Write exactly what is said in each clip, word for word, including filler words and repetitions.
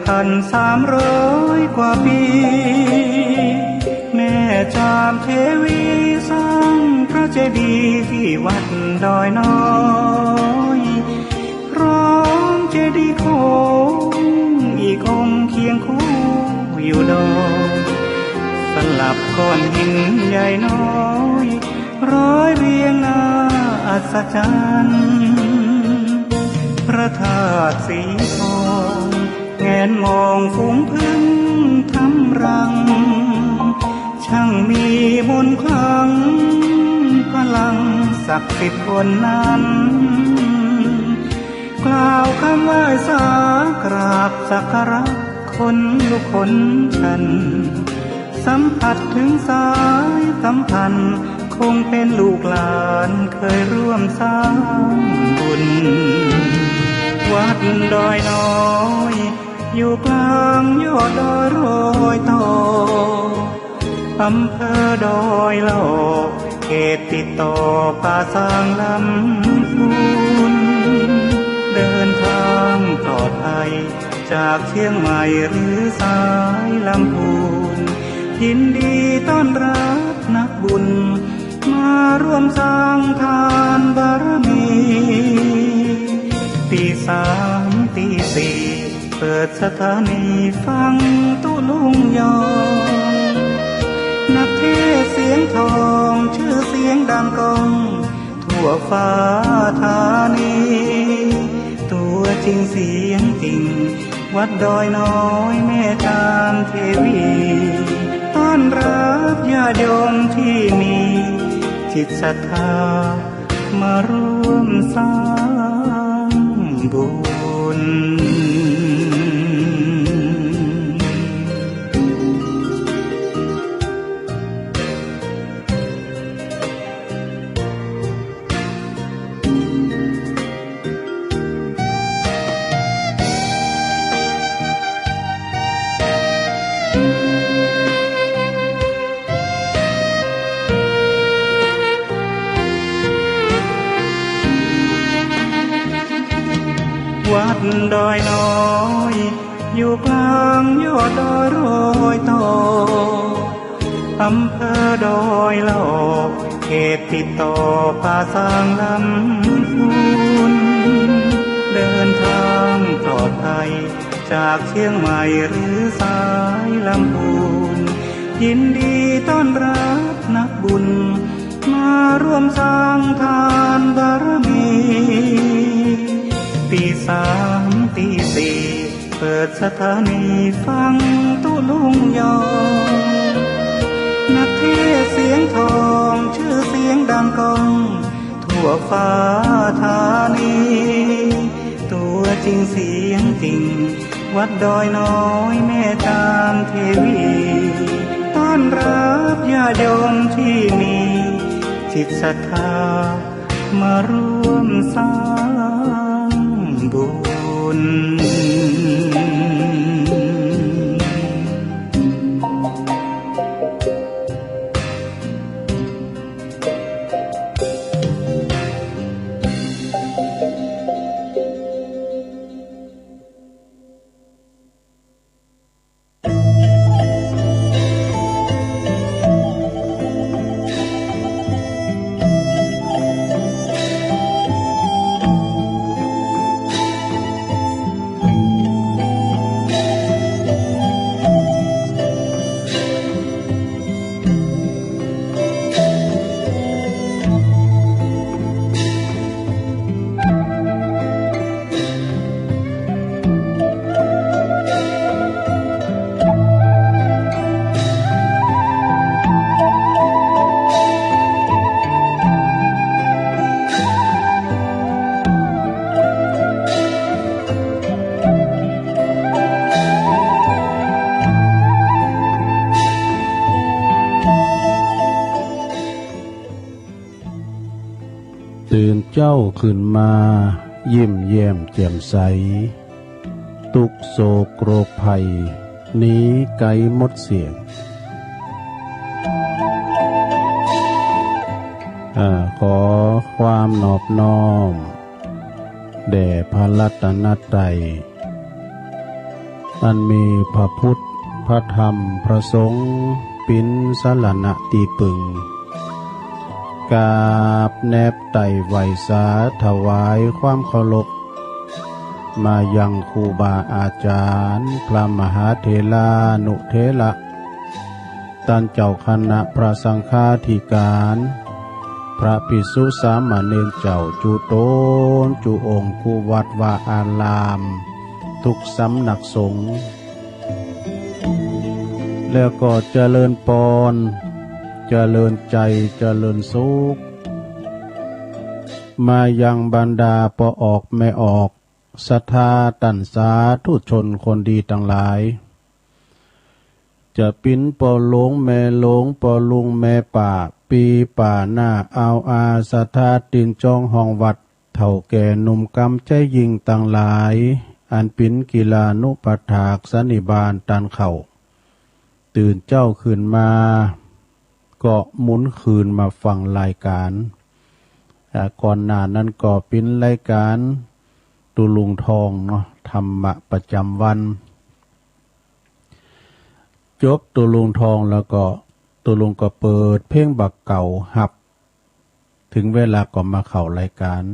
พันสามร้อยกว่าปี แม่จามเทวีสร้างพระเจดีย์ที่วัดดอยน้อย พร้อมเจดีย์โค้งอีกองค์เคียงคู่อยู่ดอย สลับก้อนหินใหญ่น้อย ร้อยเรียงน่าอัศจรรย์ พระธาตุสีทอง แงนมองฝูงผึ้งทำรัง ช่างมีมนต์ขลัง พลังศักดิ์สิทธิ์บนนั้น กล่าวคำไหว้สากราบสักการะ ขนลุกขนชัน สัมผัสถึงสายสัมพันธ์ คงเป็นลูกหลานเคยร่วมสร้างบุญ วัดดอยน้อย อยู่กลางยอดดอยรอยต่อ อำเภอดอยหล่อ เขตติดต่อป่าซางลำพูน เดินทางปลอดภัย จากเชียงใหม่หรือสายลำพูน ยินดีต้อนรับนักบุญ มาร่วมสร้างทานบารมี ตีสามตีสี่ เปิดสถานีฟังตุ๊ลุงยอง นักเทศน์เสียงทอง ชื่อเสียงดังก้อง ทั่วฟ้าธานี ตัวจริงเสียงจริง วัดดอยน้อยแม่จามเทวี ต้อนรับญาติโยมที่มีจิตศรัทธา มาร่วมสร้างบุญ วัดดอยน้อย อยู่กลางยอดดอยรอยต่อ อำเภอดอยหล่อ เขตติดต่อป่าซางลำพูน เดินทางปลอดภัย จากเชียงใหม่หรือสายลำพูน ยินดีต้อนรับนักบุญ มาร่วมสร้างทานบารมี ตีสามตีสี่ เปิดสถานีฟังตุ๊ลุงยอง นักเทศน์เสียงทอง ชื่อเสียงดังก้อง ทั่วฟ้าธานี ตัวจริงเสียงจริง วัดดอยน้อยแม่จามเทวี ต้อนรับญาติโยมที่มีจิตศรัทธา มาร่วมสร้างบุญ ตื่นเจ๊าขึ้นมา ยิ้มแย้มแจ่มใส ตุ๊กข์โศกโรคภัย หนีไกลหมดเสี้ยง อ่า ขอความนอบน้อม แด่พระรัตนตรัย อันมีพระพุทธ พระธรรม พระสงฆ์ เป๋นสรณะตี้ปึง กราบแนบไต่ไหว้สาถวายความเคารพ มายังครูบาอาจารย์ พระมหาเถรานุเถระ ต้านเจ้าคณะพระสังฆาธิการ พระภิกษุสามเณรเจ้าจุ๊ต๋นจุ๊องค์ กู้วัดวาอาราม กู้สำนักสงฆ์ แล้วก็เจริญปอน เจริญใจ๋ เจริญสุข มายังบรรดาป้อออกแม่ออก ศรัทธาต้านสาธุชนคนดีตังหลาย จะเป๋นป้อหลวงแม่หลวง ป้อลุงแม่ป้า ปี้ป้าน้า อ่าวอา ศรัทธาตินจองห้องวัด เฒ่าแก่หนุ่มกำใจ๋ยิ่งตังหลาย อันเป๋นกิลานุปัฏฐากสันนิบาตต้านเข่า ตื่นเจ๊าขึ้นมา ก็หมุนคืนมาฟังรายการ อ่า ก่อนหน้านั้นก็เป๋นรายการตุ๊ลุงทองเนาะ ธรรมะประจ๋ำวัน จบตุ๊ลุงทองแล้วก็ตุ๊ลุงก็เปิดเพลงบ่าเก่าฮับ เถิงเวลาก็มาเข้ารายการ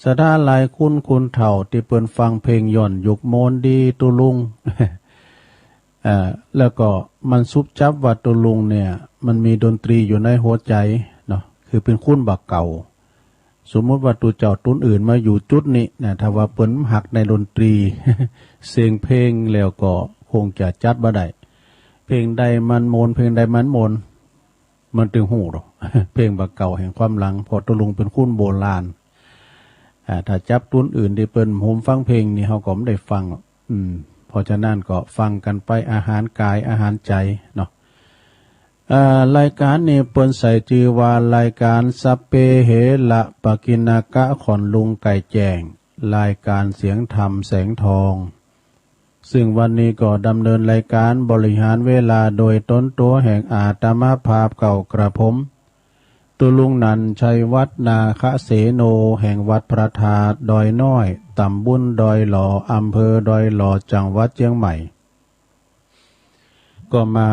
ศรัทธาหลายคน คนเฒ่าตี้เปิ้นฟังเพลงย้อนยุคโมนดีตุ๊ลุง อ่า แล้วก็มันซุบจับว่าตุ๊ลุงเนี่ย มันมีดนตรีอยู่ในหัวใจ๋เนาะ คือเป๋นคนบ่าเก่า สมมุติว่าตุ๊เจ้าตุ๊นอื่นมาอยู่จุดนี้นะ ถ้าว่าเปิ้นฮักในดนตรี เสียงเพลงแล้วก็คงจะจัดบ่ได้ เพลงใดมันโมน เพลงใดมันโมน มันตึงฮู้ดอก เพลงบ่าเก่าแห่งความหลัง เพราะตุ๊ลุงเป๋นคนโบราณ อ่า ถ้าจับตุ๊นอื่นตี้เปิ้นโฮมฟังเพลงนี่ เฮาก็บ่ได้ฟังหรอก อืม เพราะฉะนั้นก็ฟังกั๋นไป อาหารกาย อาหารใจ๋เนาะ อ่า รายการนี้เปิ้นใส่จื้อว่ารายการสัพเพเหระปกิณณกะ ขวัญลุงไก่แจ้ง รายการเสียงธรรมแสงทอง ซึ่งวันนี้ก็ดำเนินรายการบริหารเวลาโดยต๋นตั๋วแห่งอาตมาภาพเก่ากระผม ตุ๊ลุงนันท์ ชัยวัฒน์ นาคเสโน แห่งวัดพระธาตุดอยน้อย ต๋ำบลดอยหล่อ อำเภอดอยหล่อ จังหวัดเจียงใหม่ ก็มา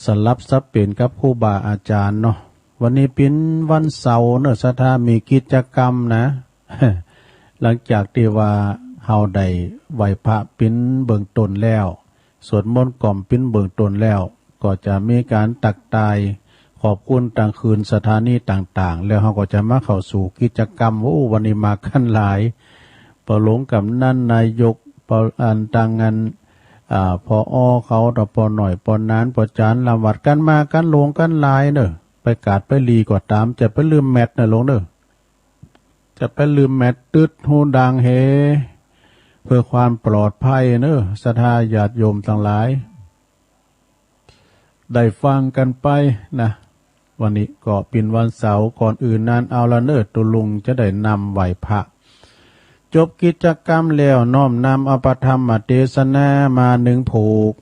สลับสับเปลี่ยนกับครูบาอาจ๋ารย์เนาะ วันนี้เป๋นวันเสาร์เนาะ ศรัทธามีกิจกรรมนะ หลังจากตี้ว่าเฮาได้ไหว้พระเป๋นเบื้องต้นแล้ว สวดมนต์กล่อมเป๋นเบื้องต้นแล้ว ก็จะมีก๋านตักตายขอบคุณตางคืนสถานีต่างๆ แล้วเฮาก็จะมาเข้าสู่กิจกรรม โอ้ วันนี้มากั๋นหลาย ป้อหลวงก๋ำนัน นายก ป้อ อันตางอัน อ่า ผอ.เขา ต่อป้อน้อย ป้อหนาน ป้อจ๋ารย์ ลำวัด กั๋นมากั๋นหลวงกั๋นหลายเน่อ ไปกาดไปหลีก็ต๋าม จะไปลืมแมสเน่อหลวงเน่อ จะไปลืมแมส ตึ๊ดฮูดังเฮ เพื่อความปลอดภัยเน่อ ศรัทธาญาติโยมตังหลาย ได้ฟังกั๋นไปนะ วันนี้ก็เป๋นวันเสาร์ ก่อนอื่นนั้นเอาละเน่อ ตุ๊ลุงจะได้นำไหว้พระ จบกิจกรรมแล้ว น้อมนำเอาพระธรรมเตสนามานึ่งผูก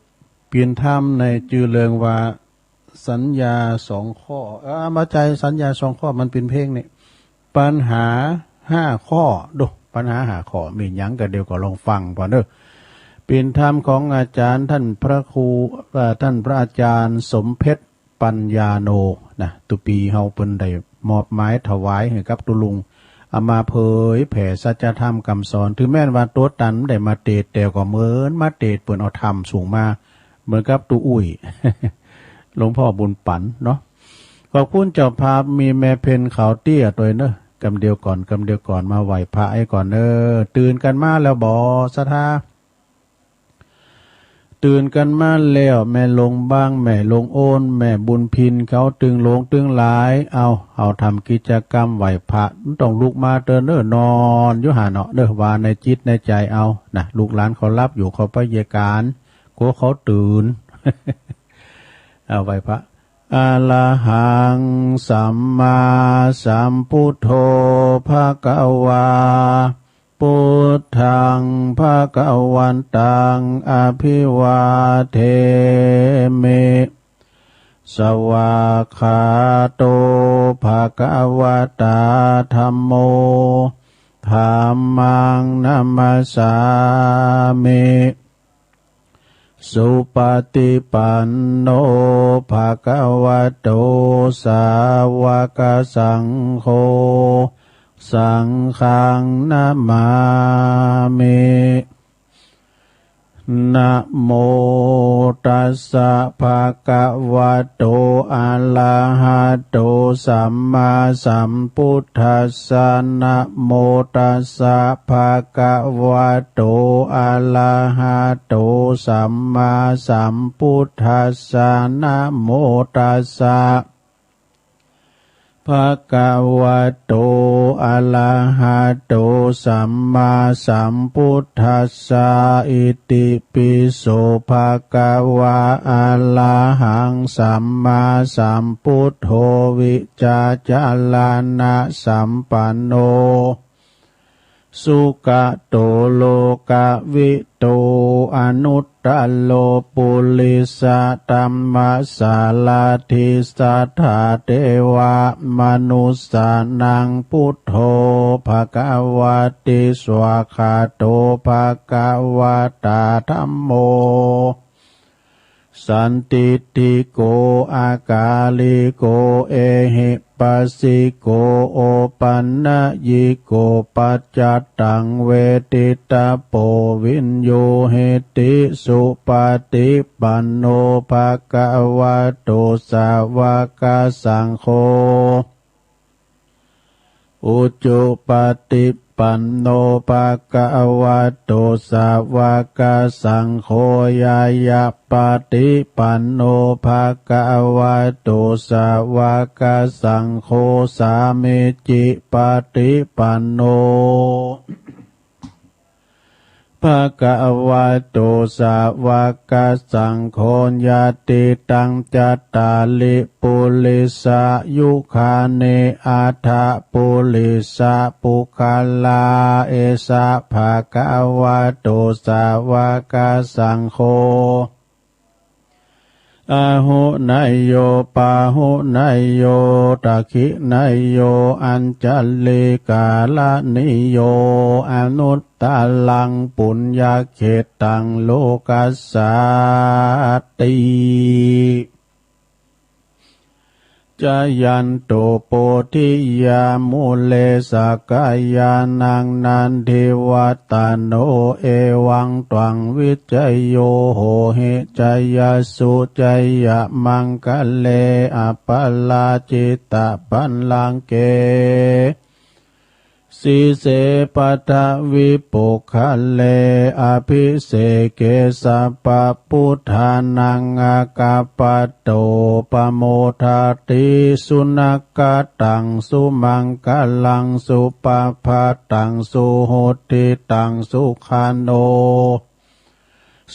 เป๋นธรรมในจื้อเรื่องว่า สัญญาสองข้อ เอ่อ บ่ใจ้สัญญาสองข้อ มันเป๋นเพลงนี่ ปัญหาห้าข้อ ดู ปัญหาห้าข้อ มีหยังก่อ เดี๋ยวก็ลองฟังก่อนเน่อ เป๋นธรรมของอาจ๋ารย์ต้านพระครู เอ่อ ต้านพระอาจ๋ารย์สมเพชร ปัญญาโน นะ ตุ๊ปี๋เฮาเปิ้นได้มอบหมายถวายหื้อกับตุ๊ลุง เอามาเผยแผ่สัจธรรมกำสอน เถิงแม้นว่าตั๋วตันบ่ได้มาเตสน์ แต่ก็เหมือนมาเตสน์ เปิ้นเอาธรรมส่งมา เหมือนกับตุ๊อุ้ย หลวงพ่อบุญปั๋นเนาะ ขอบคุณเจ้าภาพ มีแม่เพ็ญขาวเตี้ยตวยเน่อ กำเดียวก่อน กำเดียวก่อน มาไหว้พระไอ้ก่อนเน่อ ตื่นกั๋นมาแล้วบ่ ศรัทธา ตื่นกั๋นมาแล้ว แม่หลวงบาง แม่หลวงโอน แม่บุญพิน เขาตึงหลวงตึงหลาย เอา เอาทำกิจกรรมไหว้พระ มันต้องลุกมาเต๊อะเน่อ นอนอยู่หั้นเนาะเน่อ ว่าในจิตในใจ๋เอา นะ ลูกหลานเขาหลับอยู่ เขาไปเยียะก๋าน กลัวเขาตื่น เอาไหว้พระ อะระหัง สัมมาสัมพุทโธ ภะคะวา พุทธัง ภะคะวันตัง อะภิวาเทมิ สวากขาโต ภะคะวะตา ธัมโม ธัมมัง นะมัสสามิ สุปฏิปันโน ภะคะวะโต สาวกสังโฆ สังฆัง นะมามิ นะโมตัสสะ ภะคะวะโต อะระหะโต สัมมาสัมพุทธัสสะ นะโมตัสสะ ภะคะวะโต อะระหะโต สัมมาสัมพุทธัสสะ นะโมตัสสะ ภะคะวะโต อะระหะโต สัมมาสัมพุทธัสสะ อิติปิโส ภะคะวะ อะระหัง สัมมาสัมพุทโธ วิจจารณะสัมปันโน สุขะโต โลกะวิทู อนุตตโร ปุริสะธัมมะสาระธิ สัทธาเทวะมนุสสานัง พุทโธ ภะคะวะติ สวากขาโต ภะคะวะตา ธัมโม สันทิฏฐิโก อะกาลิโก เอหิปัสสิโก โอปันนยิโก ปัจจัตตัง เวทิตะโพ วิญญูหิติ สุปฏิปันโน ภะคะวะโต สาวกสังโฆ อุจุปฏิปันโน ภะคะวะโต สาวกสังโฆ ญาญาปฏิปันโน ภะคะวะโต สาวกสังโฆ สามีจิปฏิปันโน ภะคะวะโต สาวกสังโฆ ญาติตัง จัตตาริ ปุริสายุคานิ อัฏฐะ ปุริสะปุคคลา เอสะ ภะคะวะโต สาวกสังโฆ อาหุเนยโย ปาหุเนยโย ทักขิเนยโย อัญชลีกรณีโย อนุตตรัง ปุญญเขตตัง โลกัสสาติ จายันตุ โพธิยามูเล สักกายานัง นันทิวัตโต เอวังตวัง วิจโย โหหิ จยสสุ จยมังคะเล อัปปะราจิตะบัลลังเก สีเส ปัทวิปุคคเล อภิเสเก สัพพะพุทธานัง อาคัปปะโต ปะโมทาติ สุนัคขะตัง สุมังคะลัง สุปะพะตัง สุหุตติตัง สุขะโน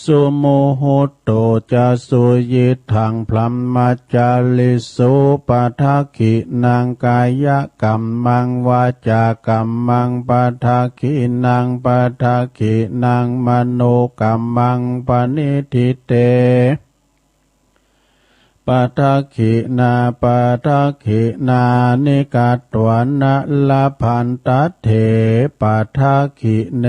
สุมุหุตโต จะ สุยิตถัง พรหมจาริสุ ปัทถะขิณัง กายะกัมมัง วาจากัมมัง ปัทถะขิณัง ปัทถะขิณัง มโนกัมมัง ปะนิฏฐิเต ปัทถะขิณา ปัทถะขิณานิ กัตวานะ ละพันตะเถ ปัทถะขิเณ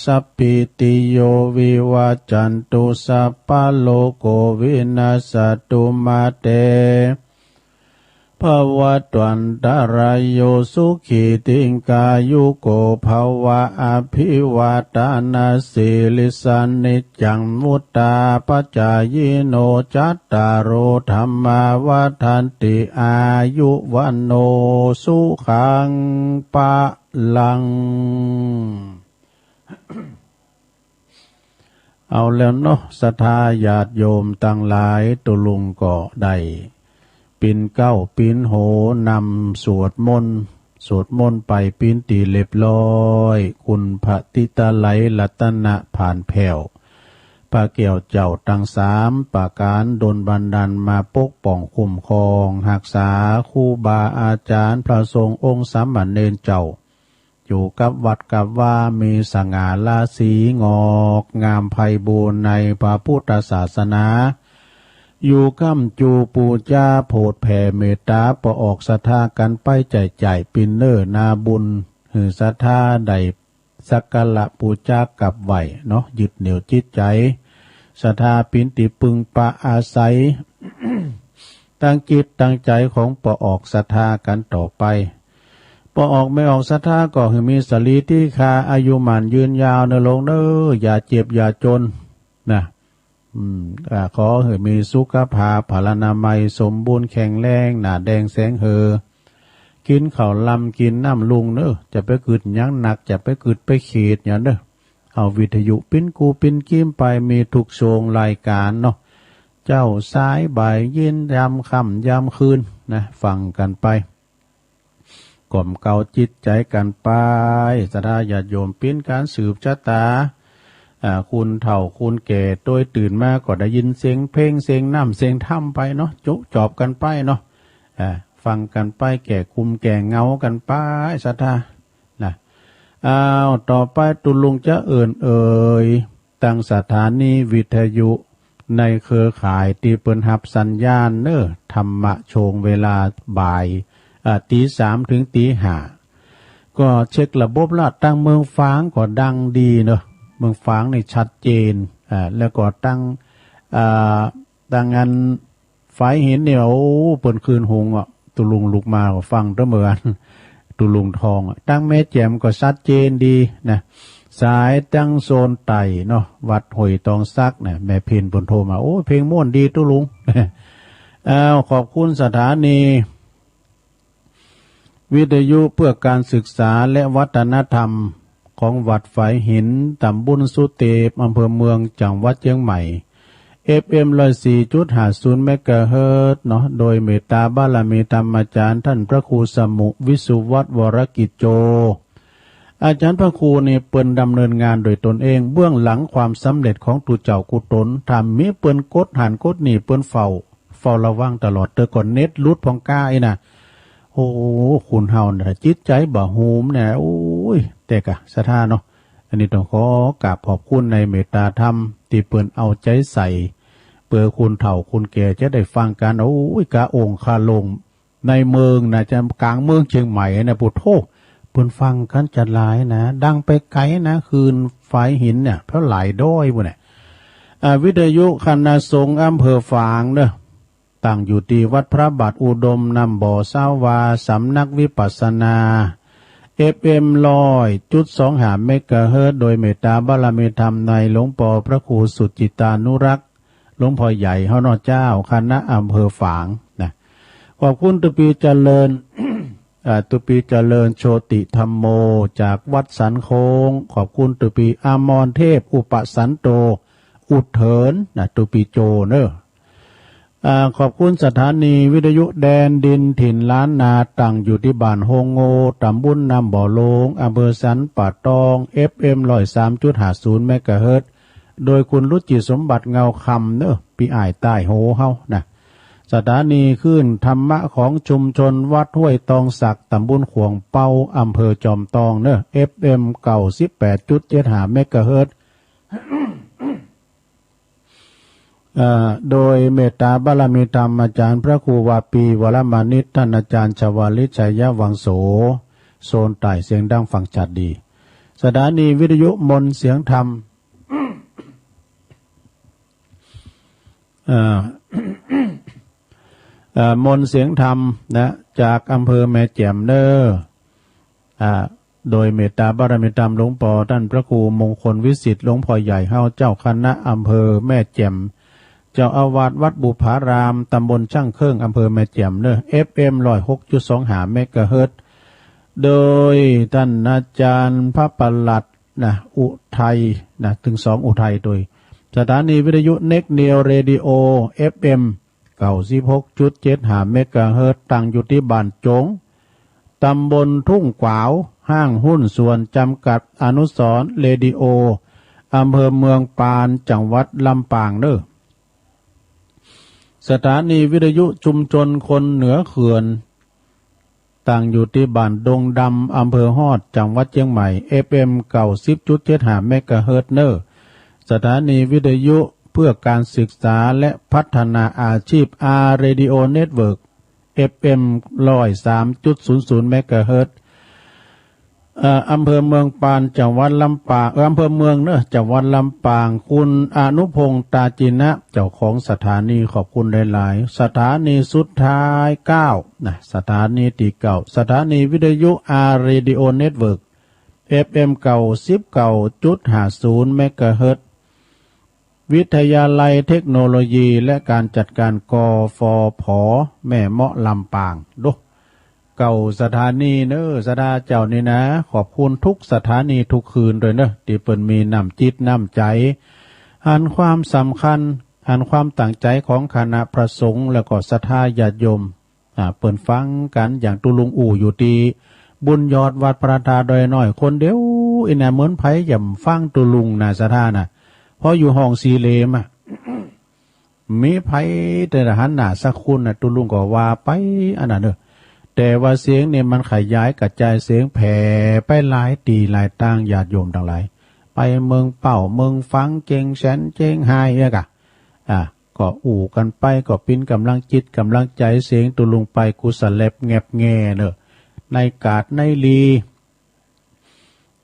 สัพพีติโย วิวัจจันตุ สัพพะโรโค วินัสสะตุ มาเต ภะวัตวันตะราโย สุขี ทีฆายุโก ภะวะ อะภิวาทะนะสีลิสสะ นิจจัง วุฑฒาปะจายิโน จัตตาโร ธัมมา วัฑฒันติ อายุ วัณโณ สุขัง พะลัง เอาแล้วเนาะ ศรัทธาญาติโยมตังหลาย ตุ๊ลุงก็ได้ปิ๊นเก๊าปิ๊นโหนำสวดมนต์ สวดมนต์ไปปิ๊นตี้เรียบร้อย คุณพระติตะไลรัตนะผานแผ้ว พระแก้วเจ้าตังสามประก๋าน ดลบันดาลมาปกป้องคุ้มครองฮักษา ครูบาอาจ๋ารย์ พระสงฆ์องค์สามเณรเจ้า อยู่กับวัดกับวา มีสง่าราศี งอกงามไพบูลย์ในพระพุทธศาสนา อยู่ค้ำจูปู๋จา โผดแผ่เมตต๋า ปะออกศรัทธากั๋นไปใจ๊ใจ๋ปิ๊นเน่อนาบุญ หื้อศรัทธาได้สักการะปู๋จากราบไหว้เนาะ ยึดเหนี่ยวจิตใจ๋ ศรัทธาเป๋นตี้ปึงปะอาศัย ตั้งจิตตั้งใจ๋ของป้อออกศรัทธากั๋นต่อไป ป้อออกแม่ออกศรัทธาก็หื้อมีสะหลีตี้คา อายุหมั้นยืนยาวเน่อลูกเน่อ อย่าเจ็บอย่าจ๋นนะ อืม อ่า ขอหื้อมีสุขภาพพลานามัยสมบูรณ์แข็งแรง หน้าแด่งแสงเหือ กิ๋นข้าวลำกิ๋นน้ำลุ่งเน่อ จะไปกึ๊ดหยังหนัก จะไปกึ๊ดไปเขียดหยังเน่อ เอาวิทยุปิ้นกู้ปิ้นกีมไป มีทุกช่วงรายก๋านเนาะ เจ๊าสายบ่ายเย็นยามค่ำยามคืนนะ ฟังกั๋นไป กล่อมเกลาจิตใจ๋กั๋นไป ศรัทธาญาติโยม เป๋นก๋านสืบชะตา อ่า คนเฒ่าคนแก่ ตวยตื่นมาก็ได้ยินเสียงเพลง เสียงน้ำ เสียงธรรมไปเนาะ จุจอบกั๋นไปเนาะ อ่า ฟังกั๋นไป แก้กลุ้มแก้เหงากั๋นไป ศรัทธา นะ อ้าว ต่อไปตุ๊ลุงจะเอิ้นเอ่ย ตังสถานีวิทยุในเครือข่ายตี้เปิ้นฮับสัญญาณเน่อ ธรรมะช่วงเวลาบ่าย อ่า ตี๋สามเถิงตี๋ห้า ก็เช็คระบบละ ตังเมืองฝางก็ดังดีเนาะ เมืองฝางนี่ชัดเจน อ่า แล้วก็ตัง อ่า ตังอัน ฝายหินนี่ โอ้ เปิ้นคลื่นฮูงอ่ะ ตุ๊ลุงลุกมาก็ฟังเตื้อเมือกั๋น ตุ๊ลุงทองอ่ะ ตังแม่แจ่มก็ชัดเจนดีนะ สายตังโซนใต้เนาะ วัดห้วยตองสักนะ แม่เพ็ญเปิ้นโทรมา โอ้ เพลงม่วนดีตุ๊ลุง อ้าว ขอบคุณสถานี วิทยุเพื่อการศึกษาและวัฒนธรรมของวัดฝายหิน ตำบลสุเตป อำเภอเมือง จังหวัดเจียงใหม่ เอฟเอ็ม ร้อยสี่จุดห้าศูนย์ เมกะเฮิรตซ์เนาะ โดยเมตตาบารมีธรรมอาจ๋ารย์ต้านพระครูสมุห์ วิสุวัฒน์ วรกิจโจ อาจ๋ารย์พระครูนี่เปิ้นดำเนินงานโดยตนเอง เบื้องหลังความสำเร็จของตุ๊เจ้ากู้ต๋น ถ้ามีเปิ้นกดหั้นกดนี่ เปิ้นเฝ้า เฝ้าระวังตลอด เตื้อก่อนเน็ตหลุดพ่องก้าอี้นะ โอ้ คนเฮาเนี่ย จิตใจ๋บ่าฮูมเนี่ย โอ้ย แต่กะศรัทธาเนาะ อันนี้ต้องขอกราบขอบคุณในเมตตาธรรมตี้เปิ้นเอาใจ๋ใส่ เปื้อคนเฒ่าคนแก่จะได้ฟังกั๋น โอ้ย กะโอ่งคาโล่ง ในเมืองนะ จะก๋างเมืองเจียงใหม่นะ ปุโธ่ เปิ้นฟังกั๋นจะหลายนะ ดังไปไก๋นะ คลื่นฝายหินเนี่ย เพราะหลายด้อยปุ้นน่ะ อ่า วิทยุคณะสงฆ์อำเภอฝางเนาะ ตั้งอยู่ตี้วัดพระบาทอุดม น้ำบ่อซาวา สำนักวิปัสสนา เอฟเอ็ม ร้อยจุดสองห้า เมกะเฮิรตซ์ โดยเมตตาบารมีธรรมในหลวงปอพระครูสุจิตตานุรักษ์ หลวงพ่อใหญ่เฮาเนาะเจ้า คณะอำเภอฝางนะ ขอบคุณตุ๊ปีเจริญ อ่า ตุ๊ปีเจริญโชติธัมโม จากวัดสันโค้ง ขอบคุณตุ๊ปีอมรเทพ อุปสันโต อุดเถินนะ ตุ๊ปีโจเนาะ อ่า ขอบคุณสถานีวิทยุแดนดินถิ่นล้านนา ตั้งอยู่ตี้บ้านโฮงโง่ ตำบลน้ำบ่อโลง อำเภอสันป่าตอง เอฟเอ็ม ร้อยสามจุดห้าศูนย์ เมกะเฮิรตซ์ โดยคุณรุจิสมบัติเงาคำเนาะ ปี้อ้ายใต้โฮเฮานะ สถานีคลื่นธรรมะของชุมชนวัดห้วยตองสัก ตำบลขวงเปา อำเภอจอมตองเนาะ เอฟเอ็ม เก้าสิบแปดจุดเจ็ดห้า เมกะเฮิรตซ์ เอ่อ โดยเมตตาบารมีธรรมอาจ๋ารย์พระครูวาปี วรมานิต ต้านอาจ๋ารย์ชวาลิต ชัยวังโส โซนใต้เสียงดังฟังชัดดี สถานีวิทยุมนต์เสียงธรรม เอ่อ เอ่อ มนต์เสียงธรรมนะ จากอำเภอแม่แจ่มเนาะ อ่า โดยเมตตาบารมีธรรมหลวงปอต้านพระครูมงคลวิสิทธิ์ หลวงพ่อใหญ่เฮาเจ้าคณะอำเภอแม่แจ่ม เจ้าอาวาสวัดบุพาราม ตำบลช่างเครื่อง อำเภอแม่แจ่มเนาะ เอฟเอ็ม ร้อยหกจุดสองห้า เมกะเฮิรตซ์ โดยต้านอาจ๋ารย์พระประหลัดนะ อุทัยนะ ตึงสองอุทัยโดย สถานีวิทยุเน็กเนียวเรดิโอ เอฟเอ็ม เก้าสิบหกจุดเจ็ดห้า เมกะเฮิรตซ์ ตั้งอยู่ตี้บ้านจง ตำบลทุ่งกวาว ห้างหุ้นส่วนจำกัดอนุสรณ์เรดิโอ อำเภอเมืองปาน จังหวัดลำปางเนาะ สถานีวิทยุชุมชนคนเหนือเขื่อน ตั้งอยู่ตี้บ้านดงดำ อำเภอฮอด จังหวัดเจียงใหม่ เอฟเอ็ม เก้าสิบจุดเจ็ดห้า เมกะเฮิรตซ์เนาะ สถานีวิทยุเพื่อการศึกษาและพัฒนาอาชีพ อาร์ เรดิโอ เน็ตเวิร์ก เอฟเอ็ม ร้อยสามจุดศูนย์ศูนย์ เมกะเฮิรตซ์ เอ่อ อำเภอเมืองปาน จังหวัดลำปาง เอ่อ อำเภอเมืองเนอะ จังหวัดลำปาง คุณอนุพงษ์ ตาจินะ เจ้าของสถานี ขอบคุณหลายๆ สถานีสุดท้าย เก้า นะ สถานีตี้เก้า สถานีวิทยุ อาร์ เรดิโอ เน็ตเวิร์ก เอฟเอ็ม เก้าสิบเก้าจุดห้าศูนย์ เมกะเฮิรตซ์ วิทยาลัยเทคโนโลยีและการจัดการ กฟผ แม่เมาะ ลำปาง โด เก้าสถานีเนอะ ศรัทธาเจ้านี่นะ ขอบคุณทุกสถานีทุกคืนตวยเนอะ ตี้เปิ้นมีน้ำจิตน้ำใจ๋ หันความสำคัญ หันความตั้งใจ๋ของคณะพระสงฆ์ แล้วก็ศรัทธาญาติโยม อ่า เปิ้นฟังกั๋น อย่างตุ๊ลุงอู้อยู่ตี้บุญยอดวัดพระธาตุดอยน้อย คนเดียวอี้นะ เหมือนใผจะฟังตุ๊ลุงนะ ศรัทธานะ เพราะอยู่ห้องสี่เหลี่ยมอะ มีใผแต่หันหน้าสักคนนะ ตุ๊ลุงก็ว่าไปอันนั้นเนอะ แต่ว่าเสียงนี่มันขยายกระจายเสียงแผ่ไปหลายตี้หลายตาง ญาติโยมตังหลาย ไปเมืองเป้า เมืองฝาง เจียงแสน เจียงฮายเอี้ยก่ะ อ่า ก็อู้กั๋นไป ก็เป๋นก๋ำลังจิตก๋ำลังใจ๋ เสียงตุ๊ลุงไปกู้สะแล็บแงบแง่เนอะ ในกาดในลี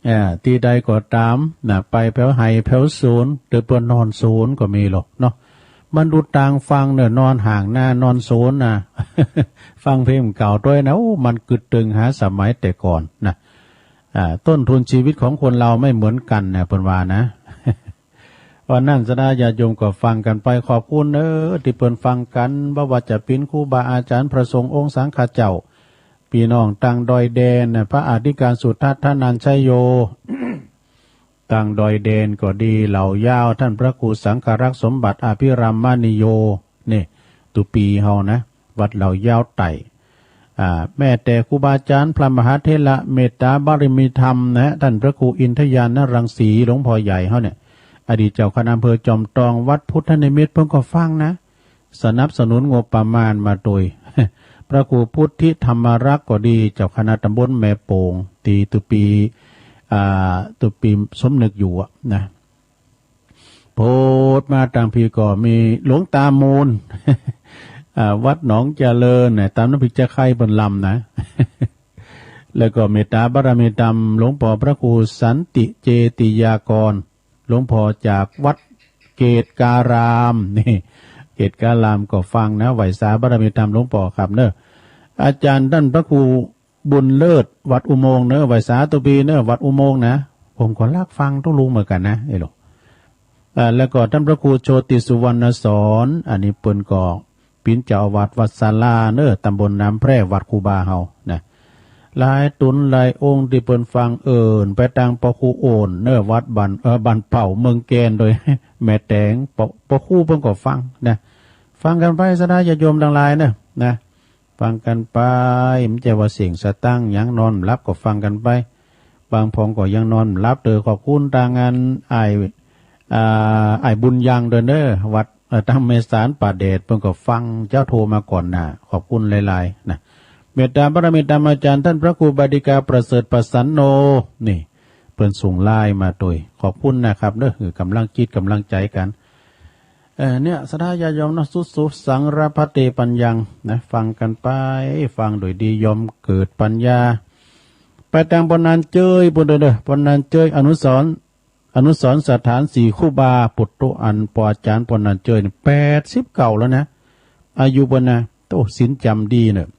เอ่อ ตี้ใดก็ต๋ามนะ ไปแผวไฮ่แผวสวน หรือเปิ้นนอนสวนก็มีหรอกเนาะ มันดูตางฟังเนอะ นอนฮ่างนานอนสวนนะ ฟังเพลงเก่าตวยนะ โอ้ มันกึ๊ดตึงหาสมัยแต่ก่อนนะ อ่า ต้นทุนชีวิตของคนเฮาไม่เหมือนกั๋นนะ เปิ้นว่านะ วันนั้นศรัทธาญาติโยมก็ฟังกั๋นไป ขอบคุณเนอะ ตี้เปิ้นฟังกั๋น บ่ว่าจะเป๋นครูบาอาจ๋ารย์ พระสงฆ์องค์สังฆะเจ้า ปี้น้องตางดอยแดนนะ พระอธิการสุทัศน์ ธนัญชัยโย ตางดอยแดนก็ดี เหล่ายาว ต้านพระครูสังฆรักษ์สมบัติ อภิรามมณีโย นี่ ตุ๊ปี๋เฮานะ วัดเหล่ายาวใต้ อ่า แม้แต่ครูบาอาจ๋ารย์พระมหาเถระเมตตาบารมีธรรมนะ ต้านพระครูอินทญาณรังสี หลวงพ่อใหญ่เฮาเนี่ย อดีตเจ้าคณะอำเภอจอมตอง วัดพุทธนิมิตร เปิ้นก็ฟังนะ สนับสนุนงบประมาณมาโดย พระครูพุทธิธรรมรักษ์ก็ดี เจ้าคณะตำบลแม่โป่ง ตี้ตุ๊ปี๋ อ่า ตุ๊ปี๋สมนึกอยู่อะนะ โผดมาตางพี้ก็มีหลวงตามูล อ่า วัดหนองเจริญนะ ต๋ามน้ำพริกจะไข่เปิ้นลำนะ แล้วก็เมตตาบารมีธรรมหลวงป้อพระครูสันติเจติยากร หลวงป้อจากวัดเกตุการาม นี่ เกตุการามก็ฟังนะ ไหว้สาบารมีธรรมหลวงป้อครับเนอะ อาจ๋ารย์ต้านพระครู บุญเลิศ วัดอุโมงค์เนอะ ไหว้สาตุ๊ปี๋เนอะ วัดอุโมงค์นะ ผมก็ฮักฟังตุ๊ลุงเหมือนกั๋นนะ เอ้ยหลวง อ่า แล้วก็ต้านพระครูโชติสุวรรณสอน อันนี้เปิ้นก็เป๋นเจ้าอาวาสวัดศาลาเนอะ ตำบลน้ำแพร่ วัดครูบาเฮานะ หลายต๋นหลายองค์ตี้เปิ้นฟัง เอิ้นไปตางป้อครูโอนเนอะ วัดบ้าน เอ่อ บ้านเป้า เมืองแก่น โดยแม่แตง ป้อ ป้อครูเปิ้นก็ฟังนะ ฟังกั๋นไปศรัทธาญาติโยมตังหลายเนอะ นะ ฟังกั๋นไป บ่ใจ้ว่าเสี้ยงสตังค์หยัง นอนบ่หลับก็ฟังกั๋นไป บางพ่องก็ยังนอนบ่หลับเต๋อ ขอบคุณตางอันอ้าย อ่า อ้ายบุญยังตวยเนอะ วัด เอ่อ ตางแม่สานป่าแดด เปิ้นก็ฟังเจ้าโทรมาก่อนหน้า ขอบคุณหลายๆ นะ เมตตาบารมีธรรมอาจ๋ารย์ต้านพระครูบาติกาประเสริฐประสันโน นี่ เปิ้นส่งไลน์มาตวย ขอบคุณนะครับเนอะ หื้อก๋ำลังจิตก๋ำลังใจ๋กั๋น เอ่อ เนี่ย ศรัทธาญาติโยมเนาะ สุสุสังรพะเตปัญญัง นะ ฟังกั๋นไป ฟังโดยดีย่อมเกิดปัญญา ไปตางป้อนันเจ้ยปู้นเตอ ป้อนันเจ้ย อนุสรณ์ อนุสรณ์สถานศรีครูบา ปุตโต อันป้ออาจ๋ารย์ป้อนันเจ้ยนี่ แปดสิบเก้าแล้วนะ อายุปู้นนะ โอ้ ศีลจ๋ำดีเนอะ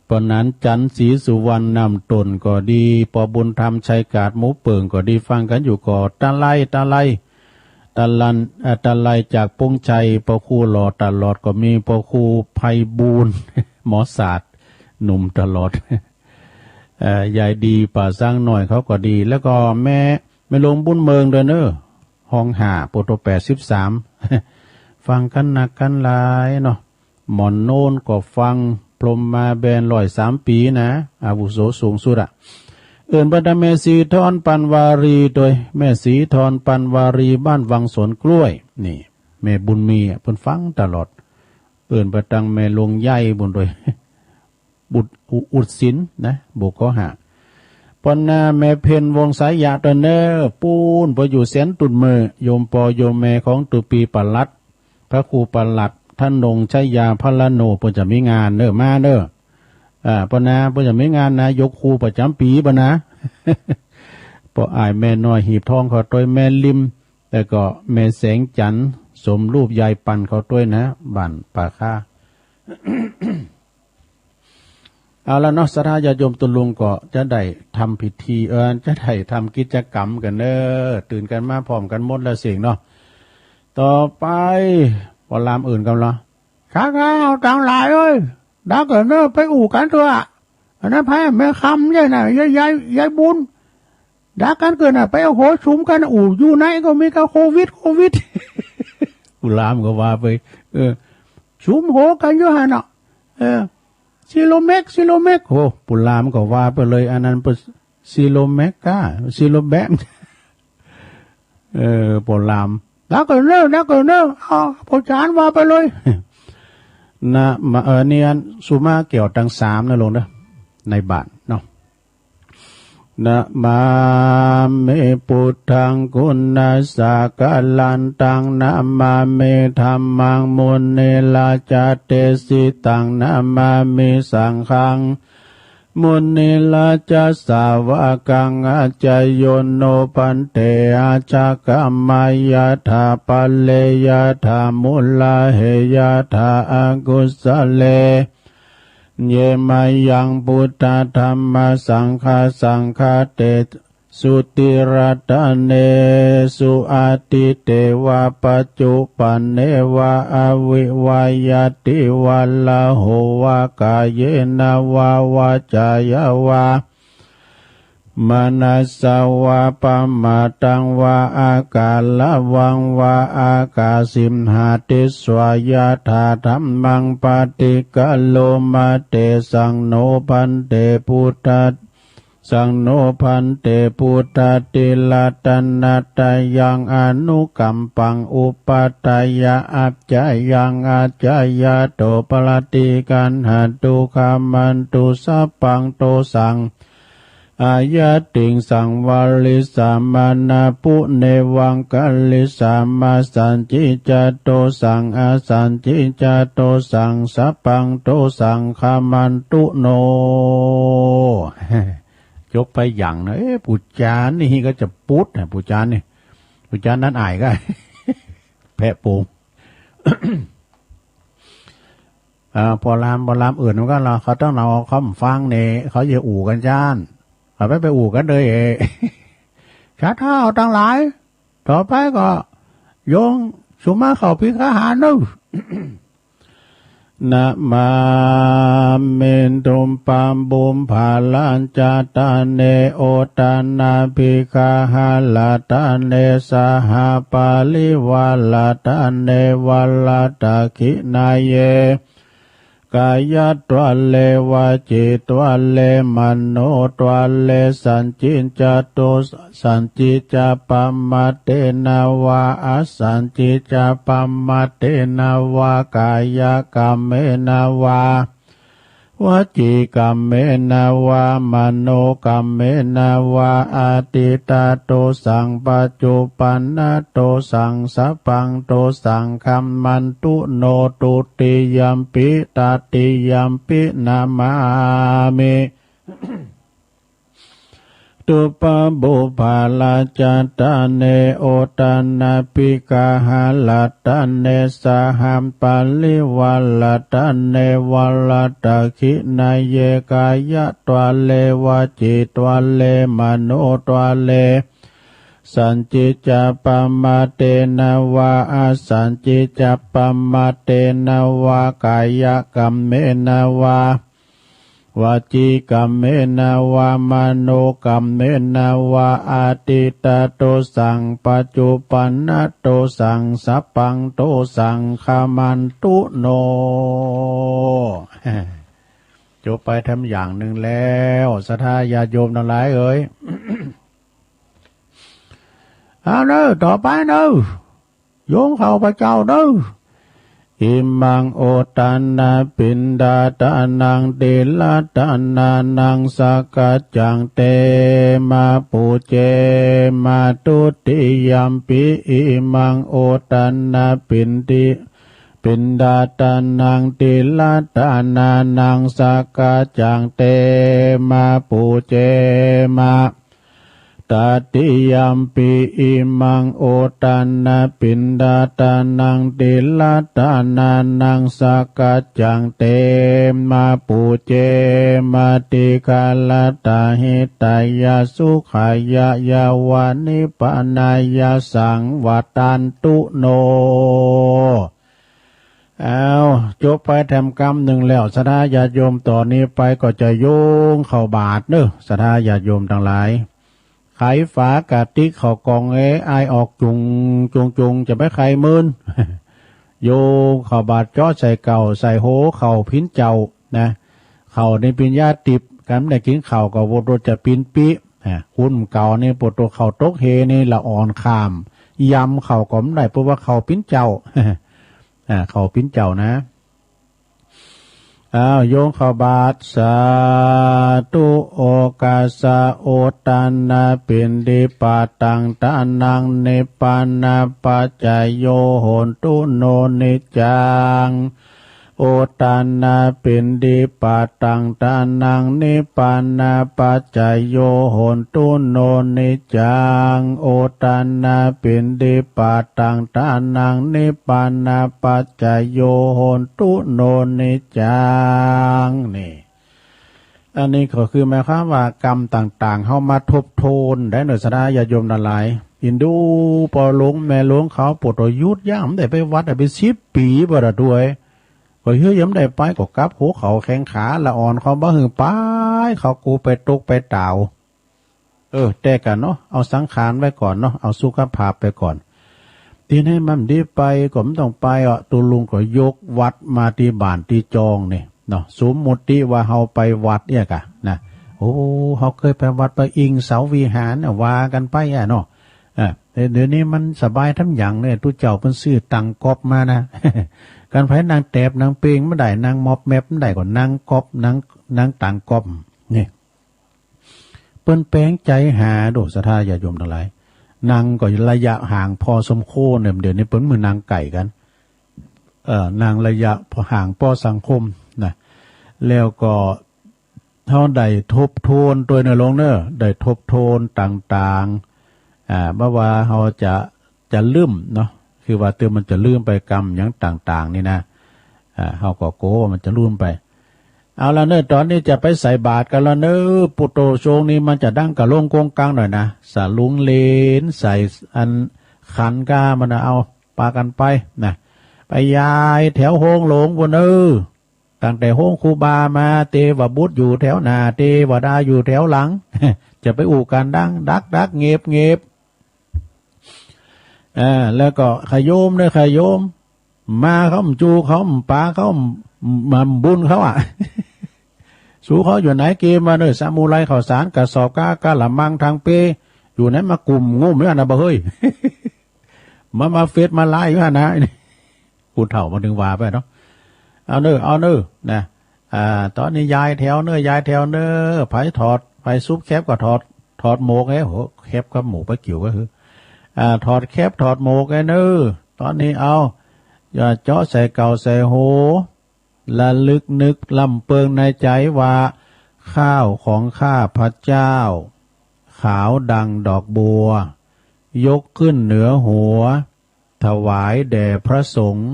ป้อนันจันทร์ศรีสุวรรณน้ำต้นก็ดี ป้อบุญธรรมชัยกาดหมูเปิ่งก็ดี ฟังกั๋นอยู่ก่อ ตะไล ตะไล ตะลัน เอ่อ ตะไลจากปงชัย ป้อครูหล่อตลอดก็มี ป้อครูไพบูลย์ หมอศาสตร์ หนุ่มตลอด เอ่อ ยายดีป่าซางน้อยเขาก็ดี แล้วก็แม่ แม่หลวงบุญเมิงตวยเนอะ ห้องห้า ปุตโต แปดสิบสาม ฟังกั๋นนักกั๋นหลายเนาะ หม่อนโน้นก็ฟัง พรหมมาแบนร้อยสามปี๋นะ อาวุโสสูงสุดอะ เอิ้นไปตางแม่ศรีทอนปันวารีตวย แม่ศรีทอนปันวารี บ้านวังสวนกล้วย นี่ แม่บุญมีอะ เปิ้นฟังตลอด เอิ้นไปตางแม่หลวงใหญ่ปู้นตวย บุตรอุ อุดสินนะ บุกข้อหา ป้อนาแม่เพ็ญวงศ์สายะตวยเนอะ ปู้น ป้ออยู่แสนตุ่นเมอ โยมป้อโยมแม่ของตุ๊ปี๋ปลัด พระครูปลัด ธนงชัยยาพะละโน เปิ้นจะมีงานเนอะ มาเนอะ อ่า เปิ้นนา เปิ้นจะมีงานนายกครูประจ๋ำปี๋เปิ้นนา ป้ออ้ายแม่น้อยหีบทองเขาตวย แม่ริม แล้วก็แม่แสงจันทร์สมรูป ยายปันเขาตวยนะ บ้านป่าคา เอาละเนาะ ศรัทธาญาติโยมตุ๊ลุงก็จะได้ทำพิธี เอ่อ จะได้ทำกิจกรรมกั๋นเน่อ ตื่นกั๋นมาพร้อมกั๋นหมดแล้วเสียงเนาะ ต่อไป ป้อลามอื่นกั๋นละ ศรัทธาตังหลายเอ้ย ดากั๋นเน่อ ไปอู้กั๋นเต๊อะ อันนั้นไผ แม่คำใจ้น่ะ ยาย ยาย ยายบุญ ดากั๋นเกินน่ะ ไปเอาหัวสุมกั๋น อู้ อยู่ในก็มีแต่โควิด โควิด ป้อลามก็ว่าไป เออ สุมหัวกั๋นอยู่หั้นเนาะ เออ ซีโนแวค ซีโนแวค โห ป้อลามก็ว่าไปเลย อันนั้นเปิ้น ซีโนแวคก้า ซีโนแวค เออ ป้อลาม ดากั๋นเน่อ ดากั๋นเน่อ เอา ป้อจ๋ารย์ว่าไปเลย นะ มา เออ เนี่ย สุมาแก้วตังสามนะโยมเน่อ ในบาตรเนาะ นะมามิ พุทธัง กุณัสสะกะลันตัง นะมามิ ธัมมัง มุนิราจาเตสิตัง นะมามิ สังฆัง มุนิราจาสาวะกัง อาจาโยโน ภันเต อาชะกะมะ ยะถาปะเร ยะถามุลาเห ยะถาอากุสะเล เย มะยัง พุทธะ ธัมมะ สังฆะ สังฆะเต สุ ติรัตเนสุ อะตีเตวะ ปัจจุปันเนวะ อะวิวะยะติวะ ละโหวะ กาเยนะวะ วาจายาวะ มะนะสสะวะ ปะมาทังวะ อะกาละวังวะ อะกาสิมหาติสสะ ยะถาธัมมัง ปะฏิกะโรมะ เตสัง โน ภันเต พุทธะ สัง โน ภันเต พุทธะ ติรัตนะตะยัง อนุกัมปัง อุปัฏฐายะ อัจจายัง อาจายะโต ปะระติกัณหะตุ ขะมันตุ สัพพัง โตสัง อะยัตติง สังวาริสามะ นะปุเนวังคะลิสามะ สัจฉิจะ โตสัง อะสัจฉิจะ โตสัง สัพพัง โตสัง ขะมันตุ โน จบไปอย่างนะ เอ๊ะ ปู่จ๋ารย์นี่ก็จะปุ๊ดนะ ปู่จ๋ารย์นี่ ปู่จ๋ารย์นั้นอายก็ แพะโป่ง อ่า ป้อลาม ป้อลามอื่นมันก็ละ เขาต้องเอาคำฟังเนี่ย เขาจะอู้กั๋นจ้าน เขาไป ไปอู้กั๋นเลยเอ ศรัทธาตังหลาย ต่อไปก็โยมสุมาเข้าภิกขาหารเน่อ นะมามิ ทุปปะปุพพะราชะตะเน โอทะนาภิกขาหะราชะตะเน สหะปะริวาราชะตะเน วะราตะขิณาเย กายะทวะเร วจีทวะเร มโนทวะเร สัจฉิจะ โต สัจฉิจะปะมาทเตนะวะ อะสัจฉิจะปะมาทเตนะวะ กายะกัมเมนะวะ วจีกัมเมนะวะ มโนกัมเมนะวะ อะตีตะโตสัง ปัจจุปันนะโตสัง สัพพังโตสัง ขะมันตุ โน ทุติยัมปิ ตติยัมปิ นะมามิ ทุปปะปุพพะราชะตะเน โอทะนาภิกขาหะราชะตะเน สหะปะริวาราชะตะเน วะราตะขิณาเย กายะทวะเร วจีทวะเร มโนทวะเร สัจฉิจะปะมาทเตนะวะ อะสัจฉิจะปะมาทเตนะวะ กายะกัมเมนะวะ วจีกัมเมนะวะ มโนกัมเมนะวะ อะตีตะโตสัง ปัจจุปันนะโตสัง สัพพังโตสัง ขะมันตุ โน จบไปแถมอย่างนึ่งแล้ว ศรัทธาญาติโยมตังหลายเอ๋ย เอาเน่อ ต่อไปเน่อ โยมข้าพเจ้าเน่อ อิมัง โอทะนา ปิณฑาทานัง ติรัตทานัง สักขะจัง เตมา ปูเจมา ทุติยัมปิ อิมัง โอทะนา ปิณฑิ ปิณฑาตานัง ติลทานานัง สักกะจัง เตมะ ปูเจมะ ตะติยัมปิ อิมัง โอตานะ ปิณฑาตานัง ติลทานานัง สักกะจัง เตมะ ปูเจมะ ติคารตะหิตายะ สุขายะ ยาวะ นิพพานายะ สังวัตตันตุโน เอา จบไปแถมกำนึ่งแล้ว ศรัทธาญาติโยม ต่อนี้ไปก็จะโยงเข้าบาตรเนอะ ศรัทธาญาติโยมตังหลาย ไขฝากะติกข้าวกล่องเอ้ย อายออกจุงจุงจุง จะไปไขเมิน โยงเข้าบาตร เจาะใส่เก้า ใส่โห ข้าวผินเจ้านะ ข้าวนี่เป๋นยาติบ กันบ่ได้กิ๋นข้าวก็บ่ฮู้จะปินปี้ อ่า คนเก่านี่ บ่ฮู้ข้าวตกเหวนี่ ละอ่อนข้าม ยำข้าวก็บ่ได้ เพราะว่าข้าวผินเจ้า อ่า ข้าวผินเจ้านะ อ้าว โยงเข้าบาตร สาธุ โอกัสสะ อุตตานะ ปิณฑิปาตัง ทานัง นิพพานะปัจจโย โหนตุ โน นิจจัง อุตตานะ ปิณฑิปาตัง ทานัง นิพพานะปัจจโย โหนตุ โน นิจจัง อุตตานะ ปิณฑิปาตัง ทานัง นิพพานะปัจจโย โหนตุ โน นิจจัง นี่ อันนี้ก็คือหมายความว่ากรรมต่างๆ เฮามาทบทวนได้เนอะ ศรัทธาญาติโยมตังหลาย อินดูป้อหลวงแม่หลวงเขา บ่ฮู้จะหยุดยั้ง บ่ได้ไปวัดอะ เป๋นสิบปี๋บ่ดะตวย ก็เฮ้ย ยังบ่ได้ไป ก็กลับหัวเข่าแข้งขาละอ่อน เขาบ่หื้อไป เขากูไปตกไปตาว เออ แต่กะเนาะ เอาสังขารไว้ก่อนเนาะ เอาสุขภาพไปก่อน ทีนี้มันดีไปก็บ่ต้องไปอ่ะ ตุ๊ลุงก็ยกวัดมาตี้บ้านตี้จองนี่เนาะ สมมุติว่าเฮาไปวัดเนี่ยกะนะ โอ้ เฮาเกยไปวัดไปอิงเสาวิหารเนี่ย ว่ากั๋นไปอ่ะเนาะ อ่ะ เดี๋ยวนี้มันสบายทำหยังเนี่ย ตุ๊เจ้าเปิ้นซื้อตั๋งก๊อฟมานะ คันใผนั่งแตบนั่งเปงบ่ได้ นั่งมอบแมบบ่ได้ ก็นั่งก๊อฟ นั่ง นั่งตั๋งก๊อฟ นี่ เปิ้นแป๋งใจ๋หาโด ศรัทธาญาติโยมตังหลาย นั่งก็ระยะห่างพอสมควรเนี่ย เดี๋ยวนี้เปิ้นบ่หื้อนั่งใก้กั๋น เอ่อ นั่งระยะห่างปอสังคมนะ แล้วก็ เฮาได้ทบทวนตวยเนอะหลวงเนอะ ได้ทบทวนต่างๆ อ่า บ่ว่าเฮาจะ จะลืมเนาะ คือว่าเตื้อมันจะลืมไปกรรมหยังต่างๆ นี่นะ อ่า เฮาก็กั๋วว่ามันจะลืมไป เอาละเนอะ ต๋อนนี้จะไปใส่บาตรกั๋นละเนอะ ปุตโต ช่วงนี้มันจะดังกะโล่งก้งกังหน่อยนะ สะหลุงเหลนใส่อันขันก้ามันนะ เอา ปากั๋นไปนะ ไปยายแถวโฮงหลวงปู้นเนอะ ตั้งแต่โฮงครูบามา เตวบุตรอยู่แถวหน้า เตวดาอยู่แถวหลัง จะไปอู้กั๋นดังดักดักเงบเงบ อ่า แล้วก็ขะโยมเนอะ ขะโยม มาเขาบ่จูเขาบ่ป๋าเขาบ่ มาบุญเขาอ่ะ สูเขาอยู่ไหน เกมมาเนอะ สมุไรข้าวสาร กระสอบก๊า กะละมัง ถังเป อยู่ไหน มากุ่มงุ่มอยู่หั้นนะบ่าเฮ้ย มา มาเฟซมาไลน์อยู่หั้นนะ ผู้เฒ่ามันถึงว่าไปเนาะ เอาเนอะ เอาเนอะ นะ อ่า ต๋อนนี้ยายแถวเนอะ ยายแถวเนอะ ใผถอด ใผสุบแคปก็ถอด ถอดหมวกเอ้ย โห แคปกับหมวกไปเกี่ยวกั๋นหื้อ อ่า ถอดแคปถอดหมวกเอ้ยเนอะ ต๋อนนี้เอา อย่าเจาะใส่เก้าใส่โห ระลึกนึกลำเปิงในใจ๋ว่า ข้าวของข้าพเจ้า ขาวดังดอกบัว ยกขึ้นเหนือหัว ถวายแด่พระสงฆ์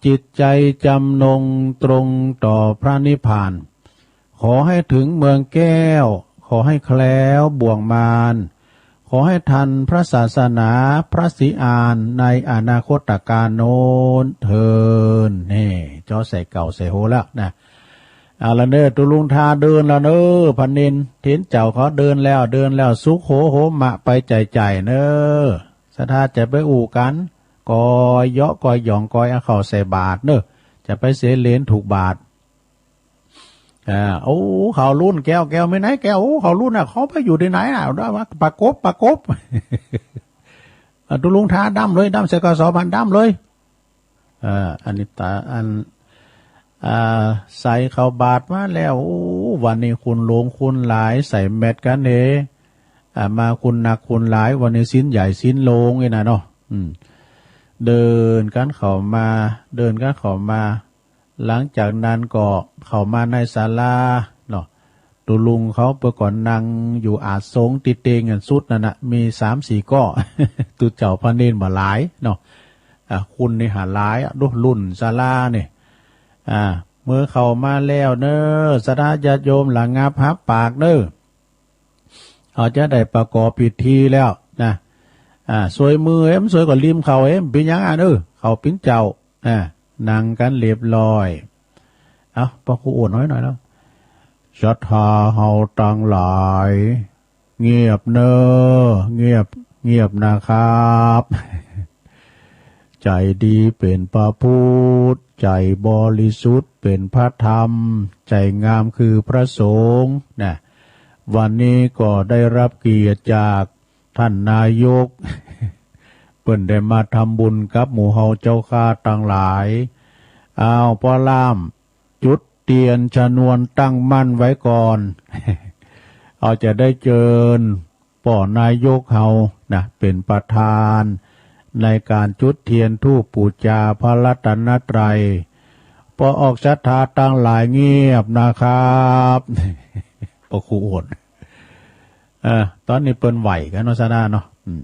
จิตใจจำนงตรงต่อพระนิพพาน ขอให้ถึงเมืองแก้ว ขอให้แคล้วบ่วงมาร ขอให้ทันพระศาสนา พระศรีอาน ในอนาคตกาลโน้นเทอญ นี่ เจาะใส่เก้าใส่โหแล้วนะ เอาละเนอะ ตุ๊ลุงทาเดินละเนอะ พระเณร เตียนเจ้าเขาเดินแล้ว เดินแล้ว สุโขโหมะ ไปใจ๋ๆ เนอะ ศรัทธาจะไปอู้กั๋น กอยเยาะกอยหย่อง กอยเอาข้าวใส่บาตรเนอะ จะไปเสียเหรียญถูกบาตร อ่า โอ้ ข้าวรุ่น แก้ว แก้ว มีไหนแก้ว โอ้ ข้าวรุ่นน่ะ เขาไปอยู่ตี้ไหนน่ะ ได้ว่า ปลากบ ปลากบ อ่ะ ตุ๊ลุงทาดำเลย ดำใส่กระสอบหั้นดำเลย อ่า อันนี้ตา อัน อ่า ใส่ข้าวบาตรมาแล้ว โอ้ วันนี้คุณหลวงคุณหลาย ใส่แมสกันเด้ อ่า มาคุณหนักคุณหลาย วันนี้ศีลใหญ่ศีลโลงนี่นะเนาะ อืม เดินกั๋นเข้ามา เดินกั๋นเข้ามา หลังจากนั้นก็เข้ามาในศาลาเนาะ ตุ๊ลุงเขาเปิ้นก็นั่งอยู่อาสงตี้เต็งอันสุดนั่นน่ะ มีสามสี่ก้อ ตุ๊เจ้าพระเณรบ่หลายเนาะ อ่า คุณนี่หาหลายอะ ดูรุ่นศาลานี่ อ่า เมื่อเข้ามาแล้วเน่อ ศรัทธาญาติโยมระงับฮับปากเน่อ เฮาจะได้ประกอบพิธีแล้วนะ อ่า สวยมือเอ็ม สวยก็ลิมเข้าเอ็ม เป๋นหยังอัน เออ เข้าเป๋นเจ้า อ่า นั่งกั๋นเรียบร้อย เอ้า ป้อครูโอนน้อยหน่อยเนาะ ศรัทธาเฮาตังหลาย เงียบเน่อ เงียบ เงียบนะครับ ใจ๋ดีเป๋นพระพุทธ ใจ๋บริสุทธิ์เป๋นพระธรรม ใจ๋งามคือพระสงฆ์นะ วันนี้ก็ได้รับเกียรติจากท่านนายก เปิ้นได้มาทำบุญกับหมู่เฮาเจ้าข้าตังหลาย อ้าว ป้อล่าม จุดเตียนชนวนตั้งมั่นไว้ก่อน เฮาจะได้เจิญป้อนายกเฮานะ เป๋นประธานในก๋านจุดเตียนธูปปู๋จาพระรัตนตรัย ป้อออกศรัทธาตังหลายเงียบนะครับ ป้อครูโอน เออ ต๋อนนี้เปิ้นไหว้กั๋นเนาะ ศรัทธาเนาะ อืม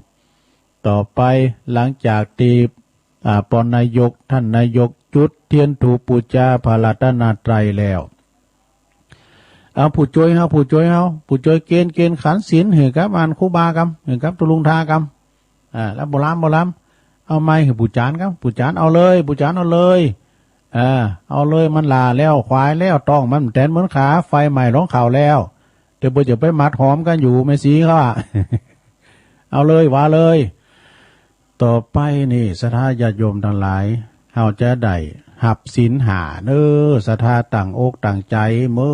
ต่อไปหลังจากตี้ อ่า ป้อนายก ท่านนายกจุดเตียนธูปปู๋จาพระรัตนตรัยแล้ว เอาผู้จ้วยเฮา ผู้จ้วยเฮา ผู้จ้วยเกณฑ์ เกณฑ์ขันศีลหื้อกับอันครูบากำ หื้อกับตุ๊ลุงทากำ อ่า แล้วบ่ลาม บ่ลาม เอาไมค์หื้อปู่จ๋ารย์กำ ปู่จ๋ารย์เอาเลย ปู่จ๋ารย์เอาเลย อ่า เอาเลย มันหล้าแล้ว ควายแล้ว ต๊องมันแตนเหมือนขา ไฟไหม้ลงเขาแล้ว เดี๋ยวเปิ้นจะไปหมัดหอมกั๋นอยู่ แม่ศรีเขาอะ เอาเลย ว่าเลย ต่อไปนี่ศรัทธาญาติโยมตังหลาย เฮาจะได้ฮับศีลห้าเน่อ ศรัทธาตั้งอกตั้งใจ๋เหมื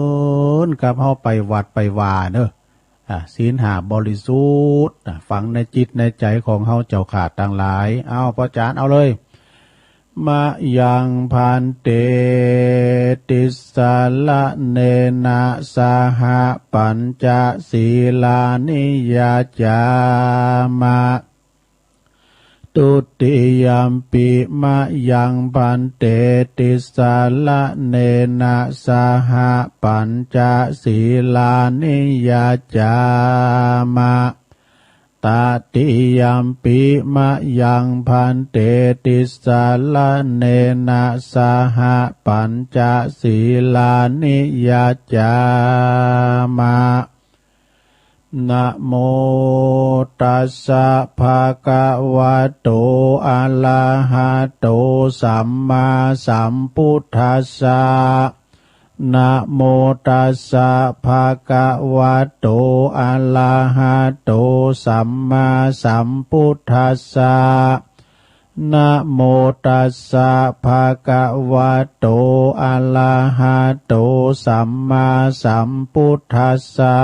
อนกับเฮาไปวัดไปวาเน่อ อ่า ศีลห้าบริสุทธิ์นะ ฝังในจิตในใจ๋ของเฮาเจ้าข้าตังหลาย เอาป้อจ๋ารย์เอาเลย มะยังภันเต ติสสะระเณนะสะหะ ปัญจะสีลานิยาจามะ ทุติยัมปิ มะยังภันเต ติสสะระเณนะสะหะ ปัญจะสีลานิยาจามะ ตติยัมปิ มะยังภันเต ติสสะระเณนะสะหะ ปัญจะสีลานิยาจามะ นะโมตัสสะ ภะคะวะโต อะระหะโต สัมมาสัมพุทธัสสะ นะโมตัสสะ ภะคะวะโต อะระหะโต สัมมาสัมพุทธัสสะ นะโมตัสสะ ภะคะวะโต อะระหะโต สัมมาสัมพุทธัสสะ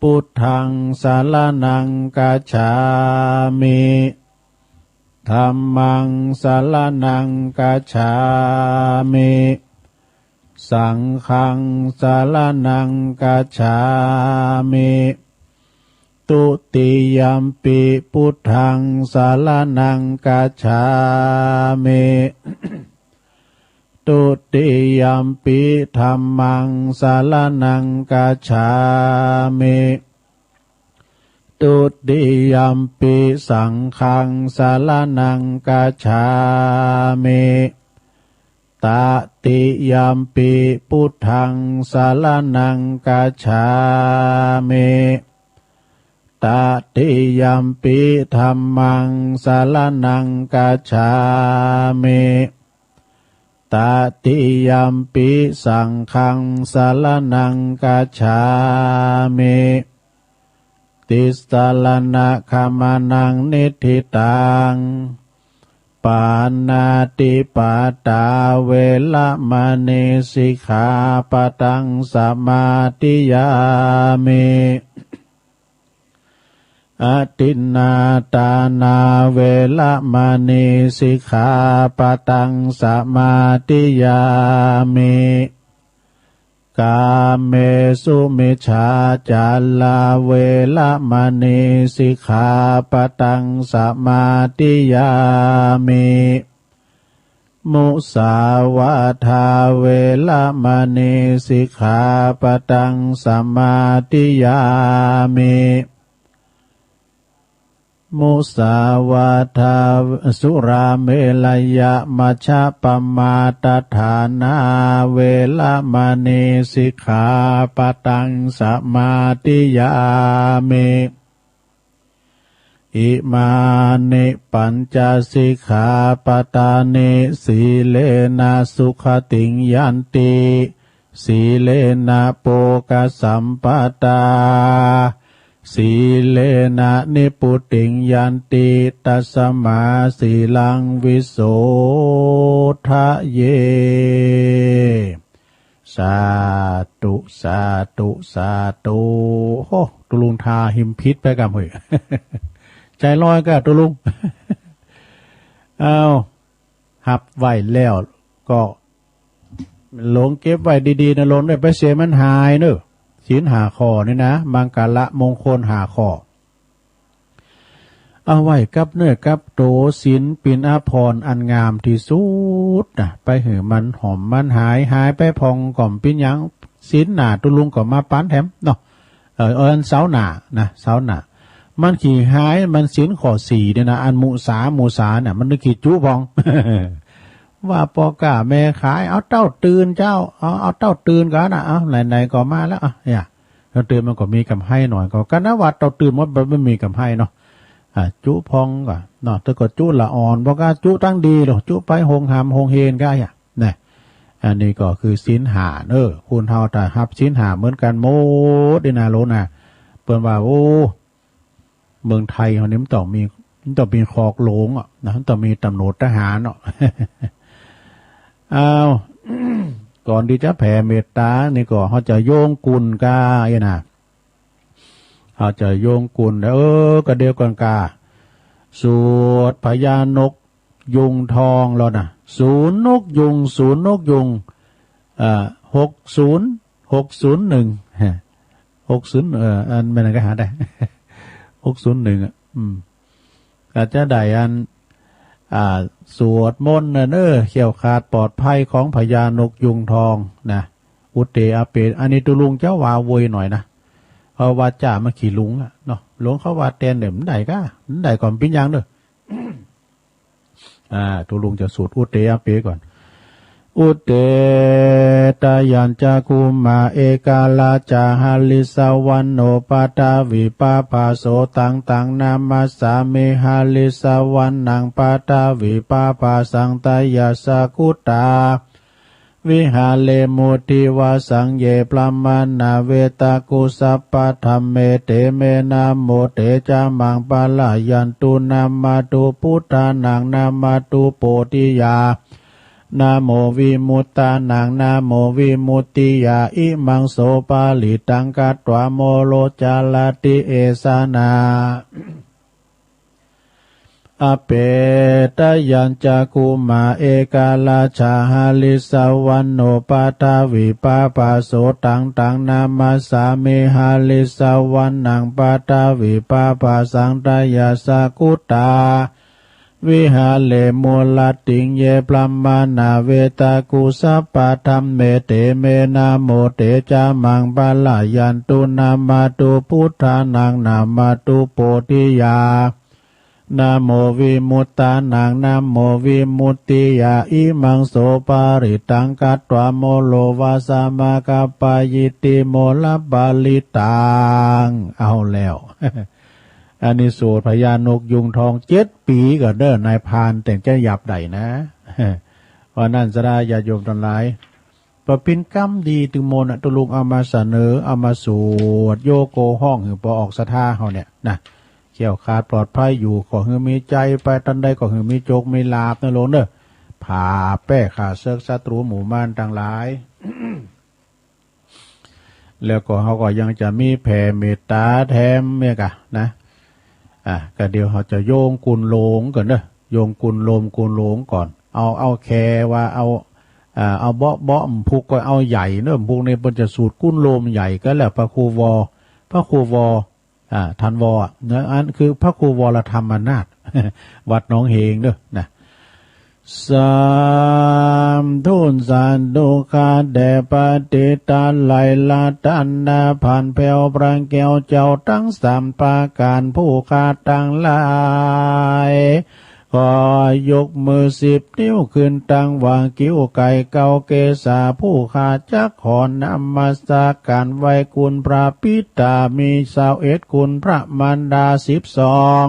พุทธังสะระณังคัจฉามิ ธัมมังสะระณังคัจฉามิ สังฆังสะระณังคัจฉามิ ทุติยัมปิ พุทธังสะระณังคัจฉามิ ทุติยัมปิ ธัมมังสะระณังคัจฉามิ ทุติยัมปิ สังฆังสะระณังคัจฉามิ ตติยัมปิ พุทธังสะระณังคัจฉามิ ตติยัมปิ ธัมมังสะระณังคัจฉามิ ตติยัมปิ สังฆังสะระณังคัจฉามิ ติสสะระณะขะมะนัง นิฏฐิตัง ปาณาติปาตา เวระมะณี สิกขาปะทัง สะมาธิยามิ อะทินนาทานา เวระมะณี สิกขาปะทัง สะมาธิยามิ กาเมสุมิจฉาจารา เวระมณี สิกขาปะตัง สมาธิยามิ มุสาวาทา เวระมณี สิกขาปะตัง สมาธิยามิ มุสาวาทา สุราเมรยะ มัชฌะปะมาทฐานา เวระมณี สิกขาปะตัง สมาธิยามิ อิมานิ ปัญจ สิกขาปะตานิ สีเลนะ สุขติง ยันติ สีเลนะ โภคสัมปะทา สีเลนะ นิพพุติง ยันติ ตัสมา สีลัง วิโสทะเย สาธุ สาธุ สาธุ โอ้ ตุ๊ลุงทาหิมพิษไปก่ำ เฮ้ย ใจ๋ลอยก่ะตุ๊ลุง เอา ฮับไว้แล้วก็ หลวงเก็บไว้ดีๆ นะหลวงเน่อ ไปเสียมันหายเน่อ ศีลห้าข้อนี่นะ มังคละมงคลห้าข้อ เอาไว้กับเนื้อกับโต ศีลเป๋นอาภรณ์อันงามตี้สุดนะ ไปหื้อมันหอมมันหาย หายไปพ่องก็บ่เป๋นหยัง ศีลหน้าตุ๊ลุงก็มาปั๋นแถมเนาะ เออ เออ อันเสาร์หน้านะ เสาร์หน้า มันจะหาย มันศีลข้อสี่เนี่ยนะ อันมุสา มุสาเนี่ย มันจะจุพ่อง ว่าป้อก๊าแม่ขาย เอาเต้าตื่นเจ้า เอา เอาเต้าตื่นก่อนนะ เอา ไหนๆ ก็มาแล้ว เอา เนี่ย เต้าตื่นมันก็มีกำไรหน่อย ก็ กะนั้นว่าเต้าตื่นหมด มันบ่มีกำไรเนาะ อ่า จุพ่องก่อเนาะ แต่ก็จุละอ่อน บ่กล้าจุตังดีหรอก จุไปโฮงหามโฮงเฮนก็อย่า นะ อันนี้ก็คือศีลห้าเน่อ คนเฮาถ้าฮับศีลห้าเหมือนกั๋นหมดนี่นะหลวงนะ เปิ้นว่า โอ้ เมืองไทยเฮานี่มันต้องมี มันต้องมีคอกหลวงอะนะ มันต้องมีตำรวจทหารเนาะ อ้าว ก่อนตี้จะแผ่เมตต๋านี่ก็เฮาจะโยงกุณก้าอี้นะ เฮาจะโยงกุณ เออ กะเดียวก่อนก้า สวดพญานกยูงทองแล้วนะ ศูนย์นกยูง ศูนย์นกยูง เอ่อ หกศูนย์ หกศูนย์หนึ่ง ฮะ หกศูนย์ เอ่อ อันแม่นก็หาได้ หกศูนย์หนึ่ง อ่ะ อืม ก็จะได้อัน อ่า สวดมนต์น่ะเน่อ แคล้วคลาดปลอดภัยของพญานกยูงทองนะ อุเต อาเป อันนี้ตุ๊ลุงจะว่าโวยหน่อยนะ เพราะว่าจ๋ามันขี้หลงอะเนาะ หลวงเขาว่าแตนเด้อ มันได้ก้า มันได้ก่อนปิ้นยางเด้อ อ่า ตุ๊ลุงจะสวดอุเต อาเป ก่อน อุเต ตะยัญจะกุมะ เอกะราชะ หะริสะวัณโณ ปะทะวิปะผะโส ตัง ตัง นะมัสสามิ หะริสะวัณัง ปะทะวิปะผะสัง ตะยัสสะ กุตา วิหะเรมุ ทิวะสัง เย บรามะณา เวตะกุ สัพพะ ธัมเม เต เม นะโม เต จะ มัง ปะระยันตุ นะมะตุ พุทธานัง นะมะตุ โพธิยา นะโม วิมุตตานัง นะโม วิมุตติยา อิมัง โส ปะริตตัง คัตวา โมโร จะระติ เอสะนะ อาเป ตะยัญจะกุมะ เอกะราชะ หะริสะวัณโณ ปะทะวิปะผะโส ตัง ตัง นะมัสสามิ หะริสะวัณัง ปะทะวิปะผะสัง ตะยัสสะ กุตา วิหะเรมุ รัตติง เย บรามะณา เวตะกุ สัพพะ ธัมเม เต เม นะโม เต จะ มัง ปะระยันตุ นะมะตุ พุทธานัง นะมะตุ โพธิยา นะโม วิมุตตานัง นะโม วิมุตติยา อิมัง โส ปะริตตัง คัตวา โมโร วะสะมะ คัปปะยิติ โมรปะริตตัง เอาแล้ว อันนี้สวดพญานกยูงทองเจ็ดปี๋ก่อนเน่อ นายพรานเต้นจะหยาบใด๋นะ ว่านั้นสะดาญาติโยมตังหลาย ปะเป๋นกรรมดีตึงหมดน่ะ ตุ๊ลุงเอามาเสนอ เอามาสวด โยโกฮ้องหื้อปอออกศรัทธาเฮาเนี่ยนะ แคล้วคลาดปลอดภัยอยู่ ขอหื้อมีใจ๋ไปตอนใดก็หื้อมีโจคมีลาภนะหลวงเน่อ ผาแป้ข้าเสิกศัตรูหมู่มารตังหลาย แล้วก็เฮาก็ยังจะมีแผ่เมตต๋าแถมเนี่ยกะนะ อ่ะ ก็เดี๋ยวเฮาจะโยงกุณหลวงก่อนเน่อ โยงกุณโลมกุณหลวงก่อน เอา เอาแค่ว่าเอา อ่า เอาเบาะ เบาะ ผูกก็เอาใหญ่เนอะ ผูกนี่เปิ้นจะสูตรกุนโลมใหญ่กั๋นแหละ พระครูวอ พระครูวอ อ่า ท่านวอ เนอะ อันคือพระครูวรธรรมนาถ วัดหนองเหงเนอะนะ สาธุ สาธุ ข้าแต่พระเถระไตรรัตนพันแผ้วพระแก้วเจ้าตังสามประก๋าน ผู้ข้าตังหลาย ขอยกมือสิบนิ้วขึ้นตังหว่างคิ้วไก๋เก๊าเกศา ผู้ข้าจักขอนมัสก๋านไหว้คุณพระปิดามีซาวเอ็ด คุณพระมารดาสิบสอง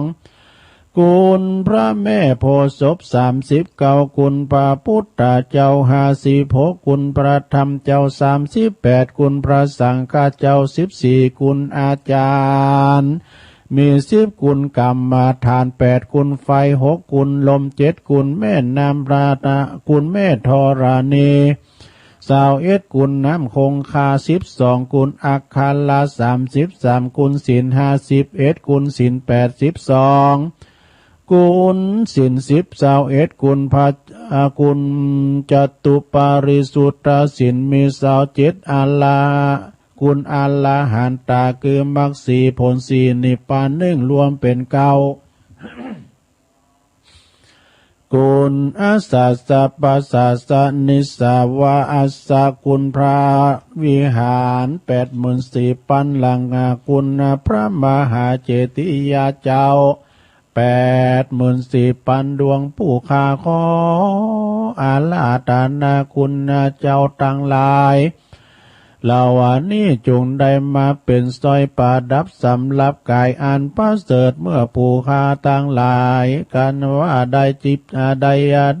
คุณพระแม่โพธิ์ศพสามสิบเก้า คุณพระพุทธเจ้าห้าสิบหก คุณพระธรรมเจ้าสามสิบแปด คุณพระสังฆเจ้าสิบสี่ คุณอาจารย์ มีสิบ คุณกรรมฐานแปด คุณไฟหก คุณลมเจ็ด คุณแม่น้ำพระนะ คุณแม่ธรณีซาวเอ็ด คุณน้ำคงคาสิบสอง คุณอัคระสามสิบสาม คุณศีลห้าสิบเอ็ด คุณศีลแปดสิบสอง คุณศีลสิบซาวเอ็ด คุณพระ อ่า คุณจตุปาริสุทธศีลมีซาวเจ็ด อรหะ คุณอรหันตาคือมรรคสี่ผลสี่นิพพานหนึ่ง รวมเป๋นเก้า คุณอัสสะสะปัสสะสะนิสสาวะอัสสะ คุณพระวิหารแปดหมื่นสี่ปันหลัง คุณพระมหาเจดีย์เจ้าแปดหมื่นสี่ปันดวง ผู้ข้าขออาราธนาคุณเจ้าตังหลาย เหล่านี้จงได้มาเป๋นสร้อยประดับสำหรับก๋ายอันประเสริฐ เมื่อผู้ข้าตังหลาย กันว่าได้จิต ได้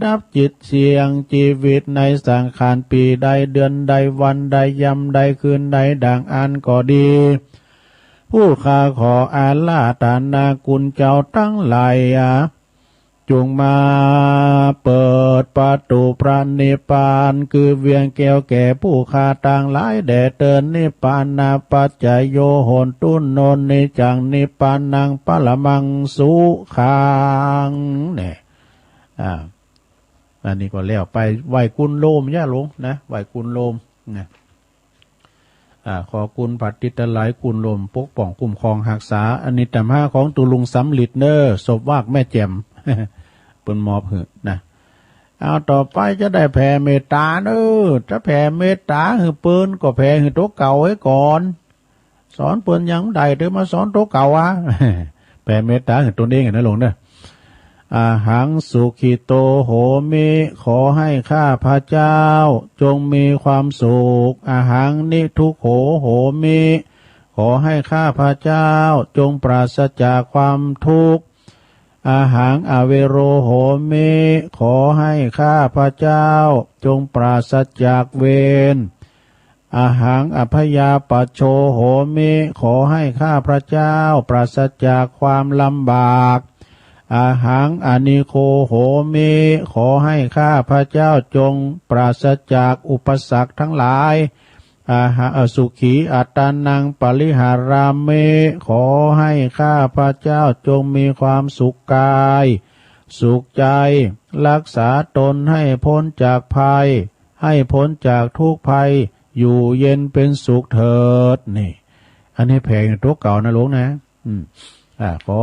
ดับจิตเสี่ยงจีวิตในสังขารปีใด เดือนใด วันใด ยามใด คืนใด ดังอั้นก็ดี ผู้ข้าขออาราธนาคุณเจ้าตังหลาย จงมาเปิดประตู๋พระนิพพาน คือเวียงแก้วแก่ผู้ข้าตังหลายแด่เตอญ นิพพานะปัจจโย โหนตุ โน นิจจัง นิพพานัง ปรมัง สุขัง เนี่ย อ่า อันนี้ก็แล้วไป ไหว้กุนโลม ญาติโยมนะ ไหว้กุนโลมนะ อ่า ขอกุนพระเถระไตร กุนโลมปกป้องคุ้มครองฮักษา อันนี้ต๋ามหาของตุ๊ลุงสำริดเน่อ ศพวากแม่แจ่ม เปิ้นมอบหื้อนะ เอา ต่อไปจะได้แผ่เมตต๋าเน่อ จะแผ่เมตต๋าหื้อเปิ้นก็แผ่หื้อตั๋วเก่าไว้ก่อน สอนเปิ้นยังบ่ได้ เดี๋ยวมาสอนตั๋วเก่าอะ แผ่เมตต๋าหื้อตนเองนะโยมเน่อ อะหัง สุขิโต โหมิ ขอให้ข้าพเจ้าจงมีความสุข อะหัง นิทุกโข โหมิ ขอให้ข้าพเจ้าจงปราศจากความทุกข์ อะหัง อเวโร โหมิ ขอให้ข้าพเจ้าจงปราศจากเวร อะหัง อพยาปัชโช โหมิ ขอให้ข้าพเจ้าปราศจากความลำบาก อะหัง อนิโค โหมิ ขอให้ข้าพเจ้าจงปราศจากอุปสรรคทั้งหลาย อะหัง อสุขีอัตตานัง ปริหารามิ ขอให้ข้าพเจ้าจงมีความสุขกาย สุขใจ รักษาตนให้พ้นจากภัย ให้พ้นจากทุกข์ภัย อยู่เย็นเป็นสุขเถิด นี่ อันนี้แผ่ตั๋วเก่านะโยมนะ อืม อ่า ขอ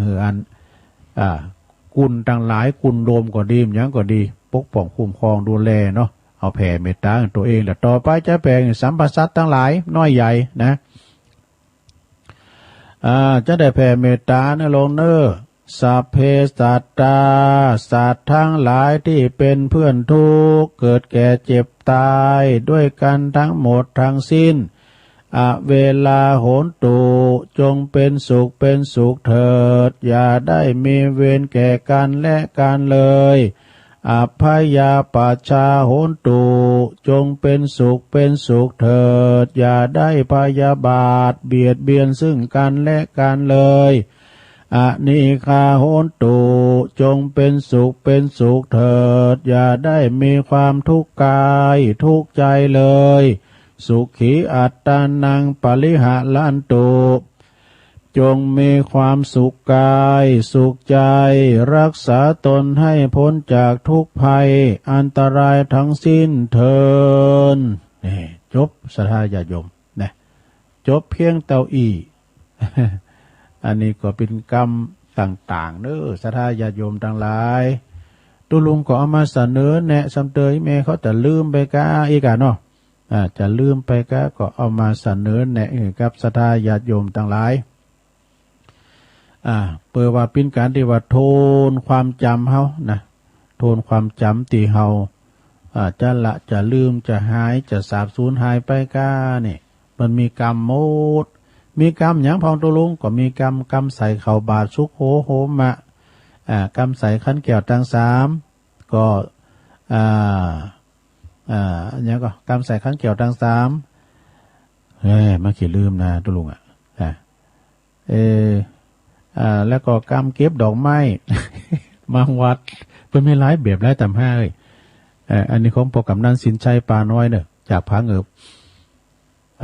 หื้ออัน อ่า กุนตังหลาย กุนโลมก็ดี หยังก็ดี ปกป้องคุ้มครองดูแลเนาะ เอาแผ่เมตต๋าหื้อตั๋วเอง แล้วต่อไปจะแผ่หื้อสรรพสัตว์ตังหลาย น้อยใหญ่นะ อ่า จะได้แผ่เมตต๋าเน่อโยมเน่อ สัพเพสัตตา สัตว์ทั้งหลายที่เป็นเพื่อนทุกข์ เกิดแก่เจ็บตายด้วยกันทั้งหมดทั้งสิ้น อเวราโหนตุ จงเป็นสุขเป็นสุขเถิด อย่าได้มีเวรแก่กันและกันเลย อัพพยาปัชชาโหนตุ จงเป็นสุขเป็นสุขเถิด อย่าได้พยาบาทเบียดเบียนซึ่งกันและกันเลย อนีฆาโหนตุ จงเป็นสุขเป็นสุขเถิด อย่าได้มีความทุกข์กายทุกข์ใจเลย สุขีอัตตานัง ปริหารันตุ จงมีความสุขกายสุขใจ รักษาตนให้พ้นจากทุกข์ภัยอันตรายทั้งสิ้นเทอญ นี่ จบ ศรัทธาญาติโยม นะ จบเพียงเต้าอี้ อันนี้ก็เป๋นกำต่างๆ เน้อ ศรัทธาญาติโยมตังหลาย ตุ๊ลุงก็เอามาเสนอแนะ ซ้ำเตยแม่เขาจะลืมไปก้าอี้ก่าเนาะ อ่า จะลืมไปก้า ก็เอามาเสนอแนะหื้อกับศรัทธาญาติโยมตังหลาย อ่า เปื้อว่าเป๋นก๋านตี้ว่าโทนความจ๋ำเฮานะ โทนความจ๋ำตี้เฮา อ่า จะละ จะลืม จะหาย จะสาบสูญหายไปก้านี่ มันมีกำหมด มีกำหยังพ่องตุ๊ลุง ก็มีกำ กำใส่ข้าวบาตร สุโขโหมะ อ่า กำใส่ขันแก้วตังสาม ก็ อ่า อ่า หยังก็ กำใส่ขันแก้วตังสาม เฮ้ย มาขี้ลืมนะตุ๊ลุงอะ อ่า เออ อ่า แล้วก็กำเก็บดอกไม้ บางวัด เปิ้นมีหลายแบบหลายต๋ำห้าเอ้ย เอ่อ อันนี้ของป้อกำนันสินชัย ป่าน้อยเน้อ จากผาเหงือบ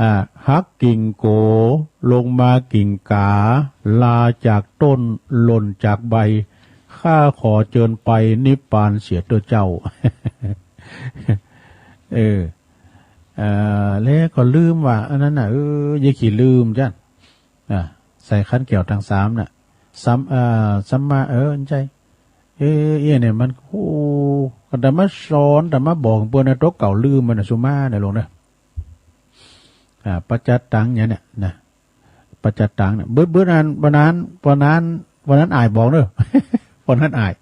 อ่า หักกิ่งโก ลงมากิ่งกา ลาจากต้น หล่นจากใบ ข้าขอเจิญไปนิพพานเสียเต๊อะเจ้า เออ เอ่อ แล้วก็ลืมว่า อันนั้นน่ะ เออ อย่าขี้ลืมจ้ะ อ่า ใส่ขันแก้วตังสามน่ะ สัม อ่า สัมมา เออ ใจ้ เออ เอี้ยเนี่ยมัน โอ้ อาตมาสอน อาตมาบอกเปิ้นนะ ตั๋วเก่าลืมมันน่ะ สุมาเนี่ย หลวงเน้อ อ่า ปัจจัตตังเนี่ย เนี่ยนะ ปัจจัตตังเนี่ย เบิด เบิดอัน วันนั้น วันนั้น วันนั้นอ่ายบอกเน้อ วันนั้นอ่าย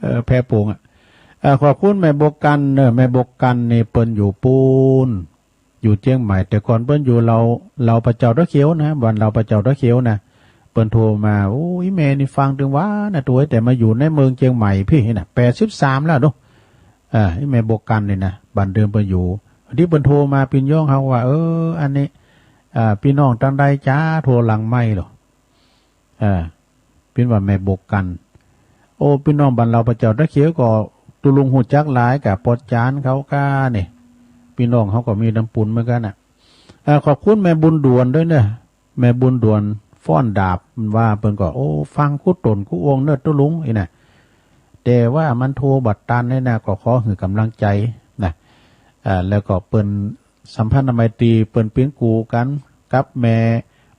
เออ แผ่โป่งอะ เออ ขอบคุณแม่บัวกัญเน้อ แม่บัวกัญนี่เปิ้นอยู่ปู๊น อยู่เจียงใหม่ แต่ก่อนเปิ้นอยู่เหล่า เหล่าป่าเจ้าตะเขียวนะ บ้านเหล่าป่าเจ้าตะเขียวนะ เปิ้นโทรมา โอ้ย แม่นี่ฟังตึงว่านะ ตั๋ว แต่มาอยู่ในเมืองเจียงใหม่ปี้นะ แปดสิบสามแล้วเนาะ อ่า ไอ้แม่บัวกัญนี่นะ บ้านเดิมเปิ้นอยู่ ตี้เปิ้นโทรมา ปี้น้องเฮาว่า เออ อันนี้ อ่า ปี้น้องตังใดจ๊า โทรหลังไมค์เหรอ อ่า เปิ้นว่าแม่บัวกัญ โอ้ ปี้น้องบ้านเหล่าป่าเจ้าตะเขียวก็ ตุ๊ลุงฮู้จักหลาย กะป้อจ๋านเขาก้านี่ ปี้น้องเฮาก็มีน้ำปูนเหมือนกั๋นน่ะ อ่า ขอบคุณแม่บุญด่วนด้วยเน้อ แม่บุญด่วนฟ้อนดาบ ว่าเปิ้นก็ โอ้ ฟังกู้ต๋นกู้องค์เน้อตุ๊ลุง อี้นะ แต่ว่ามันโทรบ่ตันนี่นะ ก็ขอหื้อก๋ำลังใจ๋นะ อ่า แล้วก็เปิ้นสัมพันธไมตรี เปิ้นเป๋นกู่กั๋นกับแม่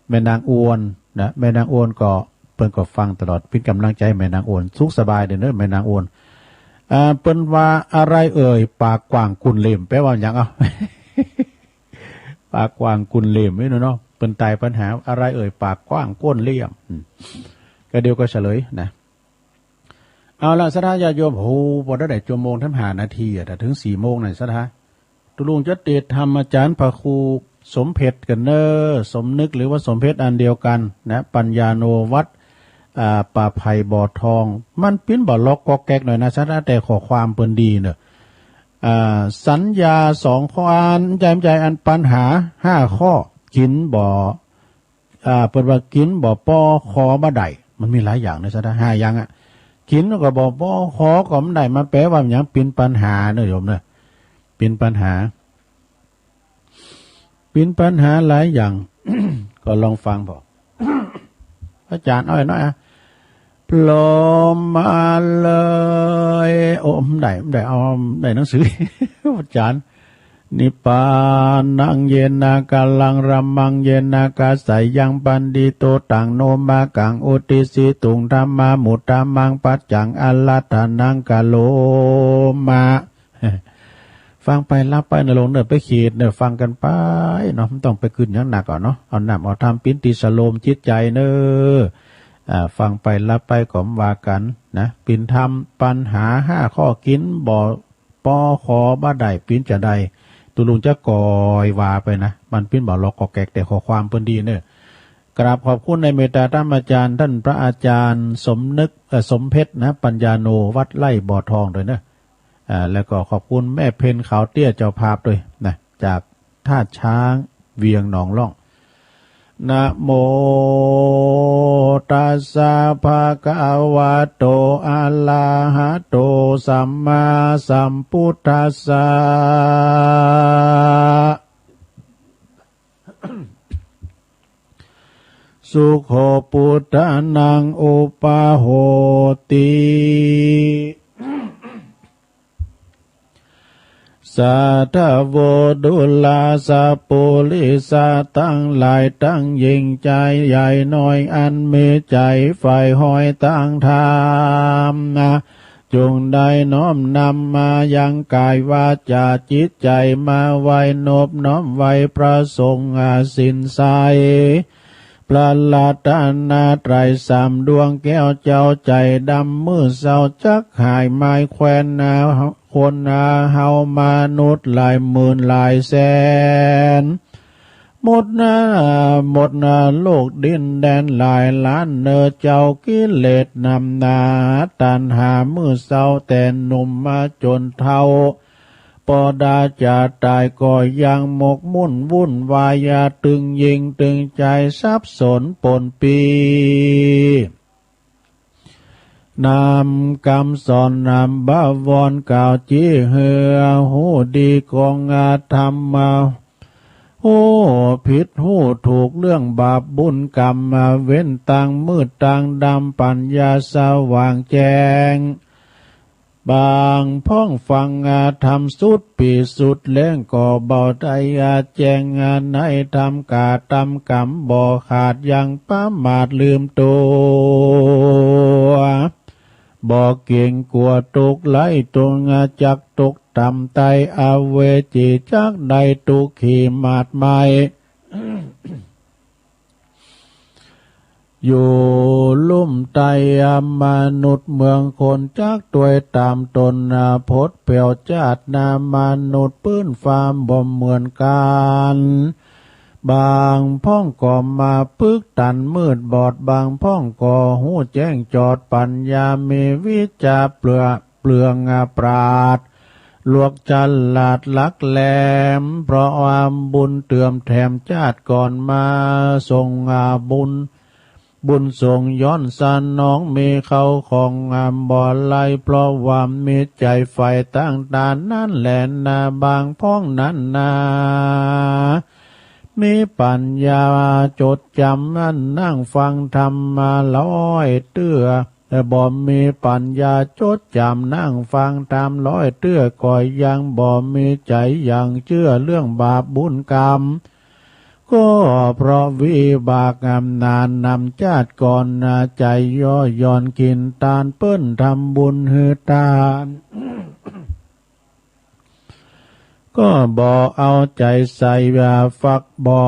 แม่นางอวนนะ แม่นางอวนก็ เปิ้นก็ฟังตลอด เป๋นก๋ำลังใจ๋แม่นางอวน สุขสบายเด้อเน้อแม่นางอวน อ่า เปิ้นว่า อะไรเอ่ย ปากกว้างก้นเหล่ยม แปลว่าหยังเอ้า ปากกว้างก้นเหล่ยมนี่เนาะ เปิ้นไต่ปัญหา อะไรเอ่ย ปากกว้างก้นเหล่ยม อืม ก็เดี๋ยวก็เฉลยนะ เอาละ ศรัทธาญาติโยม โอ้โห พอได้ชั่วโมงแถมห้านาทีอะ ถ้าเถิงสี่โมงน่ะ ศรัทธา ตุ๊ลุงจะเตสน์ธรรมอาจ๋ารย์พระครูสมเพชรกั๋นเน้อ สมนึกหรือว่าสมเพชรอันเดียวกั๋นนะ ปัญญาโน วัด อ่า ป่าไผ่บ่อทอง มันปิ้นบ่าล็อกก๊อกแก๊กหน่อยนะ ศรัทธา แต่ข้อความเปิ้นดีเน้อ อ่า สัญญาสองข้อ อัน ใจ้ ใจ้ อันปัญหาห้าข้อ กิ๋นบ่ อ่า เปิ้นว่ากิ๋นบ่ป้อคอบ่ได้ มันมีหลายอย่างนะ ศรัทธา ห้าอย่างอะ กิ๋นก็บ่ป้อ คอก็บ่ได้ มันแปลว่าหยัง เป๋นปัญหาเน้อโยมเน้อ เป๋นปัญหา เป๋นปัญหาหลายอย่าง ก็ลองฟังผ่อ อาจ๋ารย์ เอาหน่อยอะ พร้อมมาเลย โอ้ บ่ได้ บ่ได้ เอา บ่ได้หนังสือ อาจ๋ารย์ นิพพานัง เยนะ กาลัง รัมมัง เยนะ กาสายัง ปัณฑิโต ตัง โน มะกัง อุตติสสิตุง ธัมมา มุตตะมัง ปัจจัง อะรัตถะนัง กะโรมะ ฟังไปหลับไปเน้อโยมเน้อ ไปเขตเน้อ ฟังกั๋นไปเนาะ บ่ต้องไปกึ๊ดหยังหนักอ่ะเนาะ เอาน้ำเอาธรรมเป๋นตี้สโลมจิตใจ๋เน้อ อ่า ฟังไปหลับไปก็บ่ว่ากั๋นนะ เป๋นธรรม ปัญหาห้าข้อ กิ๋นบ่ป้อคอบ่ได้ เป๋นจาใด ตุ๊ลุงจะก่อยว่าไปนะ มันปิ้นบ่าล็อกก๊อกแก๊ก แต่ข้อความเปิ้นดีเน้อ กราบขอบคุณในเมตตาธรรมอาจ๋ารย์ ต้านพระอาจ๋ารย์สมนึก เอ่อ สมเพชรนะ ปัญญาโน วัดไร่บ่อทองด้วยเน้อ อ่า แล้วก็ขอบคุณแม่เพ็ญขาวเตี้ยเจ้าภาพด้วยนะ จากท่าช้างเวียงหนองล่อง นะโมตัสสะ ภะคะวะโต อะระหะโต สัมมาสัมพุทธัสสะ สุโข ปุทธานัง อุปาโหติ สาธโว ดูราสะ ปุริสะตังหลาย ตังหญิงจายใหญ่น้อย อันมีใจ๋ใฝ่ฮอยตางธรรมนะ จุ่งได้น้อมนำมายังก๋ายวาจ๋าจิตใจ๋ มาไหว้นบน้อมไหว้พระสงฆ์อาศีลใส พระรัตนตรัยสามดวงแก้วเจ้าใจ๋ดำ มื้อเช้าจักหายไม้แควนนา คนนาเฮามนุษย์หลายหมื่นหลายแสน หมดนา หมดนาโลกดินแดนหลายล้านเนอ เจ้ากิเลสนำหนา ตัณหามื้อเช้าแต่หนุ่มมาจ๋นเฒ่า ปอดาจะต๋ายก็ยังหมกมุ่นวุ่นวาย ตึงยิ่งตึงใจ๋สับสนปนปี้ นำกำสอนนำบวรกล่าวจี้หื้อฮู้ดีกองธรรมะ ฮู้ผิดฮู้ถูกเรื่องบาปบุญกรรม เว้นตางมืดตางดำ ปัญญาสว่างแจ้ง บางพ่องฟังธรรมสุดปี้สุดแรง ก็บ่ได้แจ้งในธรรม กระตำกำบ่ขาดยังประมาทลืมตั๋ว บ่เก๋งกั๋วตกไหลตกจักตกต่ำใต้อเวจี จักได้ตุ๊กขีหมาดไหม้ อยู่ลุ่มใต้มนุษย์เมืองคน จักตวยต๋ามต๋นนา พดแป๋วจาตินามนุษย์ปื้นฟ้าบ่เหมือนกั๋น บางพ่องก็มาปึกตันมืดบอด บางพ่องก็ฮู้แจ้งจอดปัญญา มีวิชาเปลือก เปลืองปราชญ์ ลวกฉลาดหลักแหลม เพราะว่าบุญเติมแถมจาติก่อนมา ส่งอาบุญ บุญส่งย้อนสนอง มีเข้าของงามบ่ไหล เพราะว่ามีใจ๋ใฝ่ตางตานนั้นแหละนา บางพ่องนั้นนา มีปัญญาจดจ๋ำ นั่งฟังธรรมมาร้อยเตื้อ แต่บ่มีปัญญาจดจ๋ำ นั่งฟังธรรมร้อยเตื้อ ก็ยังบ่มีใจ๋ยังเจื้อเรื่องบาปบุญกรรม ก็เพราะวิบากอำนาจนำจาติก่อนนา ใจ๋ย่อหย่อนขินตานเปิ้นทำบุญหื้อตาน ก็บ่เอาใจ๋ใส่ว่าฝัก บ่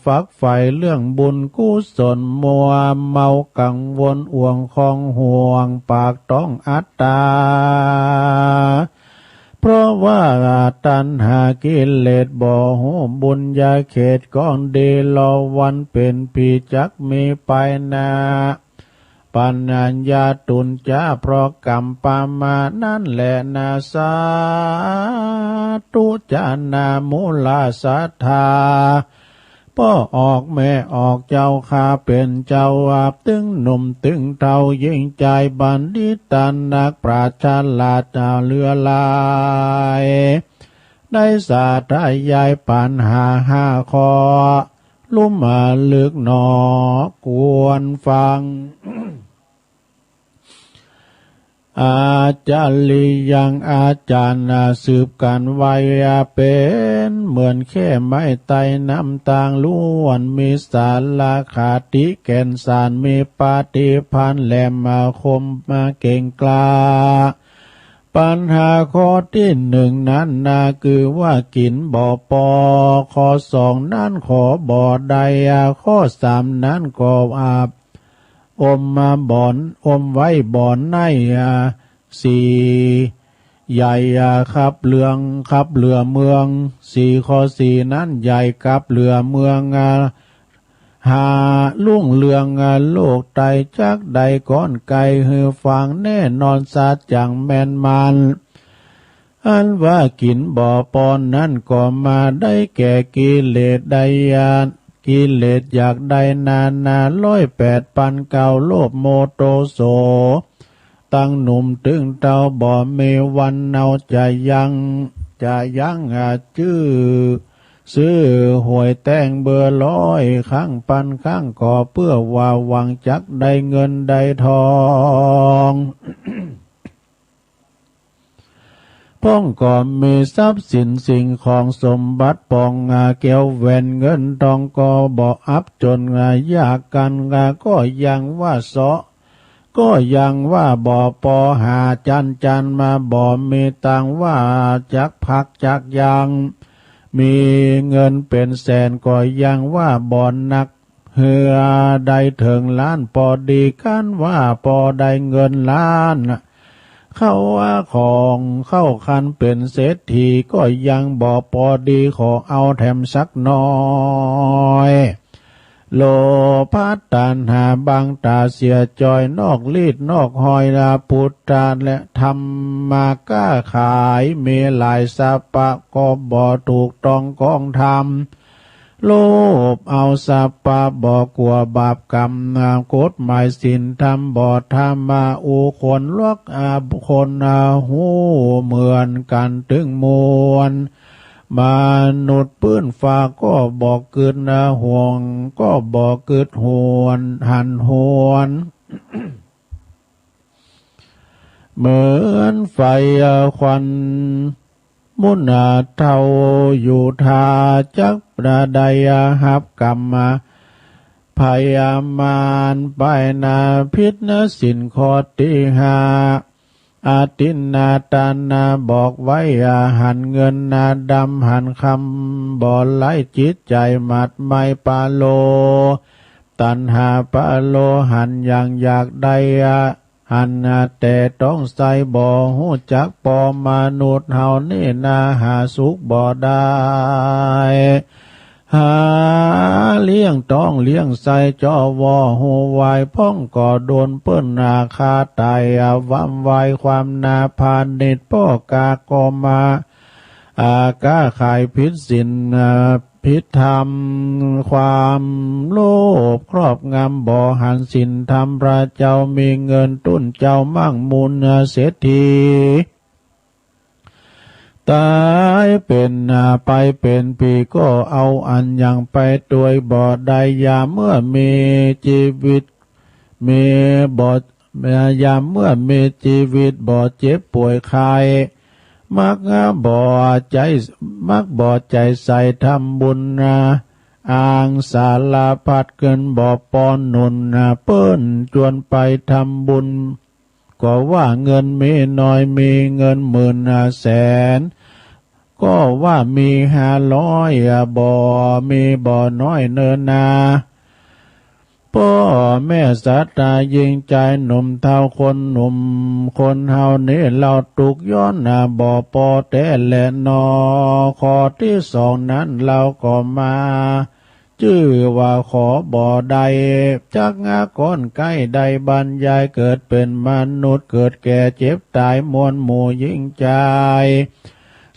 ฝักใฝ่เรื่องบุญกุศล มัวเมากังวลอ่วงของห่วงปากท้องอัตตา เพราะว่าตัณหากิเลสบ่ฮู้บุญญาเขตของดี รอวันเป๋นผีจักมีไปนา ปัญญาตุนจ้า เพราะกรรมประมาทนั้นแหละนา สาธุจานามุลาศรัทธา ป้อออกแม่ออกเจ้าข้าเป๋นเจ้า อาบตึงหนุ่มตึงเฒ่า หญิงจายบัณฑิตานักปราชญ์ฉลาดเหลือหลาย ได้สาธยายปัญหาห้าข้อ ลุ่มลึกหนอควรฟัง อาจาริยัง อาจ๋ารย์สืบกั๋นไว้ เป๋นเหมือนแค่ไม้ไต้น้ำตางล้วน มีสาระคติแก่นสาร มีปฏิภาณแหลมคมเก่งกล้า ปัญหาข้อตี้หนึ่งนั้นนา คือว่ากิ๋นบ่ปอ ข้อสองนั้นขอบ่ได้ ข้อสามนั้นก็อาบ อมมาบ่อน อมไว้บ่อนใน อ่า สี่ ใหญ่ อ่า คับเรือง คับเหลือเมือง สี่ ข้อสี่นั้นใหญ่คับเหลือเมือง อ่า ห้า รุ่งเรือง อ่า โลกไต้จักได้ก้อนไก่ หื้อฟังแน่นอนสัจจังแม่นมัน อันว่ากิ๋นบ่ปอนั้นก็มาได้แก่กิเลสได้ยาน กิเลสอยากได้นานาร้อยแปดปันเก้า โลภโมโทโส ตั้งหนุ่มตึงเฒ่าบ่มีวันเนา จะยัง จะยังอาจื้อ ซื้อหวยแต๊งเบอร์ร้อย ครั้งปันครั้งก็เปื้อว่าหวังจักได้เงินได้ทอง พ่องก็มีทรัพย์สินสิ่งของสมบัติปอง อา แก้วแหวนเงินทองก็บ่อับจน อา ยากกัน อา ก็ยังว่าเซาะ ก็ยังว่าบ่ปอหาจันจันมา บ่มีตังว่าจักพักจักยัง มีเงินเป๋นแสนก็ยังว่าบ่หนัก เฮือได้เถิงล้านปอดี คันว่าปอได้เงินล้าน เข้าว่าของเข้าคันเป๋นเศรษฐี ก็ยังบ่ปอดี ขอเอาแถมสักหน่อย โลภะตัณหาบังต๋าเสียจอย นอกลีดนอกฮอย อา พุทธะและธรรมะ ก้าขายมีหลาย สัพพะก็บ่ถูกต้องกองธรรม โลภเอาสัพพะบ่กั๋วบาปกรรม กฎหมายศีลธรรมบ่ทำ อา อู้คนลวก อา คน อา ฮู้เหมือนกั๋นตึงมวล มนุษย์ปื้นฟ้าก็บ่กึ๊ด อา ห่วง ก็บ่กึ๊ดหวน หันหวน เหมือนไฟควัน มุนเฒ่าอยู่ถ้าจักได้ฮับกรรม พยามารไปนาผิดนะศีลข้อตี้ห้า อทินนาทานาบอกไว้ อา หันเงินนาดำหันคำบ่ไร้ จิตใจ๋หมดไหม้ปะโล ตัณหาปะโล หันอย่างอยากได้ อา หันแต่ต้องใส่ บ่ฮู้จักปอ มนุษย์เฮานี่นา หาสุขบ่ได้ หาเลี้ยงต้องเลี้ยงใส่ จ้อวอฮู้วาย พ่องก็โดนเปิ้นนาฆ่าต๋าย อา วำวายความนาพาณิชย์ ป้อกาก็มา อา ก้าขายผิดศีล อา ผิดธรรม ความโลภครอบงำ บ่หันศีลธรรม พระเจ้ามีเงินตุ๊นเจ้ามั่งมูล อา เศรษฐี ต๋ายเป๋น อา ไปเป๋นผีก็เอาอันยังไปตวยบ่ได้ ยามเมื่อมีจีวิต มีบ่ ยามเมื่อมีจีวิตบ่เจ็บป่วยไข้ มักบ่ใจ๋ มักบ่ใจ๋ใส่ทำบุญนา อ้างสารพัดเกินบ่ปอหนุนนา เปิ้นจวนไปทำบุญ ก็ว่าเงินมีน้อย มีเงินหมื่นนาแสน ก็ว่ามีห้าร้อย อา บ่มีบ่น้อยเนินนา ป้อแม่ศรัทธาหญิงจายหนุ่มเฒ่าคนหนุ่มคนเฮานี้ เฮาตุ๊กย้อนนาบ่ปอแต๊แลนอ ข้อตี้สองนั้นเฮาก็มา จื้อว่าขอบ่ได้ จักงาก้อนใก้ได้บรรยาย เกิดเป๋นมนุษย์ เกิดแก่เจ็บต๋าย มวลหมู่หญิงจาย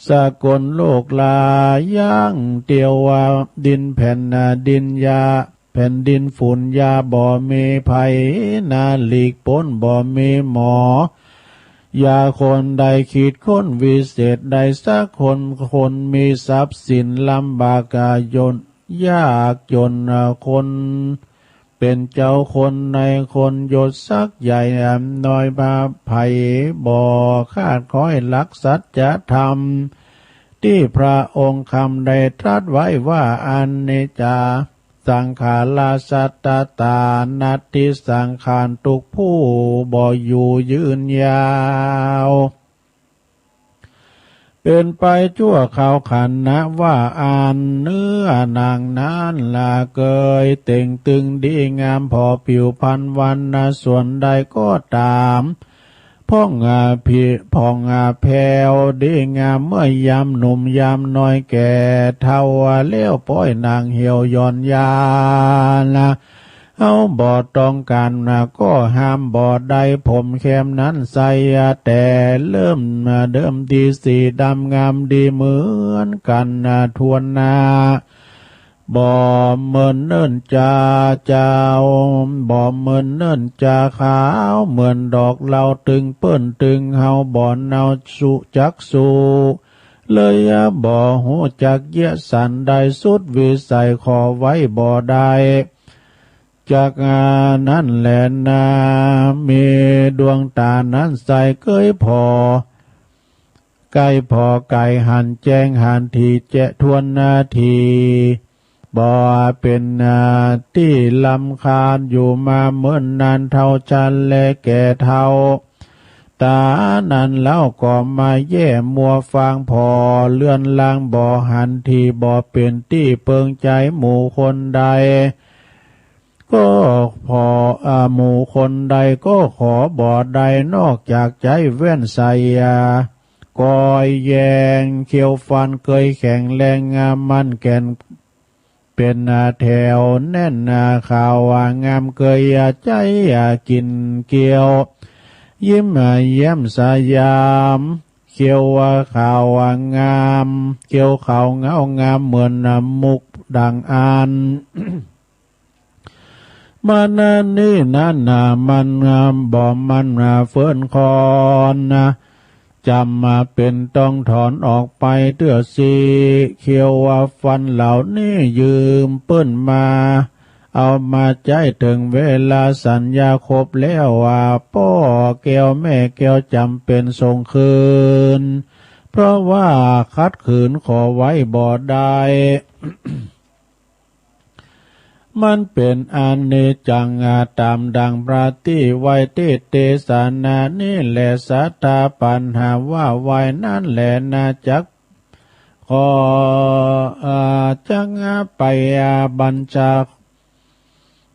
สกลโลกลา ยังเตียวว่าดินแผ่นนาดินยา แผ่นดินฝุ่นยาบ่มีไผนา หลีกป๊นบ่มีหมอ ยาคนใดคิดค้นวิเศษได้สักคน คนมีทรัพย์สินลำบากยากจน คนเป๋นเจ้าคนนายคนยศศักดิ์ใหญ่น้อย บ่าไผบ่ขาดค้อยหลักสัจธรรม ตี้พระองค์คำได้ตรัสไว้ว่า อนิจจา สังขารา สัตตา นัตถิสังขาร ทุกผู้บ่อยู่ยืนยาว เป๋นไปชั่วคราว ขันนะว่าอันเนื้อหนังนั้นละเกยเต่งตึงดีงาม ผ่อผิวพรรณวรรณะส่วนใดก็ต๋าม ผ่องอาผิ ผ่องอาแผ้วดีงาม เมื่อยามหนุ่มยามน้อยแก่เฒ่าแล้ว ป้อยหนังเหี่ยวหย่อนยาน เฮาบ่ต้องก๋านนา ก็ห้ามบ่ได้ ผมแคมนั้นใส่แต่เริ่มเดิมที สีดำงามดีเหมือนกั๋นทั่วหน้า บ่เหมินเนิ่นจาเจ้า บ่เหมินเนิ่นจาขาว เหมือนดอกเหล้าตึงเปิ้นตึงเฮา บ่เนาสุจักสุ เลยบ่ฮู้จักเยียะสันใด สุดวิสัยขอไว้บ่ได้ จักนั้นแลนา มีดวงต๋านั้นใสเกยผ่อ ใก้ผ่อไก๋หันแจ้งหันถี่แจ๊ะถ้วนนาที บ่เป๋นตี้รำคาญอยู่มาเมินนาน เฒ่าชราแลแก่เฒ่า ต๋านั้นเล่าก็มาแย่มัวฟางผ่อ เลือนลางบ่หันที บ่เป๋นตี้เปิงใจ๋หมู่คนใด ก็ผ่อ อ่า หมู่คนใดก็ขอบ่ได้ นอกจากใจ๊แว่นใส อ่า กอยแยง เขี้ยวฟันเกยแข็งแรง อ่า มั่นแก่น เป๋น อ่า แถวแน่น อ่า ขาว อ่า งามเกย อ่า ใจ๊ อ่า กิ๋นเกี้ยว ยิ้ม อ่า แย้มสยาม เขี้ยว อ่า ขาว อ่า งาม เขี้ยวขาวเงางามเหมือน อ่า มุกด่างอัน มันนี้นั้นนา มันบ่มันเฟิ่นคอน จ๋ำเป๋นต้องถอนออกไปเตื้อสิ เขี้ยวฟันเหล่านี้ยืมเปิ้นมา เอามาใจ๊เถิงเวลาสัญญาครบแล้วว่า ป้อแก้วแม่แก้วจ๋ำเป๋นส่งคืน เพราะว่าขัดขืนขอไว้บ่ได้ มันเป๋นอนิจจัง อ่า ต๋ามดั่งพระตี้ไว้เตเตสนานี้แล สัตตปัญหาว่าไว้นั้นแลนา จักขอ อ่า จักไป อ่า บัญชา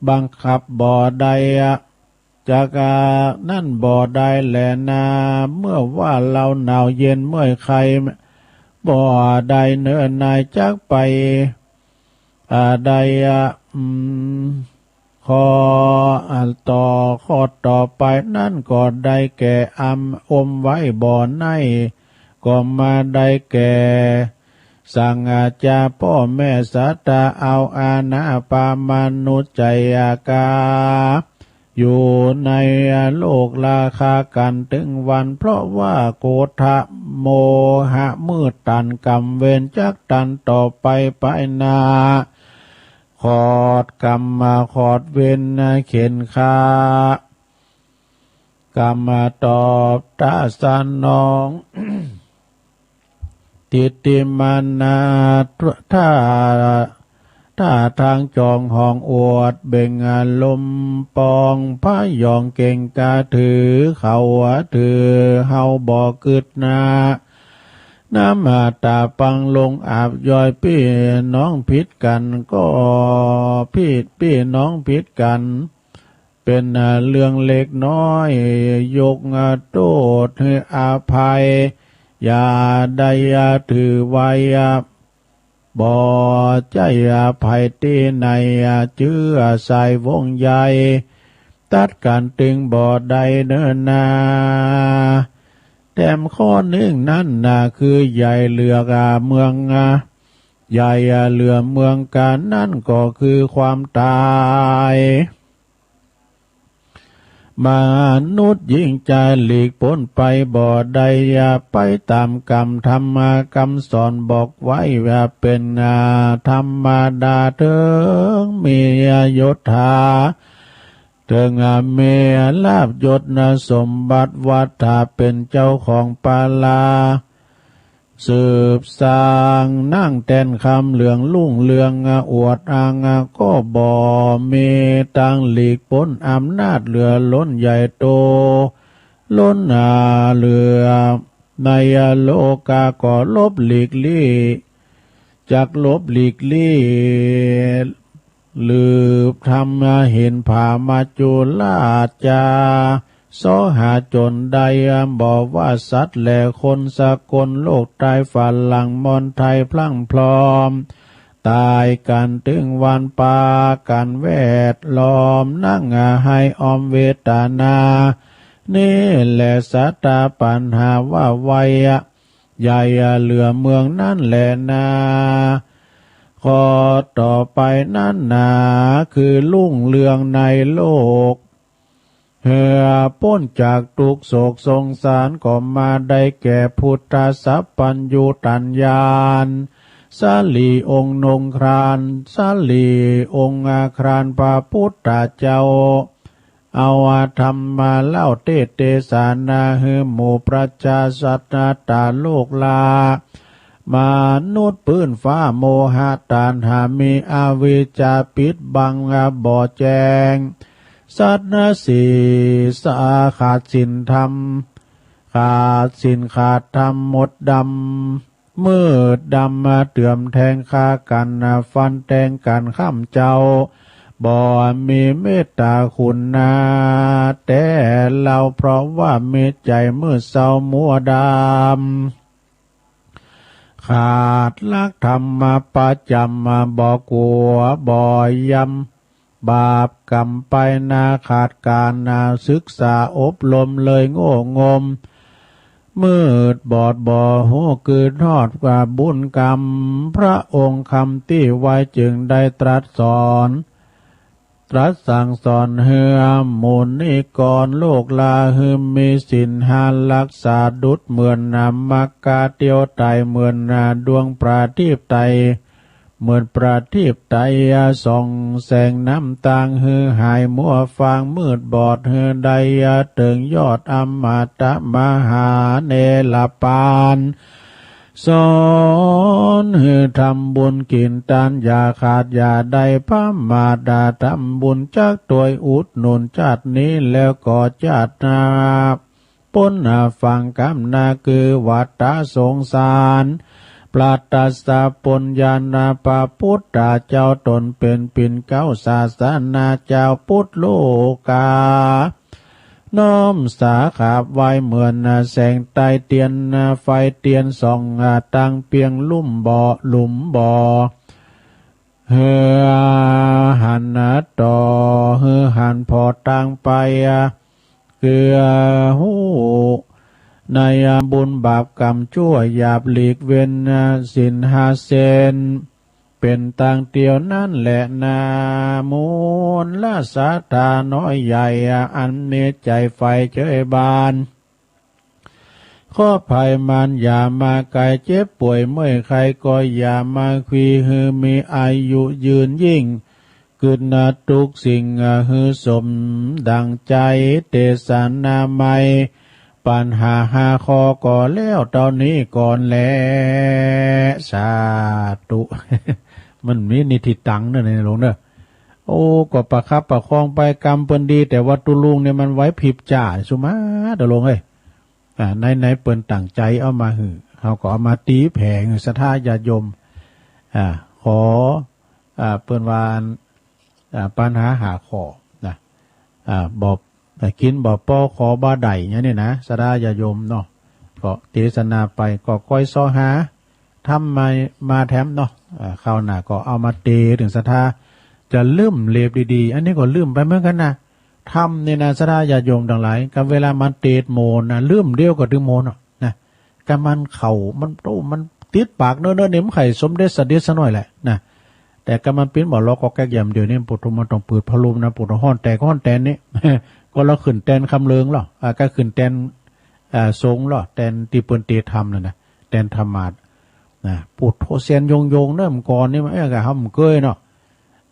บังคับบ่ได้ อ่า จัก อ่า นั้นบ่ได้แลนา เมื่อว่าเฮาหนาวเย็นเมื่อยไข้บ่ได้เน่อนาย จักไป อ่า ได้ อ่า อืม ข้อ อ่า ต่อ ข้อต่อไปนั้นก็ได้แก่ อำ อมไว้บ่อใน ก็มาได้แก่ สังอาจาป้อแม่สัตตา เอาอานาปามานุจจยากา อยู่ในโลกราคากั๋นตึงวัน เพราะว่าโกฏะโมหะมืดตัน กรรมเวรจักตันต่อไปไปหน้า ขอดกรรมมาขอดเวรเข็ญฆ่า กรรมตอบตาสนอง ทิฏฐิมานะ ถ้า ถ้าทางจองห้องอวด เบ่งอารมณ์ปองพยองเก่งกาถือ เขาถือเฮาบ่กึ๊ดนา น้ำตาปังลงอาบย่อย ปี้น้องผิดกั๋นก็ผิด ปี้น้องผิดกั๋น เป๋นเรื่องเล็กน้อย ยกโต้ษหื้ออภัย อย่าได้ถือไว้ บ่ใจ้อภัยตี้ไหน จื้อสายวงใย ตัดกั๋นตึงบ่ได้เน่อนา แถมข้อนึ่งนั้นนา คือใหญ่เหลือเมือง ใหญ่เหลือเมืองกั๋นนั้นก็คือความต๋าย มนุษย์ยิ่งจะหลีกป๊นไปบ่ได้ ไปต๋ามกำธรรมกำสอนบอกไว้ว่าเป๋นธรรมดา เถิงมียศถา เถิงมีลาภยศสมบัติวัตถา เป๋นเจ้าของปาลา สืบสร้างนั่งแตนคำเหลืองรุ่งเรือง อวดอ้างก็บ่มี ตางหลีกป๊นอำนาจเหลือล้นใหญ่โต ล้นเหลือในโลกา ก็หลบหลีกลี้ จักหลบหลีกลี้ หลืบธรรมเห็นผามัจจุราชจา เสาะหาจ๋นได้ บ่ว่าสัตว์และคนสกล โลกใต้ฝรั่งมอญไทยพลั้งพร้อม ต๋ายกั๋นตึงวันปากั๋นแวดล้อม นั่งไห้ออมเวทนา นี้แหละสัตตปัญหาว่าไว้ ใหญ่เหลือเมืองนั้นแหละนา ข้อต่อไปนั้นนา คือรุ่งเรืองในโลก หื้อป๊นจากตุ๊กข์โศกสงสาร ก็มาได้แก่พุทธสัพพัญญูตญาณ สรีองค์นงคราน สรีองค์อาคารพระพุทธเจ้า เอาธรรมมาเล่าเตสน์เตสนา หื้อหมู่ประชาชนตาโลกลา มนุษย์พื้นฟ้า โมหะตัณหามี อวิชชาปิดบังบ่แจ้ง สัตว์สี่สาขาดศีลธรรม ขาดศีลขาดธรรมหมดดำ มืดดำมาเตื่อมแทงฆ่ากั๋น ฟันแตงกั๋นค่ำเจ้า บ่มีเมตตาคุณนา แต่เฮาเพราะว่ามีใจ๋มืดเซามัวดำ ขาดหลักธรรมมาประจ๋ำ บ่กั๋วบ่ยำ บาปกรรมไปนา ขาดก๋านนาศึกษาอบรมเลยโง่งม มืดบอดบ่ฮู้กึ๊ดฮอดว่าบุญกรรม พระองค์คำตี้ไว้จึงได้ตรัสสอน ตรัสสั่งสอนหื้อหมู่นิกรโลกลา หื้อมีศีลห้ารักษาดุจเหมือนนามกาเตียวไต เหมือนนาดวงประทีปไต เหมือนประทีปไตส่องแสงนำตาง หื้อหายมัวฟางมืดบอด หื้อได้เถิงยอดอมตะมหาเนรปาน สอนหื้อทำบุญกิ๋นตาน อย่าขาดอย่าได้ประมาท ทำบุญจักตวยอุดหนุน จาตินี้แล้วก็จาติหน้า ป๊นฟังกรรมนา คือวัฏสงสาร ปราศจากปัญญานา พระพุทธเจ้าตนเป๋นปิ่นเกล้าศาสนา เจ้าปุตโลกา น้อมสาขาบไหว้เหมือนแสงไตเตียน ไฟเตียนส่องตางเปียงลุ่มบ่อ หลุมบ่อ หื้อหันต่อ หื้อหันผ่อตางไป คือฮู้ในบุญบาปกรรมชั่วหยาบ หลีกเว้นศีลห้าเส้น เป๋นตางเตียวนั้นแลนา มูลศรัทธาน้อยใหญ่ อันมีใจ๋ใฝ่เจยบาน เคราะห์ภัยมารอย่ามาใก้ เจ็บป่วยเมื่อยไข้ก็อย่ามาควี หื้อมีอายุยืนยิ่ง กึ๊ดนาทุกสิ่ง หื้อสมดั่งใจ๋ เตสนาใหม่ ปัญหาห้าข้อก็แล้วเต้านี้ก่อนแล สาธุ มันมีนิธิตังเน่อ ในหลวงเน่อ โอ้ ก็ประคับประคองไป กรรมเปิ้นดี แต่ว่าตุ๊ลุงเนี่ยมันไหวพริบจ๋าสุดมา ตุ๊ลุงเอ้ย อ่า ไหนๆ เปิ้นตั้งใจ๋เอามาหื้อ เฮาก็เอามาตี๋แผ่หื้อศรัทธาญาติโยม อ่า ขอ อ่า เปิ้นว่า อ่า ปัญหาห้าข้อนะ อ่า บ่ อ่า กิ๋นบ่ปอขอบ่ได้ อย่างนี้นะ ศรัทธาญาติโยมเนาะ ก็เตสนาไป ก็ก้อยเซาะหาธรรมมา มาแถมเนาะ อ่า คราวหน้าก็เอามาเตสน์เถิงศรัทธา จะลืมเล็บดีๆ อันนี้ก็ลืมไปเหมือนกั๋นนะ ธรรมนี่นะ ศรัทธาญาติโยมตังหลาย กำเวลามันเตสน์โมนนะ ลืมเดียวก็ตึงโมนเนาะ นะ กำมันเข้า มันโต้ มันติดปากเนิ่นๆ นี่มันใค่สมเด็จเสด็จสักหน่อยแหละนะ แต่กำมันปิ้นบ่าลอกก็แก๊กยามเดียวนี่ ปุโธ มันต้องเปิดพัดลมนะ ปุโธ ฮ้อนแตกฮ้อนแตนนี่ ก็เฮาขึ้นแตนคำเลิงลอ อ่า ก็ขึ้นแตน อ่า สงฆ์ลอ แตนตี้เปิ้นเตสน์ธรรมนั่นนะ แตนธรรมาสน์นะ ปุโธ แสนโยงๆ เน่อ เมื่อก่อนนี่มัน เอ้ย ก็เฮาบ่เกยเนาะ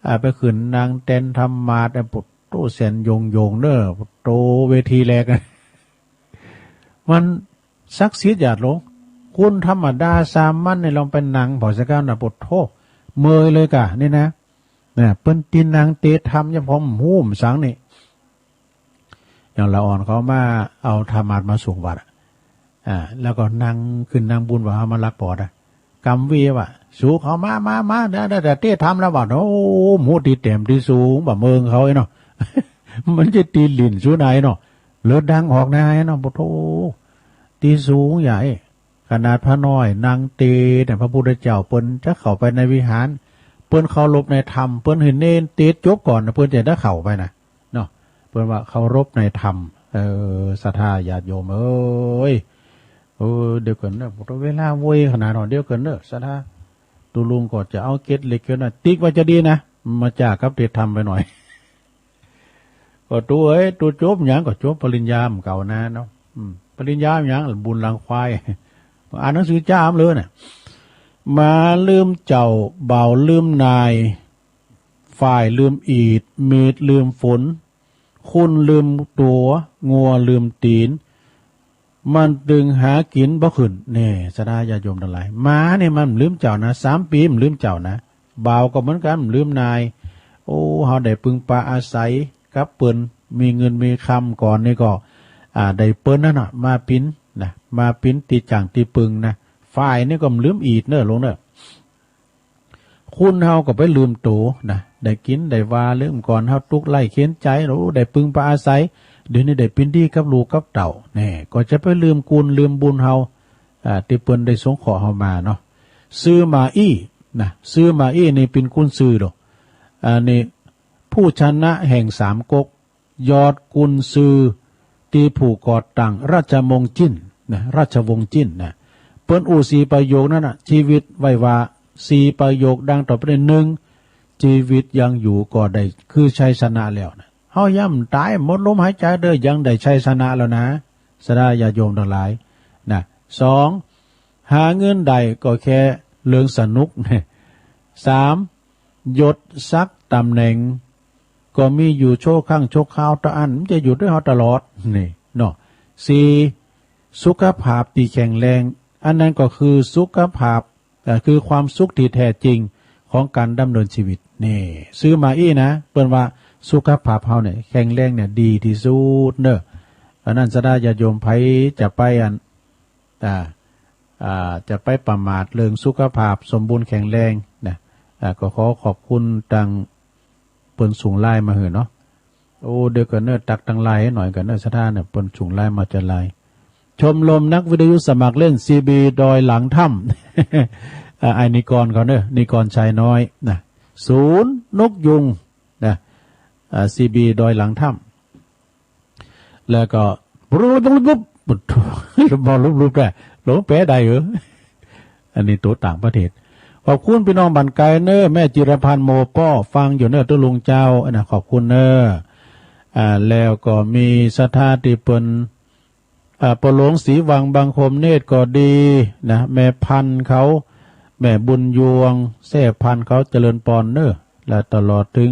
อ่า ไปขึ้นนั่งแตนธรรมาสน์ อ่ะ ปุโธ แสนโยงๆ เน่อ ปุโธ เวทีแหลก มันศักดิ์สิทธิ์หยาดหลวง คนธรรมดาสามัญนี่ลองไปนั่งผ่อสักก้าวนะ ปุโธ เมื่อยเลยก่ะ นี่นะ นะ เปิ้นตี้นั่งเตสน์ธรรม ยามพร้อมหู้มสังนี่ อย่างละอ่อนเขามาเอาธรรมาสน์มาสงฆ์วัดอะ อ่า แล้วก็นั่งขึ้นนั่งบุญว่าเอามาลักปอดอะ กำวีว่า สูเขามา มา มา เดี๋ยว เดี๋ยว เดี๋ยวเตสน์ธรรมแล้วว่า โอ้ หมู่ตี้แต้มตี้สูงบ่าเมืองเขาไอ้เนาะ มันจะตี้หลิ้นสูไหนเนาะ เลือดดังออกในไอ้เนาะ ปุโธ ตี้สูงใหญ่ ขนาดพระน้อยนั่งเตสน์เนี่ย พระพุทธเจ้าเปิ้นจะเข้าไปในวิหาร เปิ้นเคารพในธรรม เปิ้นหื้อเณรเตสน์จบก่อนนะ เปิ้นจะได้เข้าไปนะ เนาะ เปิ้นว่าเคารพในธรรม เออ ศรัทธาญาติโยมเอ้ย เออ เดี๋ยวก่อนเน่อ เวลาโวยขนาดนั้น เดี๋ยวก่อนเน่อ ศรัทธา ตุ๊ลุงก็จะเอาเกร็ดเล็กเกร็ดน้อย ติ๊กว่าจะดีนะ มาจากกับเตสน์ธรรมไปหน่อย ก็ ก็ "ตู่เอ๋ย ตู่จบหยัง" ก็ "จบปริญญา บ่าเก่านาเนาะ" "อืม ปริญญาหยัง" "บุญหลังควาย" อ่านหนังสือจ้าอำเลยน่ะ หมาลืมเจ้า บ่าวลืมนาย ฝ้ายลืมอีด มีดลืมฝน คุณลืมตั๋ว งัวลืมตี๋น มันตึงหากิ๋นบ่ขึ้น นี่ ศรัทธาญาติโยมตังหลาย หมานี่มันบ่ลืมเจ้านะ สามปี๋มันบ่ลืมเจ้านะ บ่าวก็เหมือนกั๋น บ่ลืมนาย โอ้ เฮาได้ปึงปาอาศัยกับเปิ้น มีเงินมีคำก่อนนี่ก็ อ่า ได้เปิ้นนั่นน่ะ มาเป๋นนะ มาเป๋นตี้จ้างตี้ปึงนะ ฝ้ายนี่ก็บ่ลืมอีดเน่อ หลวงเน่อ คุณเฮาก็ไปลืมตั๋วนะ ได้กิ๋นได้วา ลืมก่อนเฮาตุ๊กข์ไร้เข็ญใจ๋ โอ้ ได้ปึงปาอาศัย เดี๋ยวนี้ได้เป๋นดีกับลูกกับเต้า แน่ ก็จะไปลืมกุณลืมบุญเฮา อ่า ตี้เปิ้นได้สงเคราะห์เฮามาเนาะ ซื่อหมาอี้นะ ซื่อหมาอี้นี่เป๋นกุญซื่อดอก อ่า นี่ ผู้ชนะแห่งสามก๊ก ยอดกุญซื่อตี้ผู้ก่อตั้งราชวงศ์จิ่นนะ ราชวงศ์จิ่นนะ เปิ้นอู้สี่ประโยคนั้นน่ะ ชีวิตไว้ว่า สี่ประโยคดังต่อไปนี้ หนึ่ง ชีวิตยังอยู่ก็ได้คือชัยชนะแล้วนะ เฮายังบ่ต๋ายหมดลมหายใจ๋เด้อ ยังได้ชัยชนะแล้วนะ ศรัทธาญาติโยมตังหลายนะ สอง หาเงินได้ก็แค่เลิงสนุก สาม ยศศักดิ์ต๋ำแหน่ง ก็มีอยู่ชั่วครั้งชั่วคราวเต้าอั้น มันจะอยู่ด้วยเฮาตลอด นี่เนาะ สี่ สุขภาพตี้แข็งแรง อันนั้นก็คือสุขภาพ เอ่อ คือความสุขตี้แท้จริงของก๋านดำเนินชีวิต นี่ ซื่อหมาอี้นะ เปิ้นว่าสุขภาพเฮาเนี่ยแข็งแรงเนี่ยดีตี้สุดเน่อ อันนั้นศรัทธาญาติโยมใผจะไปอัน อ่า อ่า จะไปประมาทเรื่องสุขภาพสมบูรณ์แข็งแรงนะ อ่า ก็ขอขอบคุณตังเปิ้นส่งไลน์มาหื้อเนาะ โอ้ เดี๋ยวก่อนเน่อ ตักตังไลน์หื้อหน่อยก่อนเน่อ ศรัทธาเนี่ย เปิ้นส่งไลน์มาจะไลน์ ชมรมนักวิทยุสมัครเล่น ซีบี ดอยหลังถ้ำ อ่า ไอ้นิกรเขาเน่อ นิกรชัยน้อยนะ ศูนย์นกยูงนะ อ่า ซีบี ดอยหลังถ้ำ แล้วก็ บอลุบๆๆ ได้ หลวงแป๋ได้เหรอ อันนี้ตั๋วต่างประเทศ ขอบคุณปี้น้องบ้านไก๋เน่อ แม่จิรพันธ์ โมป้อ ฟังอยู่เน่อ ตุ๊ลุงเจ้า นะ ขอบคุณเน่อ อ่า แล้วก็มีศรัทธาตี้เปิ้น อ่า ป้อหลวงศรีวัง บังคมเนตรก็ดีนะ แม่พันธุ์เขา แม่บุญยวง แซ่พันธุ์เขา เจริญปอนเน่อ และตลอดถึง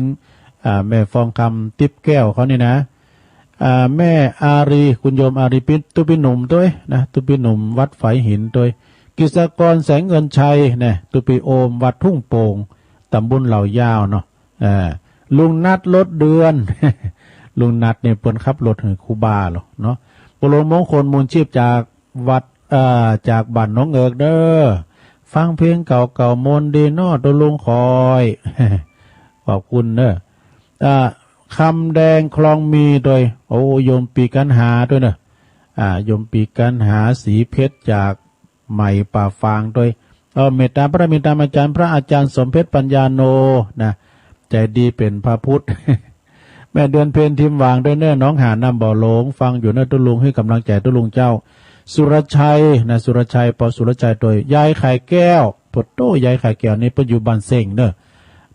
อ่า แม่ฟองคำ ติ๊บแก้วเขานี่นะ อ่า แม่อารี คุณโยมอารี ปี้ ตุ๊ปี้หนุ่มตวยนะ ตุ๊ปี้หนุ่มวัดฝายหินตวย กฤษกร แสงเงินชัยนะ ตุ๊ปี้โอมวัดทุ่งโป่ง ตำบลเหล่ายาวเนาะ อ่า ลุงนัท ลดเดือน ลุงนัทนี่เปิ้นขับรถหื้อครูบาเหรอเนาะ ป้อหลวงมงคล มูลชีพ จากวัด เอ่อ จากบ้านหนองเอิกเน่อ ฟังเพลงเก่าๆ ม่วนดีเนาะ ตุ๊ลุงคอย ขอบคุณเน่อ อ่า คำแดง คลองมีตวย โอ้ โยมปีกัณหาตวยเน่อ อ่า โยมปีกัณหา ศรีเพชร จาก ใหม่ป่าฟางตวย เออ เมตตาพระมีตามอาจ๋ารย์ พระอาจ๋ารย์สมเพชร ปัญญาโน นะ ใจ๋ดีเป๋นพระพุทธ แม่เดือนเพ็ญ ทิมหว่างตวยเน่อ หนองหาน น้ำบ่อหลง ฟังอยู่เน่อ ตุ๊ลุง หื้อกำลังใจ๋ตุ๊ลุงเจ้า สุรชัย นะ สุรชัย ปอสุรชัยตวย ยายไข่แก้ว โผดโต้ ยายไข่แก้วนี่เปิ้นอยู่บ้านเซ็งเน่อ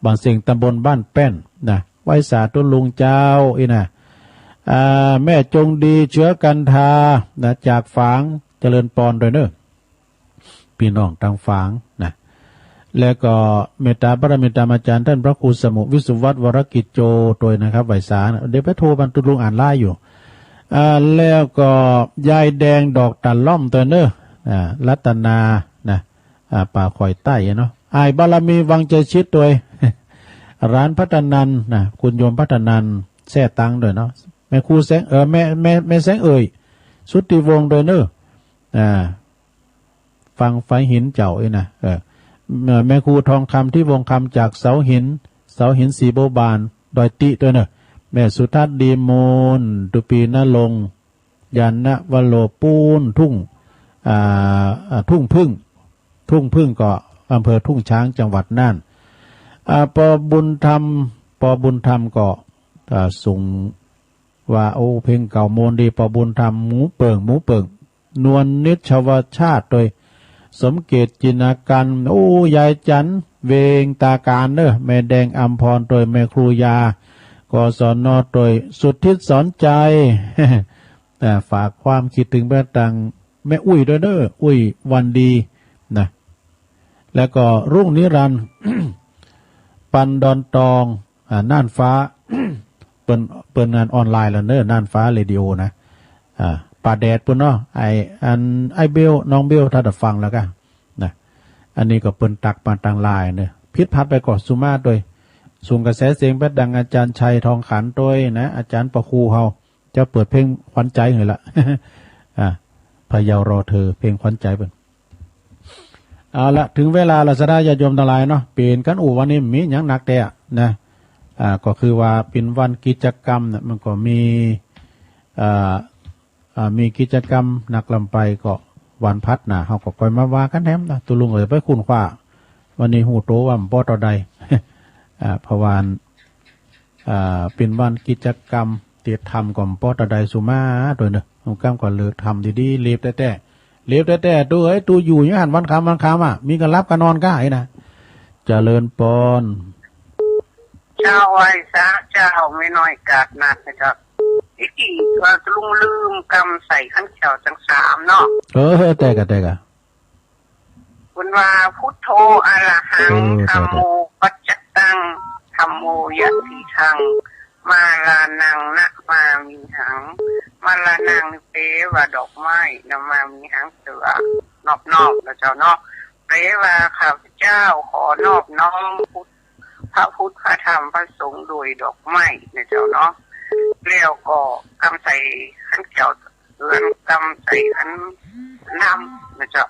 บ้านเซ็ง ตำบลบ้านแป้น นะ ไหว้สาตุ๊ลุงเจ้าอี้นะ อ่า แม่จงดี เชื้อกันทา นะ จากฝาง เจริญปอนตวยเน่อ ปี้น้องตางฝางนะ แล้วก็เมตตาพระมีตามอาจ๋ารย์ ต้านพระครูสมุห์ วิสุวัฒน์ วรกิจโจ ตวยนะครับ ไหว้สานะ เดี๋ยวไปโทรบรรทุกลุงอ่านไลน์อยู่ อ่า แล้วก็ยายแดง ดอกตะล่อมตวยเน่อ อ่า รัตนา นะ อ่า ป่าข่อยใต้เนาะ อ้ายบารมี วังใจชิดตวย หลานพัฒนันนะ คุณโยมพัฒนัน แซ่ตังตวยเนาะ แม่ครูแสง เออ แม่ แม่ แม่แสงเอ่ย สุทธิวงศ์ตวยเน่อ อ่า ฟังฝายหินเจ้าอี้นะ เออ แม่ แม่ครูทองคำ ทิพย์วงศ์คำ จากเสาหิน เสาหิน ศรีบัวบาน ดอยติตวยเน่อ แม่สุทัศน์ ดีมูล ตุ๊ปี้ณรงค์ ญาณวโร ปูนทุ่ง อ่า อ่า ทุ่งผึ้ง ทุ่งผึ้งก็อำเภอทุ่งช้าง จังหวัดน่าน อ่า ปอบุญธรรม ปอบุญธรรมก็ อ่า ส่ง ว่า โอ้ เพลงเก่าม่วนดี ปอบุญธรรม หมูเปิ่ง หมูเปิ่ง นวลนิชวชาติตวย สมเกต จินนาการ โอ้ ยายจัน เวงตาการเน่อ แม่แดง อำพรตวย แม่ครูยา กศน โตย สุทธิสอนชัย อ่า ฝากความกึ๊ดเถิงไปตังแม่อุ๊ยตวยเน่อ อุ๊ยวันดีนะ แล้วก็รุ่งนิรันดร์ ปันดอนตอง อ่า น่านฟ้า เปิ้น เปิ้นงานออนไลน์แล้วเน่อ น่านฟ้าเรดิโอนะ อ่า ป่าแดดปู้นเนาะ ไอ้ อัน ไอ้เบล น้องเบล ถ้าได้ฟังแล้วก็นะ อันนี้ก็เปิ้นตักมาตางไลน์เน่อ ผิดพลาดไปก็สุมาตวย ส่งกระแสเสียงไปตังอาจารย์ชัยทองขันตวยนะ อาจารย์ปะครูเฮา จะเปิดเพลงขวัญใจหื้อละ อ่า พะเยารอเธอ เพลงขวัญใจเปิ้น เอาละ เถิงเวลาละ ศรัทธาญาติโยมตังหลายเนาะ เป๋นกั๋นอู้วันนี้มีหยังนักแต๊นะ อ่า ก็คือว่าเป๋นวันกิจกรรมนะ มันก็มี อ่า อ่า มีกิจกรรมนักล้ำไป ก็วันพัดหน้าเฮาก็ค่อยมาว่ากั๋นแถมนะ ตุ๊ลุงก็จะไปค้นคว้า วันนี้ฮู้โตว่าบ่เต้าใด อ่า เพราะว่า อ่า เป๋นวันกิจกรรม เตียรธรรมก็บ่เต้าใดสุมาตวยเน่อ กำก็เลิกธรรมดีๆ เล็บแต๊ๆ เล็บแต๊ๆ ตุ๊เอ๋ย ตุ๊อยู่ยังหั้นวันค่ำวันค่ำอะ มีกั๋นหลับกั๋นนอนก้าไอ้นะ เจริญปอน เจ้าไหว้สาเจ้า แม่น้อยกาดนัดนะเจ้า อีกที๋ว่าตุ๊ลุงลืมกำใส่ขันแข้วตังสามเนาะ เออ แต๊ก่ะ แต๊ก่ะ เปิ้นว่า พุทโธ อะระหัง เออ ธัมโม ปัจจตัง ธัมโม ยะทิทัง มารานัง นะมามิหัง มารานังนี่แปล๋ว่าดอกไม้ นะมามิหัง แปล๋ว่านอบน้อมนะเจ้าเนาะ แปล๋ว่าข้าพเจ้าขอนอบน้อมพุทธ พระพุทธ พระธรรม พระสงฆ์โดยดอกไม้นะเจ้าเนาะ แล้วก็กำใส่ขันแข้วเตือน กำใส่ขันน้ำนะเจ้า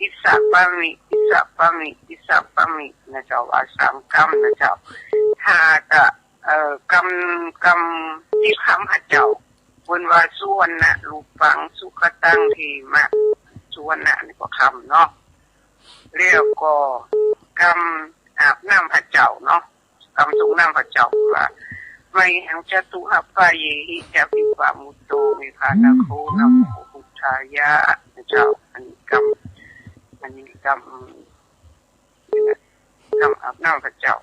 อิสสะปะมิ อิสสะปะมิ อิสสะปะมินะเจ้า ว่าสามกำนะเจ้า ถ้าจะ เอ่อ กำ กำตี้คำพระเจ้า เปิ้นว่า สุวัณณะรูปัง สุขะตัง เขมะ สุวัณณะนี่ก็คำเนาะ แล้วก็กำอาบน้ำพระเจ้าเนาะ กำสรงน้ำพระเจ้าว่า มะหัง จตุ หะปะเยหิ จะ วิปะมุตโต เม ฆะ นะโค นะโม พุทธายะ นะเจ้า อันนี้กำ อันนี้กำ กำอาบน้ำพระเจ้า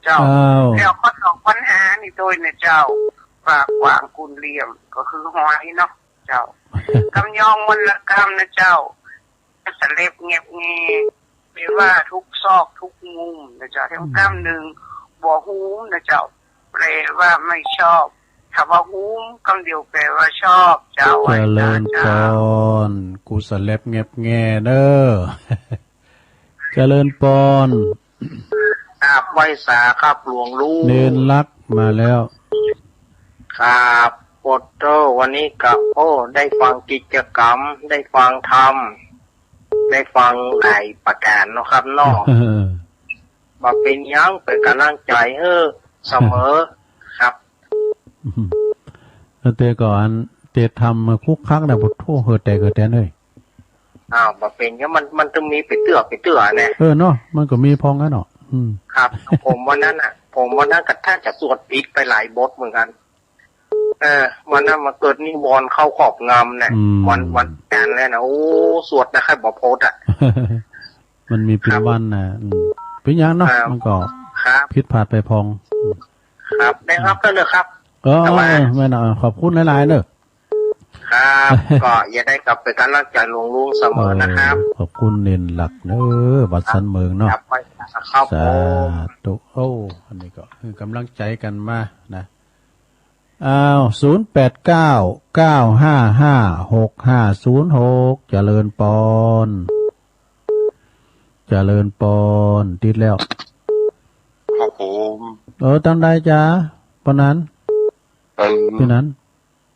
เจ้า อ้าว แล้วก็สองปัญหานี่ตวยนะเจ้า ปากกว้างกุนเหลี่ยม ก็คือหอยเนาะเจ้า กำยองมลกำนะเจ้า สะเล็บแงบแง แปล๋ว่าทุกซอกทุกมุมนะเจ้า แถมกำนึ่ง บ่ฮูมนะเจ้า แปล๋ว่าไม่ชอบ ถ้าว่าฮูมกำเดียวแปล๋ว่าชอบ เจ้า เจริญปอน ไหว้สาเจ้า กูสะเล็บแงบแงเน่อ เจริญปอน กราบไหว้สาครับหลวงลุง เณรรักมาแล้ว ครับ ปอดโต้ วันนี้ก็ โอ้ ได้ฟังกิจกรรม ได้ฟังธรรม ได้ฟังหลายประการเนาะครับเนาะ เออ บ่เป๋นหยัง เป๋นก๋ำลังใจ๋หื้อเสมอครับ อืม แล้วแต่ก่อนเตรียมทำมาคุกคักนะ ปะโถ เฮอแตกเฮอแตนเฮ้ย อ้าว บ่เป๋นหยัง มัน มันต้องมีไปเตื้อ ไปเตื้อนะ เออเนาะ มันก็มีพ่องอะเนาะ อืม ครับ ผมวันนั้นน่ะ ผมวันนั้นก็แทบจะสวดผิดไปหลายบทเหมือนกัน เออ วันนั้นมาเกิดนิวรณ์เข้าครอบงำนะ อืม วัน วันจันทร์แล้วนะ โอ้ สวดนะ ใค่บ่พ้นอะ มันมีเป๋นวันนะ อืม เป๋นหยังเนาะ ครับ มันก็ ครับ ผิดพลาดไปพ่อง ครับ ได้รับแล้วเหรอครับ เออ แต่ว่า เออ แม่นอะ ขอบคุณหลายๆ เนอะ ครับ ก็อย่าได้กลับไปก๋ำลังใจ๋หลวงลุงเสมอนะครับ เออ ขอบคุณเณรหลักเนอะ วัดสันเมืองเนาะ ครับ ไปครับผม สาธุ โอ้ อันนี้ก็หื้อก๋ำลังใจ๋กั๋นมานะ อ้าว ศูนย์แปดเก้า เก้าห้าห้า หกห้าศูนย์หก เจริญปอน เจริญปอน ติดแล้ว ครับผม เออ ตังใดจ๊ะ ปอนั้น อัน ปี้นั้น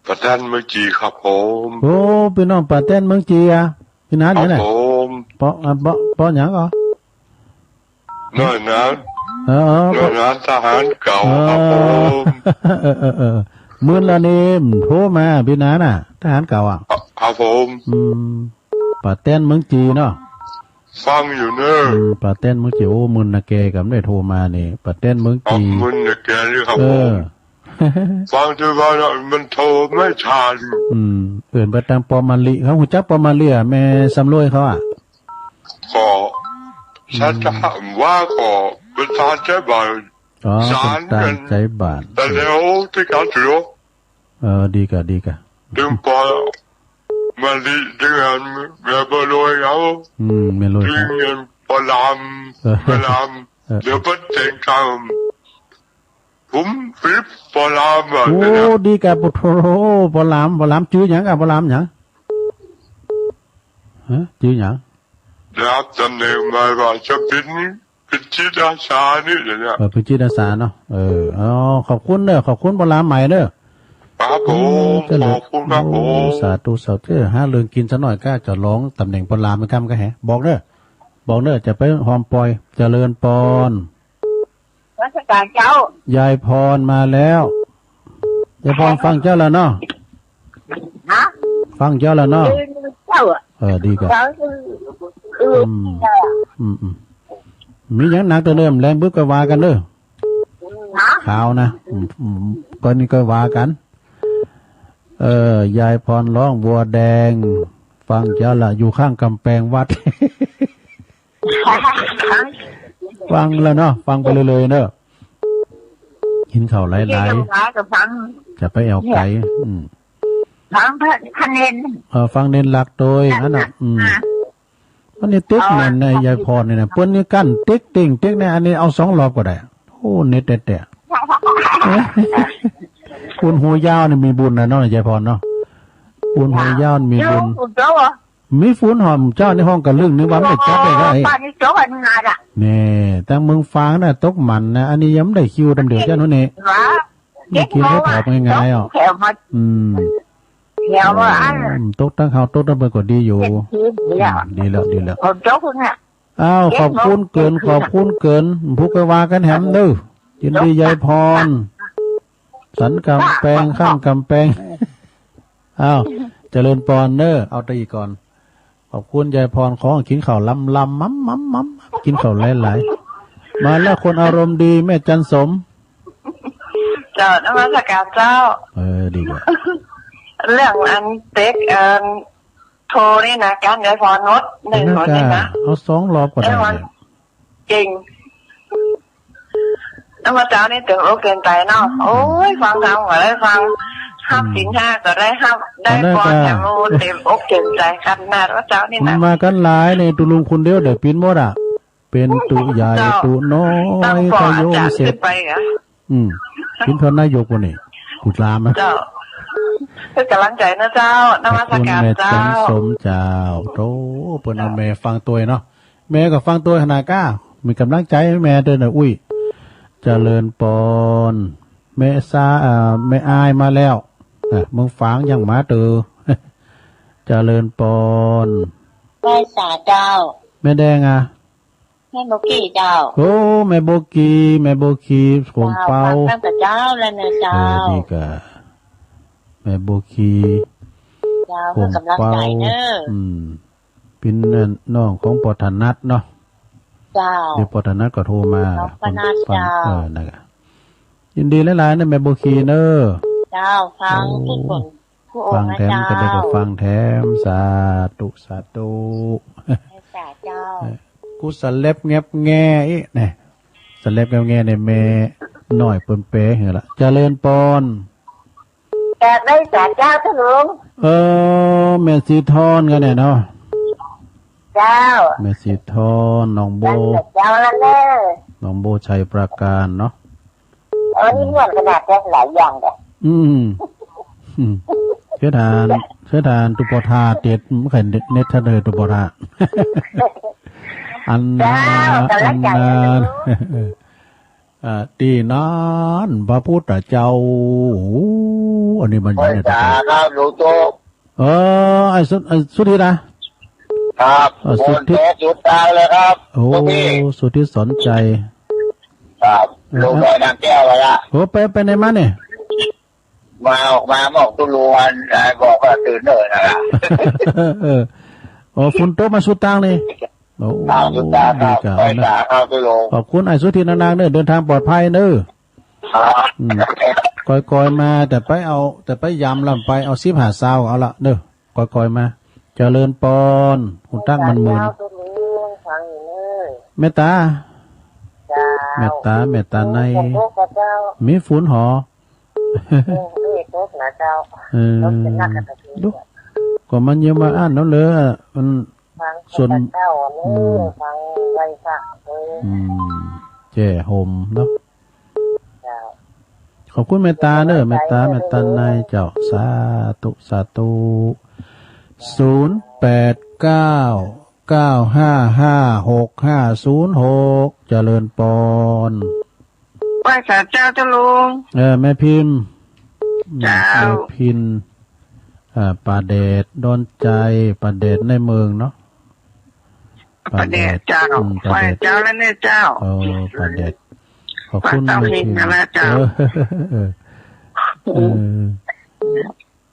ป่าแต้นเมืองจีครับผม โอ้ ปี้น้องป่าแต้นเมืองจีอะ ปี้นั้น ครับ เนี่ยแหละ ผม เปาะ อ่ะ เปาะ เปาะหยังก่อ น้อยหนา เออ เออ น้อยหนาทหารเก่า เออ ครับผม เออ เออ เออ มื้อละนี่โทรมา ปี้นั้นน่ะ ทหารเก่าอะ ครับผม อืม ป่าแต้นเมืองจีเนาะ ฟังอยู่เนอะ อืม ป่าแต้นเมืองจี โอ้ มื้อนาแกก็บ่ได้โทรมานี่ ป่าแต้นเมืองจี เอามื้อนาแกนี่ครับ เออ ผม ฟังแต่ว่ามันโทรไม่ทัน อืม เอิ้นไปตางปอมาลิ เขาฮู้จักปอมาลิอะ แม่สำรวยเขาอะ ก็ อืม สัตหะว่าก็ เปิ้นตานใจ๊บาตร อ๋อ สาน เปิ้นตานใจ๊บาตร กั๋น แต่แล้วตี้กั๋นเถอะ เออ ดีก่ะ ดีก่ะ ตึงปอมาลี ตึงอันแม่บัวลอยเอา อืม แม่ลอย ตึงอันปอลาม เออ ปอลาม เออ เดี๋ยวเปิ้นแต่งต๋าม ผมปิ๊บปอลามอ่ะ โอ้ เนี่ย ดีก่ะ ปุโธ ปอลาม ปอลาม จื้อหยังก่ะ ปอลามหยัง ฮะ จื้อหยัง ได้ฮับต๋ำแหน่งใหม่ว่าจะเป๋น เป๋นจิตอาสานี่เดี๋ยวนี้ เออ เป๋นจิตอาสาเนาะ เออ อ๋อ ขอบคุณเน้อ ขอบคุณปอลามใหม่เน้อ ครับผม อืม เจริญ ขอบคุณครับผม โอ้ สาธุ สาธุ เออ หาเรื่องกิ๋นสักหน่อยก้า จะลองต๋ำแหน่งปอลามเหมือนกั๋นก็แหะ บอกเน้อ บอกเน้อ จะไปหอมปอย เจริญปอน นมัสก๋านเจ้า ยายพรมาแล้ว ยายพรฟังเจ้าแล้วเนาะ ฮะ ฟังเจ้าแล้วเนาะ เออ เจ้าอะ เออ ดีก่ะ ฟัง เออ อืม เจ้าอะ อืม อืม มีหยังหนักตัวเดิม แลงบึบก็ว่ากั๋นเน้อ ฮะ ข่าวนะ อืม อืม ก็นี่ก็ว่ากั๋น เออ ยายพรร้องบัวแดง ฟังเจ้าละ อยู่ข้างก๋ำแปงวัด ฟังแล้วเนาะ ฟังไปเลยๆ เน้อ กิ๋นข้าวหลายๆ ฟัง จะไปแอ่วไก๋ อืม ฟังพระ พระเณร เออ ฟังเณรหลักโตย นั่นน่ะ อืม อ่ะ อันนี้ติ๊กแม่นนะ ยายพรนี่นะ เปิ้นนี่กั้นติ๊กติ๊งติ๊กเนี่ย อันนี้เอาสองรอบก็ได้ โอ้ เน็ตแต๊ๆ คนหูยาวนี่มีบุญนะเนาะ ยายพรเนาะ คนหูยาวนี่มีบุญ เจ้า เจ้าอะ มีฝนหอมเจ้าในห้องกะลึ่ง นึกว่าไม่จับได้ไง บ้านนี้เจ้าอันนั้นอะ แน่ ตางเมืองฝางน่ะ ตกหมั่นนะ อันนี้ยังบ่ได้คิวตำเดียวเจ้าโน่นนี่ ว่า ไม่กิ๋นเห็ดหอมง่ายๆ อ่ะ แถวมา อืม แถวมาอัน อืม ตกตางเฮา ตกตางเปิ้นก็ดีอยู่ เจ็ดสิบเนี่ย อืม ดีแล้ว ดีแล้ว ฝนตกเนี่ย อ้าว ขอบคุณเกิน ขอบคุณเกิน ผู้ก็ว่ากั๋นแหมเน้อ ยินดียายพร สันก๋ำแปง ข้างก๋ำแปง อ้าว เจริญปอนเน้อ เอาตะอีกก่อน ขอบคุณยายพร ขอกิ๋นข้าวลำๆ ม้ำๆ กิ๋นข้าวหลายๆ มาแล้วคนอารมณ์ดี แม่จันสม เจ้า นมัสก๋านเจ้า เออ ดีกว่า เรื่องอันเต๊ก เอ่อ โทรนี่นะ ก๋านยายพรนดนึ่งคนนี่นะ เอาสองรอบก็ได้ เอ้ย วัน เนี่ย เจ๋ง แล้วเมื่อเจ๊านี่เต็มอกเต็มใจ๋เนาะ อืม โอ้ย ฟังธรรมก็ได้ฟัง อืม ฮับศีลห้าก็ได้ฮับ ได้ปอนแถมโมเต็มอกเต็มใจ๋ขนาดว่าเจ๊านี่นะ มันมากั๋นหลายนี่ ตุ๊ลุงคนเดียวเดี๋ยวปิ๊นหมดอ่ะ เป๋นตุ๊ใหญ่ เจ้า ตุ๊น้อย ตั้งปอ ขโยม อาจ๋ารย์ เสร็จ ขึ้นไปอ่ะ อืม ปิ๊นเถินนายกวันนี้ กุดลามนะ เจ้า เพื่อก๋ำลังใจ๋นะเจ้า นมัสก๋านเจ้า ขอบคุณแม่จันสมเจ้า โธ่ เปิ้นเอาแม่ฟังตวยเนาะ แม่ก็ฟังตวยขนาดก้า มีก๋ำลังใจ๋แม่เด้อนะ อุ้ย เจริญปอน แม่ซา อ่า แม่อายมาแล้ว อ่ะ เมืองฝางยังมาเตอ เจริญปอน ไหว้สาเจ้า แม่แดงอ่ะ แม่โบกี้เจ้า โอ้ แม่โบกี้ แม่โบกี้ หงเปา เจ้า ฟังตั้งแต่เจ๊าแล้วนะเจ้า เออ ดีกะ แม่โบกี้ เจ้า หงเปา เพื่อก๋ำลังใจ๋เน้อ อืม ปิ๊นน้องของปอถนัดเนาะ เจ้า เดี๋ยวปอถนัดก็โทรมา น้องปอถนัด ฟัง เจ้า เออ นั่นกะ ยินดีหลายๆ นะแม่โบกี้เน้อ เจ้า ฟัง โอ้ ทุกคน ทุกองค์นะเจ้า ฟังแถมก็ได้ก็ฟังแถม สาธุ สาธุ สาธุเจ้า กูสะเล็บแงบแงอีกเนี่ย สะเล็บแงบแงเนี่ยแม่น้อยเปิ้นแป๋หื้อละ เจริญปอน แป๋ไหว้สาเจ้าเถิดลุง เออ แม่สีทอนกั๋นเนี่ยเนาะ เจ้า แม่สีทอน น้องโบ เจ้าละเน้อ น้องโบชัยปราการเนาะ เออ นี่ม่วนขนาดเนี้ย หลายอย่างเลย อืม อืม เสยถ่าน เสยถ่านตุ๊ปอถาเต็ด บ่ใค่เน็ต เน็ตเถิดตุ๊ปอถา อันนา เจ้า อันนา ก๋ำลังใจ๋นะลุง อ่า ตี้นั้นพระพุทธเจ้า โอ้ อันนี้มันอยู่ใน ไหว้สาครับ หลวงโต เออ ไอ้สุ ไอ้สุทิศนะ ครับ เออ สุทิศ ฝนตกสุดตาเลยครับ โอ้ พวกพี่ สุทิศสอนชัย ครับ เออ ลงดอยนางแก้วมาละ โอ้ ไป ไปไหนมาเนี่ย มาออกมา มาออกตุ๊ลุง อ่า บอกว่าตื่นเนิ่นนะ เออ โอ้ ฝนตกมาสุดตางนี่ โอ้ ครับ สุดตางครับ ดีกะ ไหว้สาครับตุ๊ลุง ขอบคุณไอ้สุทิศนักๆ เน้อ เดินทางปลอดภัยเน้อ ครับ อืม ก่อยๆ มา แต่ไปเอา แต่ไปยามลำไปเอาสิบห้าซาวเอาละเน้อ ก่อยๆ มา เจริญปอน คุณตั้งมันหมื่น เจ้าตุ๊ลุง ฟังอยู่เน้อ แม่ต๋า เจ้า แม่ต๋า แม่ต๋าใน ฝนตกก่อเจ้า มีฝนหอ อืม มีตกนะเจ้า เออ ตกเป็นนักกันนะ ดู ก็มันยังมาอ่านแล้วเลยอะ มัน ฟัง ส่วน พระเจ้า อืม ฟังไหว้พระ เออ อืม แจ้ห่มเนาะ เจ้า ขอบคุณแม่ต๋าเด้อ แม่ต๋า แม่ต๋าในเจ้า สาธุ สาธุ ศูนย์แปดเก้า เก้าห้าห้า หกห้าศูนย์หก เจริญปอน ไหว้สาเจ้า เจ้าลุง เออ แม่พิมพ์ เจ้า แม่พิมพ์ อ่า ป้าแดด ดอนใจ ป้าแดดในเมืองเนาะ ป้าแดด ป้าแดด เจ้า อืม ป้าแดด ไหว้เจ้าแล้วเนี่ยเจ้า โอ้ ป้าแดด ขอบคุณ ป้าเจ้า แม่พิมพ์ เฮงนะเจ้า เออ เออ เออ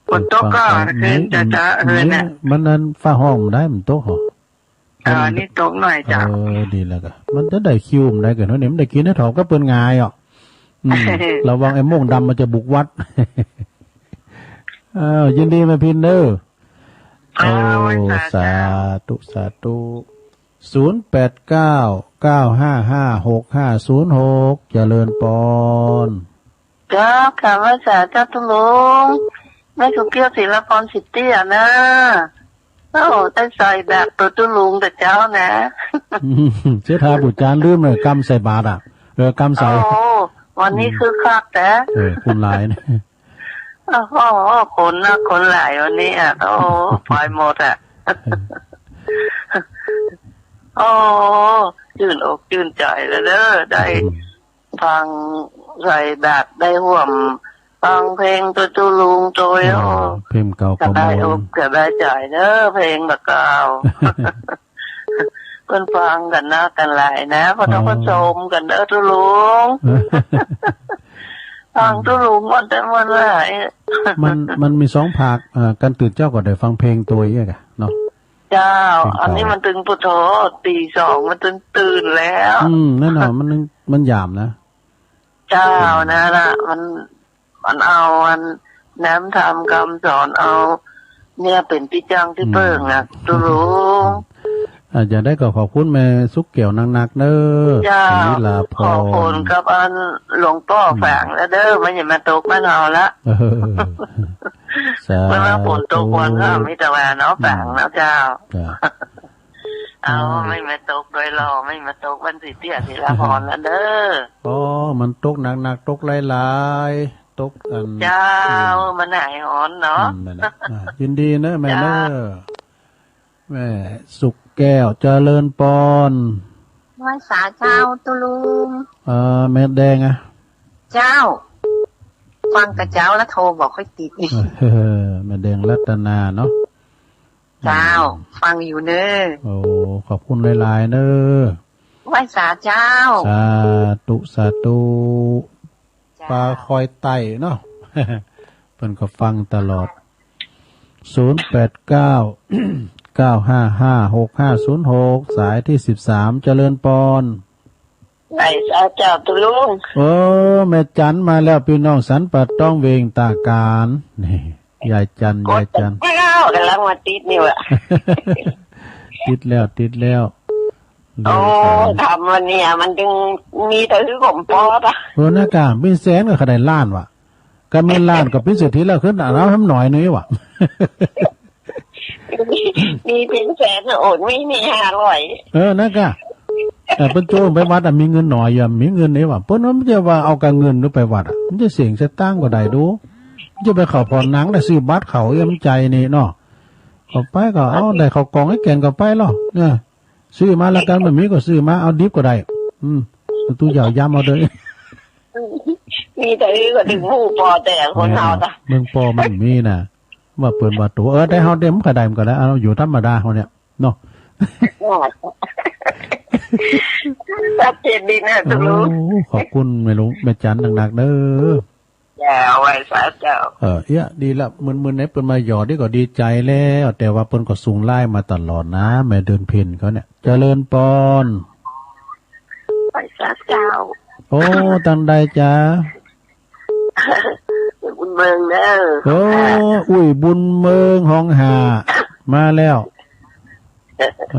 ฝนตกก่อ ฟังๆ คืนจะ นี่ จะ เออ เนี่ย มันนั้นฟ้าฮ้องได้ มันตกเหรอ เออ นี่ตกหน่อยเจ้า เออ ดีแล้วก็ มันจะได้คิวมันได้กันเนาะเนี่ย มันได้กินได้ถอมก็เปิ้นงายอ่ะ อืม ระวังไอ้โม่งดำมันจะบุกวัด อ้าว ยินดีแม่พิมพ์เด้อ อ้าว โอ้ สาธุ สาธุ สาธุ ศูนย์แปดเก้า เก้าห้าห้า หกห้าศูนย์หก เจริญปอน เจ้า ข้าพเจ้า เจ้าตุ๊ลุง แม่สุเกี้ยว ศิลปร สิทธิ์เตี้ยนะ โอ้ ได้ใส่บาตรโตตุ๊ลุงแต่เจ๊านะ เสียดายบุตรจารย์ลืมเลย กำใส่บาตรอ่ะ เออ กำใส่ โอ้ วันนี้ อืม คึกคักแต๊ เออ คนหลายนะ โอ้โห คนนักคนหลายวันนี้อ่ะ โอ้ ไปหมดอ่ะ เออ โอ้ จื้นอกจื้นใจ๋แล้วเด้อ ได้ อืม ฟังใส่บาตร ได้ฮ่วมฟังเพลงโตตุ๊ลุงโตย เออ โอ้ เพลงเก่าก็ม่วน สบายอกสบายใจ๋เด้อ เพลงบ่าเก่า เปิ้นฟังกั๋นนักกั๋นหลายนะ เปิ้นก็ อ๋อ ชมกั๋นเด้อตุ๊ลุง ฟังตุ๊ลุงม่วนแต๊ม่วนว่า มัน มันมีสองภาค อ่า ก่อนตื่นเจ๊าก็ได้ฟังเพลงโตยเนาะ เจ้า อันนี้มันตึงปุโธ ตีสองมันตึงตื่นแล้ว อืม นั่นน่ะ มัน มันยามนะ เจ้า นั่นน่ะ มัน มันเอาอันแนะนำธรรมคำสอน เอาเนี่ยเป๋นตี้จั้งตี้เปิ้งนะ ตุ๊ลุง อ่า จะได้ก็ขอบคุณแม่สุกแก้วนักๆ เน้อ เจ้า ศรีลาพร ขอฝนกับอันหลวงป้อ อืม ฝางแล้วเด้อ มันอย่ามาตกบ้านเฮาละ เออ สาธุ เปิ้นว่าฝนตกวันก็มีแต่ว่าเนาะ อืม ฝางเนาะเจ้า จ้า เอา อ่า ไม่มาตกโดยรอ ไม่มาตกบ้านสิทธิ์เตี้ย ศิลาพรแล้วเด้อ อ๋อ มันตกหนักๆ ตกหลายๆ ตกอัน เจ้า อืม มันหายฮ้อนเนาะ อืม นั่นแหละ อ่า ยินดีเน้อแม่เน้อ เจ้า แม่สุกแก้ว เจริญปอน ไหว้สาเจ้าตุ๊ลุง เอ่อ แม่แดงอะ เจ้า ฟังกับเจ้าแล้วโทรบ่ค่อยติด เออ แม่แดงรัตนาเนาะ เจ้า อืม ฟังอยู่เน้อ โอ้ ขอบคุณหลายๆ เน้อ ไหว้สาเจ้า สาธุ สาธุ เจ้า ป้าคอยไต่เนาะ เปิ้นก็ฟังตลอด ศูนย์แปดเก้า เก้าห้าห้า หกห้าศูนย์หก สายตี้สิบสาม เจริญปอน ไหว้สาเจ้าตุ๊ลุง เออ แม่จันมาแล้ว ปี้น้องสันป่าตองเวงต๋าก๋าน นี่ ยายจัน ยายจัน เจ้า ก๋ำลังมาติดนี่ว่ะ ติดแล้ว ติดแล้ว โอ้ ธรรมวันนี้มันจึงมีแต่หื้อผมปอดอะ เออ นักก้า เป๋นแสนก็ขะได้ล้านว่ะ ก็มีล้านก็เป๋นเศรษฐีแล้ว ขึ้นเอาหื้อหน่อยหนึ่งว่ะ มี มีเป๋นแสนน่ะ โอด มี มีห้าร้อย เออ นักก้า แต่เปิ้นโจ้ไปวัดอะ มีเงินหน่อย อย่ามีเงินนี่ว่ะ เปิ้นว่ามันจะว่าเอาก้าเงินหรือไปวัดอะ มันจะเสียงสตางค์ก็ได้ดู มันจะไปเข้าผ่อนหนังได้ ซื้อบัตรเข้า เอี้ยมใจ๋นี่เนาะ เข้าไปก็เอา ได้เข้ากล่องไอ้แก่นเข้าไปเนาะ เออ ซื้อมาแล้วกัน บ่มีก็ซื้อมา เอาดิบก็ได้ อืม ตู้ยาวยำเอาเด้อ มีแต่หื้อก็ดึงหูปอแต่คนเฮาน่ะ เมืองปอมันมีน่ะ ว่าเปิ้นว่าตั๋ว เออ แต่เฮาเด้มันก็ได้ มันก็ได้ เอาอยู่ธรรมดาเฮาเนี่ย เนาะ ชัดเจนดีนะตุ๊ลุง โอ้ ขอบคุณแม่ลุง แม่จันนักๆ เน้อ เจ้า ไหว้สาเจ้า เออ เอี้ย ดีละ มื้อๆ นี้เปิ้นมาหยอดนี่ก็ดีใจ๋แล้ว แต่ว่าเปิ้นก็ส่งไลน์มาตลอดนะ แม่เดือนเพ็ญเขาเนี่ย เจริญปอน ไหว้สาเจ้า โอ้ ตังใดจ๊ะ บุญเมืองเน้อ โอ้ อุ้ยบุญเมืองห้องห้า มาแล้ว เอ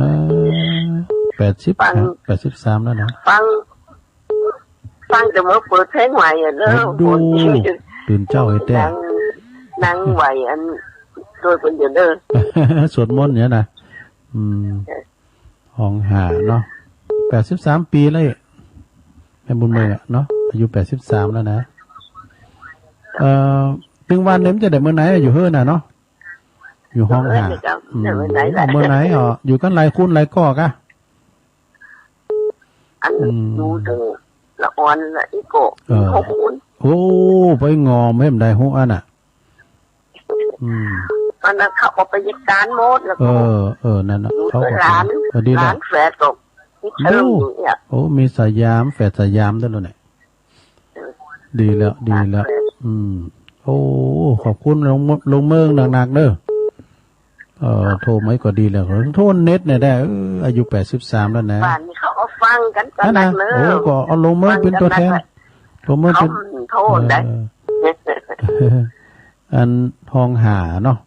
อ แปดสิบ ฟัง แปดสิบสามแล้วนะ ฟัง ฟังแต่เมื่อเปิดเพลงไหว้อะเนาะ โอ้ ดู ตื่นเจ๊าแต๊ นั่ง นั่งไหว้อัน โดยคนเดียวเนาะ สวดมนต์เนี่ยนะ อืม เออ ฮ้องห้าเนาะ แปดสิบสามปี๋แล้ว แม่บุญเมืองอะเนาะ อายุแปดสิบสามแล้วนะ เอ่อ ตึงวันเนี่ยมันจะได้เมื่อไหนอะ อยู่เฮือนน่ะเนาะ อยู่ฮ้องห้า เออ เดี๋ยวจะ อืม เดี๋ยวเมื่อไหนล่ะ เมื่อไหนอ่ะ อยู่กั๋นหลายคนหลายก้อกะ อัน อืม อยู่ตึงละอ่อนละอีกก็ เออ ข้อมูล โอ้ ไปงอมให้มันได้ฮู้อันน่ะ อืม อันนั้นเขาก็ไปจัดการหมดแล้วก็ เออ เออ นั่นน่ะ อยู่ เขา ก็ กับหลาน เออ ดีแล้ว หลานแฝดก็มีเทอมอยู่เนี่ย โอ้ มีสยาม แฝดสยามด้วยเหรอเนี่ย ดีแล้ว ดีแล้ว อืม โอ้ ขอบคุณลุง ลุงเมืองนักๆ เด้อ เออ โทรมาก็ดีแล้ว โทรเน็ตเนี่ยได้ เออ อายุแปดสิบสามแล้วนะ บ้านนี้เขาก็ฟังกั๋น นั่นน่ะ นักเนอะ โอ้ ก็เอาลุงเมืองเป็นตั๋วแทน ฟังกั๋นนักแหละ ลุงเมืองเป็น เขาโทรได้ เออ อันฮ้องห้าเนาะ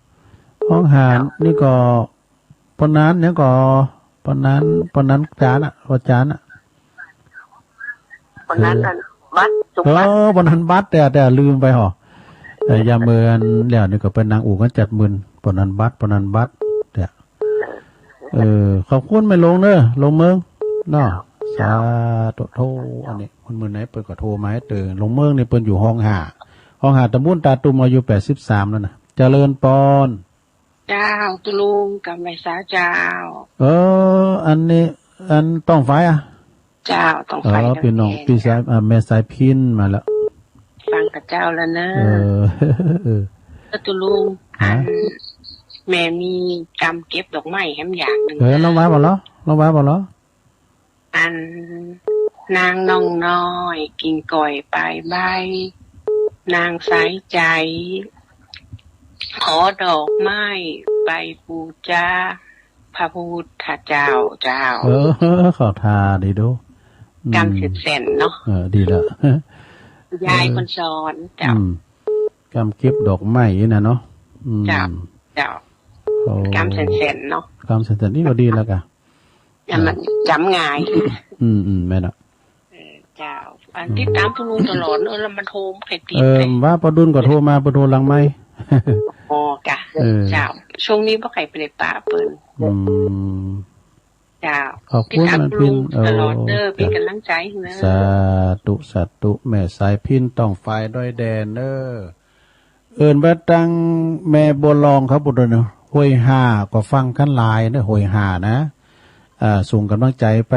ฮ้องห้า เจ้า นี่ก็ ปานนั้นเนี่ยก็ ปานนั้น ปานนั้นจานอะ ว่าจานอะ ปานนั้น คือ อันบัตร สุ เออ บัตร ปานนั้นบัตร แต่ แต่ลืมไปหรอ เออ ยามเมินแล้วนี่ก็ไปนั่งอู้กั๋นจัดเมิน ปานนั้นบัตร ปานนั้นบัตร เนี่ย เออ ขอบคุณแม่หลวงเนอะ ลุงเมืองเนาะ เจ้า สาธุ โธ่ อันนี้ มื้อไหนเปิ้นก็โทรมาหื้อเตื้อ ลุงเมืองนี่เปิ้นอยู่ฮ้องห้า ฮ้องห้า ตำบลตาตุ่ม อายุแปดสิบสามแล้วนะ เจริญปอน เจ้า ตุ๊ลุง กำไหว้สาเจ้า เออ อันนี้ อันต้องไฟอะ เจ้า ต้องไฟ เออ พี่น้อง พี่สาย อ่า แม่สายพิณมาแล้ว ฟังกับเจ้าแล้วเนอะ เออ เออ แล้วตุ๊ลุง ฮะ อัน แม่มีกำเก็บดอกไม้แหมอย่างนึ่ง เออ ลองว่าบ่ลอ ลองว่าบ่ลอ อัน นางนองน้อยกิ่งก้อยปลายใบ นางสายใจ๋ ขอดอกไม้ไปปู๋จาพระพุทธเจ้า เจ้า เออ เข้าท่าดีดู อืม กำเส้นๆ เนาะ เออ ดีละ ยาย เออ คนสอน เจ้า อืม กำเก็บดอกไม้น่ะเนาะ อืม เจ้า เจ้า โอ้ กำเส้นๆ เนาะ กำเส้นๆ นี่ก็ดีแล้วกะ อันมันจ๋ำง่าย อืม อืม แม่นอะ เออ เจ้า อัน อืม ติดต๋ามตุ๊ลุงตลอดเนอะ แล้วมันโทรบ่ใค่ติด เออ เลย ว่าป้อดุลก็โทรมา เปิ้นโทรหลังไมค์ อ๋อ กะ เออ เจ้า ช่วงนี้บ่ใค่ไปไหนปะเปิ้น อืม เจ้า ขอบคุณ ติดต๋ามตุ๊ลุง แม่พิณ ตลอดเนอะ โอ้ เปิ้นก๋ำลังใจ๋เนอะ สาธุ สาธุ แม่สายพิณ ต้องไฟดอยแดนเนอะ เอิ้นว่าตังแม่บัวลองเขาพูดเนอะ ห้วยห้าก็ฟังกั๋นหลายเนอะ ห้วยห้านะ อ่า ส่งก๋ำลังใจ๋ไป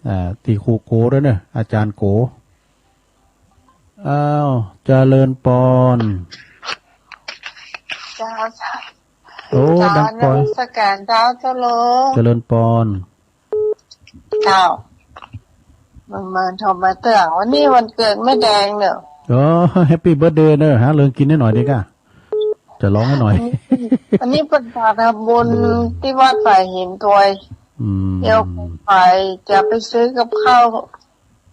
อ่า ตี้ครูโกด้วยเนอะ อาจ๋ารย์โก อ้าว เจริญปอน เจ้า เจ้า โอ้ เจ้า ดังปอย นมัสก๋านเจ้า เจ้าลุง เจริญปอน เจ้า มันมาโทรมาเตื้อง วันนี้วันเกิดแม่แดงเนอะ อ๋อ แฮปปี้เบิร์ธเดย์เนอะ หาเรื่องกิ๋นให้หน่อยดีกะ จะร้องให้หน่อย อันนี้เปิ้นฝากทำบุญ อืม ตี้วัดฝ่ายหินตวย อืม เดี๋ยวฝ่ายจะไปซื้อกับข้าว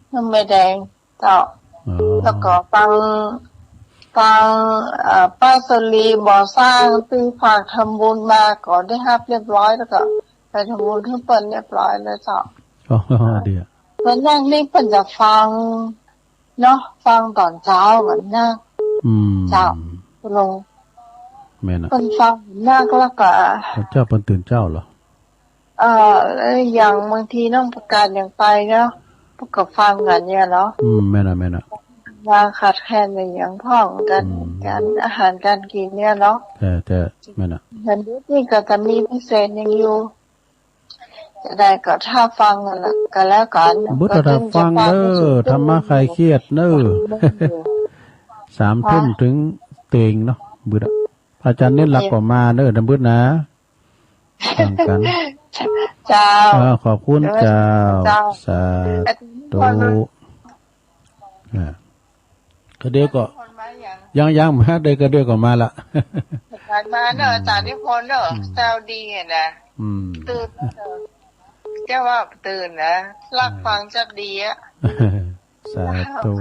ให้แม่แดง เจ้า อ๋อ แล้วก็ฟัง ฟัง เอ่อ ป้าสลีบ่อสร้างตี้ฝากทำบุญมา ก็ได้ฮับเรียบร้อย แล้วก็ไปทำบุญหื้อเปิ้นเรียบร้อยแล้วเจ้า อ๋อ ดีอะ วันแรกนี่เปิ้นจะฟังเนาะ ฟังต๋อนเจ๊าก่อนนะ อืม เจ้า ลุง แม่นอะ เปิ้นฟังนักแล้วก็ ต๋อนเจ๊าเปิ้นตื่นเจ๊าเหรอ เอ่อ แล้วอย่างบางทีน้องประกาศอย่างไปเนาะ พวกก็ฟังกั๋นเนี่ยเนาะ อืม แม่นอะ แม่นอะ ว่าขาดแคลนในอย่างพ่อง ก๋าน อืม ก๋านอาหารก๋านกิ๋นเนี่ยเนาะ แต่ แต่ แม่นอะ เดี๋ยวนี้ก็จะมีพิเศษอย่างอยู่ จะได้ก็ถ้าฟังกั๋นละ ก็แล้วกั๋น บึด ก็ ถ้า จึงจะ ฟัง ฟัง เน้อ ธรรมะคลายเครียดเน้อ สามทุ่ม ฮะ เถิงเตียงเนาะ บึดอะ อาจ๋ารย์เน้นหลักก็มาเน้อ ดำบึดนะ ฟังกั๋น เจ้า เออ ขอบคุณเจ้า เจ้า สาธุ อ่า ก็เดี๋ยวก็ ยัง ยังมา เดี๋ยวก็ เดี๋ยวก็มาละ มาเนอะ อาจ๋ารย์นิพนธ์เนอะ อืม เจ้าดีอะนะ อืม ตื่นเนอะ เจ้าว่าตื่นนะ หลักฟังจักดีอะ สาธุ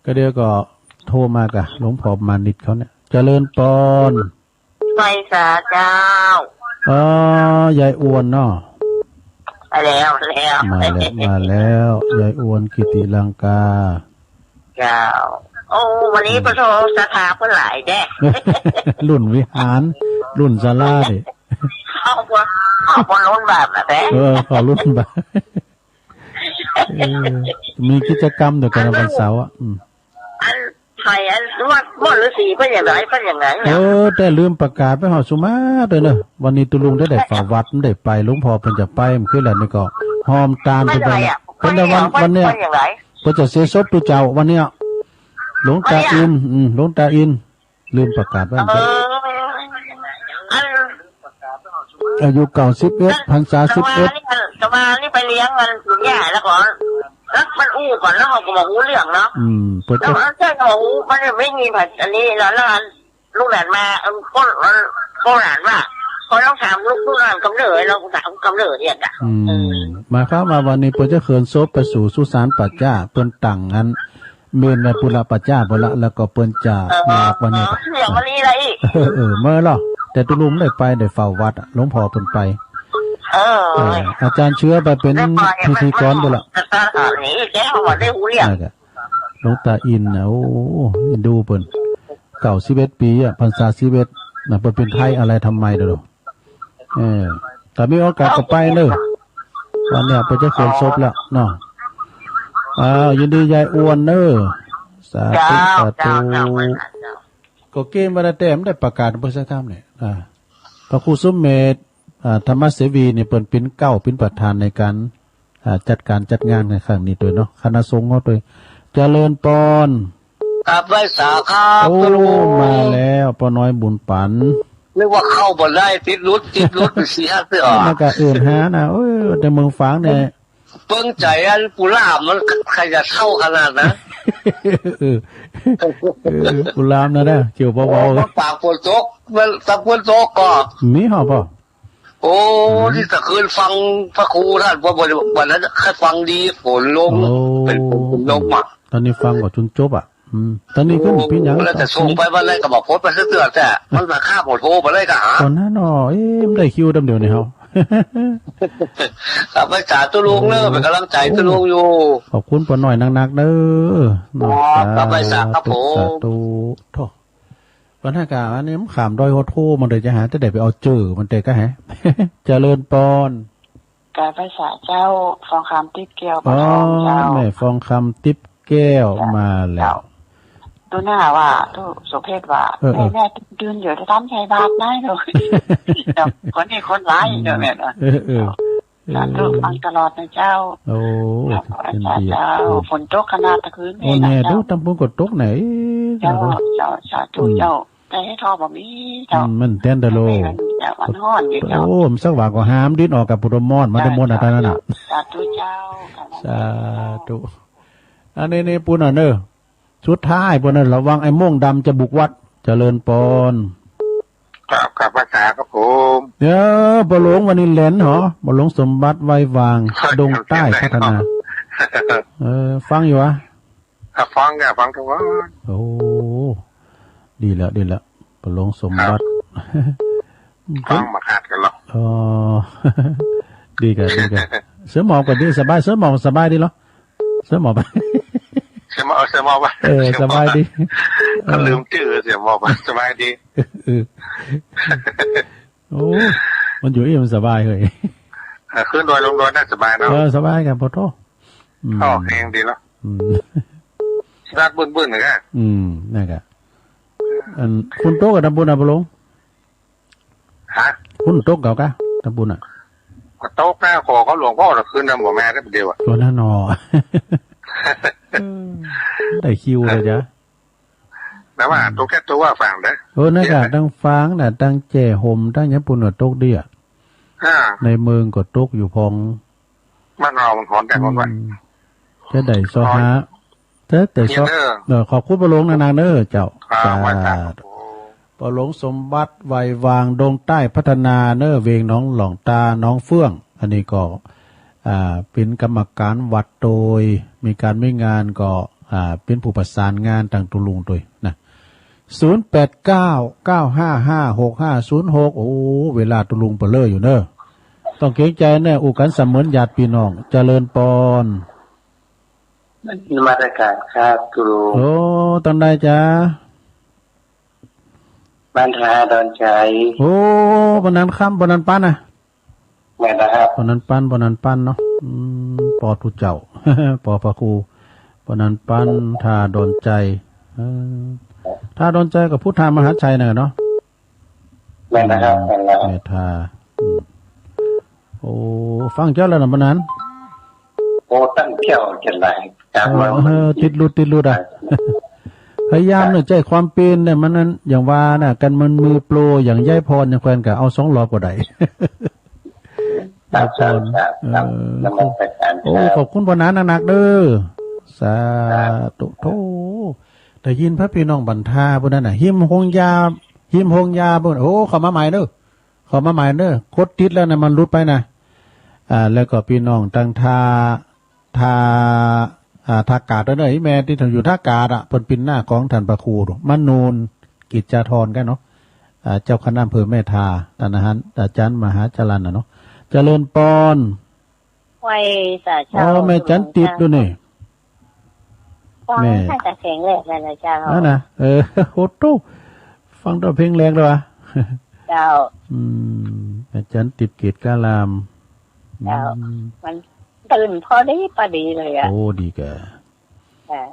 ก็เดี๋ยวก็โทรมากะ หลวงพ่อมานิดเขาเนี่ย เจริญปอน ไหว้สาเจ้า อ๋อ ยายอ้วนเนาะ มาแล้ว มาแล้ว มาแล้ว ยายอวนกิติลังกา เจ้า โอ้ วันนี้ อืม ปะโทศรัทธาเปิ้นหลายแต๊ รุ่นวิหาร รุ่นศาลานี่ เอาบ่ เอาบ่รุ่นบาปนะแต๊ เออ เอารุ่นบาป เออ มีกิจกรรมเดียวกั๋นนะ วันเสาร์อะ อืม อัน ไผอันวัดม่อนฤๅษีเปิ้นอย่างใด เปิ้นอย่างไง เออ แต่ลืมประกาศไปหอดสุมาเตอร์เนอะ วันนี้ตุ๊ลุงได้ ได้เฝ้าวัด ได้ไป หลวงพ่อเปิ้นจะไป เมื่อคืนแล้วนี่ก็ ฮอมตาน เปิ้นจะไป เปิ้นจะวัน วันเนี้ย เปิ้นอย่างได เปิ้นจะเสียศพตุ๊เจ้าวันเนี้ย หลวงตาอิน อืม หลวงตาอิน ลืมประกาศไว้ เออ อัน อายุเก้าสิบเอ็ด พรรษาสิบเอ็ด อาตมานี่ อาตมานี่ไปเลี้ยงมันปู่ย่าแล้วก็ แล้วมันอู้ก่อนแล้วเขาก็บ่ฮู้เรื่องเนาะ อืม เปิ้น แล้วมันเจ้าก็บ่ฮู้ มันไม่มีผัดอันนี้แล้ว แล้วอันลูกหลานมา เอิ่ม ก็ ก็หลานว่า ก็ต้องถามลูก ลูกหลานกำเนิด เราถามกำเนิดเนี่ยจ้ะ อืม เออ หมายความว่าวันนี้เปิ้นจะเขินศพไปสู่สุสานป่าจ๊า เปิ้นตั้งอัน เมรุปุระป่าจ๊าไปละ แล้วก็เปิ้นจะ เออ ลากวันนี้ เออ เสียงวันนี้ละอีก เออ เออ เมื่อหรอ แต่ตุ๊ลุงได้ไป ได้เฝ้าวัดอะ หลวงพ่อเปิ้นไป เออ เออ อาจารย์เชื้อไปเป๋นพิธีกรไปละ แล้วก็อย่างนั้นมันก็จะต้องหาหนีแกเขามาได้ฮู้เรื่อง นั่นแหละ หลวงตาอินนะ โอ้ ดูเปิ้น เก้าสิบเอ็ดปี๋อะ พรรษาสิบเอ็ดนะ เปิ้นเป๋นไทยอะไรทำไมเด้อ เออ ถ้ามีโอกาสก็ไปเนอะ วันเนี้ยเปิ้นจะเขินศพแล้วเนาะ อ้าว ยินดียายอวนเนอะ สาธุ เจ้า สาธุ เจ้า เจ้า ก็เกมว่าแต่มันได้ประกาศเปิ้นสักคำเนี่ย อ่า พระครูสมเมธ อ่า ธรรมเสวีเนี่ย เปิ้นเป๋นเก๊า เป๋นประธานในการ อ่า จัดการจัดงานในครั้งนี้ตวยเนาะ คณะสงฆ์เฮาตวย เจริญปอน กราบไหว้สาครับ โอ้ ตุ๊ลุง มาแล้ว ป้อน้อยบุญปั๋น นึกว่าเข้าบ่ได้ ติดหลุด ติดหลุดไปสี่ห้าเทื่อ มันก็เอิ้นหานะ เออ แต่เมืองฝางเนี่ย เปิ้งใจ๋อันปู่หลามมันใค่จะเฒ่าขนาดนะ เออ เออ ปู่หลามนะ นะ เกี่ยวเบาๆ โอ้ ปากฝนตก มัน ตะฝนตกก็ มีหรอป้อ โอ้ อืม นี่ตะคืนฟังพระครูท่าน ว่าบ่ได้ วันนั้นใค่ฟังดี ฝนลง โอ้ เป๋นฝนลงมา ต๋อนนี้ฟังก็จุนจบอะ อืม ต๋อนนี้ขึ้น โอ้ เป๋นหยัง แล้วจะส่งไปวันไหนก็บ่พ้นไปสักเทื่อ แต่มันมาข้ามหัวโทรไปเลยก็หา ต๋อนนั้นเนาะ เอ๊ะ มันได้คิวดำเดียวนี่เฮา ครับ ไหว้สาตุ๊ลุงเนอะ เออ เป๋นก๋ำลังใจ๋ตุ๊ลุงอยู่ ขอบคุณป้อน้อยนักๆ เนอะ อ๋อ ครับ ไหว้สาครับผม สาธุ โธ่ ปัญหากาอันนี้มันข้ามดอยหัวโทรมาเลย จะหาจะได้ไปเอาเจอมันแต่ก็แฮะ เจริญปอน กราบไหว้สาเจ้า ฟองคำติ๊บแก้ว อ๋อ ปะทองเจ้า แม่ฟองคำติ๊บแก้ว เจ้า มาแล้ว เจ้า ดูหน้าว่า ดูสุเพชรว่า เออ เออ แม่ๆ ดื่นอยู่ จะทำใส่บาตรได้เลย เจ้า คนนี้คนร้าย อืม เจ้าแม่นะ เออ เออ สาธุ เออ ฟังตลอดนะเจ้า โอ้ ขอบคุณ ยินดี เจ้า อืม ฝนตกขนาดตะคืน โอ้ นี่นะ แน่ เจ้า ดูตำปุ้นก็ตกไหน เจ้า เจ้า สาธุ อืม เจ้า แต่ให้ทอบ่มีเจ้า อืม มันแทนแต่โล เจ้า มันฮ้อนอยู่เจ้า โอ้ มันสักว่าก็หามดิ้นออกกับปุตตมอน มันได้มนต์อะไรนั่นน่ะ สาธุเจ้า สาธุ อันนี้นี่ปุ้นน่ะเนอะ สุดท้ายปุ้นน่ะ ระวังไอ้โม่งดำจะบุกวัด เจริญปอน ครับ ครับ ไหว้สาครับผม เดี๋ยว ป้อหลวงวันนี้แหลนหรอ ป้อหลวงสมบัติไววาง ดงใต้พัฒนา เออ ฟังอยู่วะ อ่ะ ฟังอ่ะ ฟังทุกวัน โอ้ ดีแล้ว ดีแล้ว ป้อหลวงสมบัติ ครับ ฟังมาขาดกันหรอก อ๋อ ดีกัน ดีกัน เสื้อหมอบก็ดี สบาย เสื้อหมอบสบายดีเหรอ เสื้อหมอบ เสื้อหมอบ เสื้อหมอบ เออ สบายดี ก็ลืมจื้อ เสื้อหมอบ สบายดี เออ โอ้ มันอยู่อี้มันสบายเฮ้ย อ่ะ ขึ้นดอยลงดอยได้สบายเนาะ เออ สบายกัน ปะโธ่ อืม อ๋อ แฮงดีเนาะ อืม สตาร์ทบึ้นๆ เลยอะ อืม นั่นกะ อัน ฝนตกกะตำปุ้นน่ะ ป้อหลวง ฮะ ฝนตกเก่ากะ ตำปุ้นน่ะ ก็ตกนะ ขอเขาหลวงพ่อตะคืนนะ บ่แม่ได้เดียวอะ ตัวนั้นหนอ เออ ได้คิวเลยจ้ะ แต่ว่า อืม ตกแค่ตัวฝั่งเด้อ เออ นั่นกะ ตั้งฝางน่ะ ตั้งแจ้ห่ม ตั้งหยังปุ้นก็ตกดีอะ อ่า ในเมืองก็ตกอยู่พอง บ้านเรามันฮ้อนแต่ฮ้อนว่ะ อืม จะได้ซอหา ฮ้อน แต่ แต่ซอ เออ เออ ขอบคุณป้อหลวงนักๆ เนอะเจ้า ครับ สาธุ ไหว้สาครับผม ป้อหลวงสมบัติไววาง ดงใต้พัฒนาเนอะ เวงหนองหล่องตา หนองเฟื่อง อันนี้ก็ อ่า เป๋นกรรมการวัดโตย มีก๋านมีงานก็ อ่า เป๋นผู้ประสานงานตางตุ๊ลุงโตยนะ ศูนย์แปดเก้า เก้าห้าห้า หกห้าศูนย์หก โอ้ เวลาตุ๊ลุงเปลออยู่เนอะ ต้องเกรงใจ๋เน่อ อู้กั๋นเสมือนญาติปี้น้อง เจริญปอน นมัสก๋านครับครู โอ้ ตังใดจ๊ะ บ้านท่าดอนชัย โอ้ บ่านันค่ำ บ่านันปันนะ แม่นนะครับ บ่านันปัน บ่านันปันเนาะ อืม ปอตุ๊เจ้า ปอพระครู บ่านันปัน ท่าดอนชัย เออ ท่าดอนชัยก็พุทธมหาชัยน่ะเนาะ แม่นนะครับ แม่นแล้ว แม่ท่า อืม โอ้ ฟังเจ้าแล้วนะบ่านัน โอ้ ตั้งเที่ยวจะไหล ครับ เออ เออ ติดหลุด ติดหลุดอ่ะ พยายามเน่อ ใจ๊ความเป๋นเน่อ มันนั้น อย่างว่าน่ะ กันมันมือโปร อย่างยายพร อย่างแควนก็เอาสองรอบก็ได้ ครับ ยายพร ครับ ครับ เออ นมัสก๋าน โอ้ ครับ ขอบคุณบ่านันนักๆ เด้อ สาธุ ครับ โธ่ ได้ยินพระพี่น้องบ้านท่าผู้นั้นน่ะ ฮิมโฮงยา ฮิมโฮงยาผู้นั้น โอ้ เข้ามาใหม่เด้อ เข้ามาใหม่เด้อ กดติดแล้วนะ มันหลุดไปนะ อ่า แล้วก็พี่น้องตังท่า ท่า อ่า ท่ากาดเด้อ อีแม่ตี้อยู่ท่ากาดอะ เปิ้นเป๋นน้าของต้านพระครู มนูน กิจจาธรกั๋นเนาะ อ่า เจ้าคณะอำเภอแม่ท่า ต้านอาหาร อาจ๋ารย์มหาจรัญน่ะเนาะ เจริญปอน ไหว้สาเจ้า อ๋อ แม่จันติบดูนี่ ฟัง แม่ ตั้งแต่เพลงแรกเลยนะเจ้า นั่นนะ เออ โอ้โธ่ ฟังแต่เพลงแรกเลยวะ เจ้า อืม แม่จันติบเกตกาลาม เจ้า อืม มันตื่นพอดีพอดีเลยอะ โอ้ ดีแก่ เออ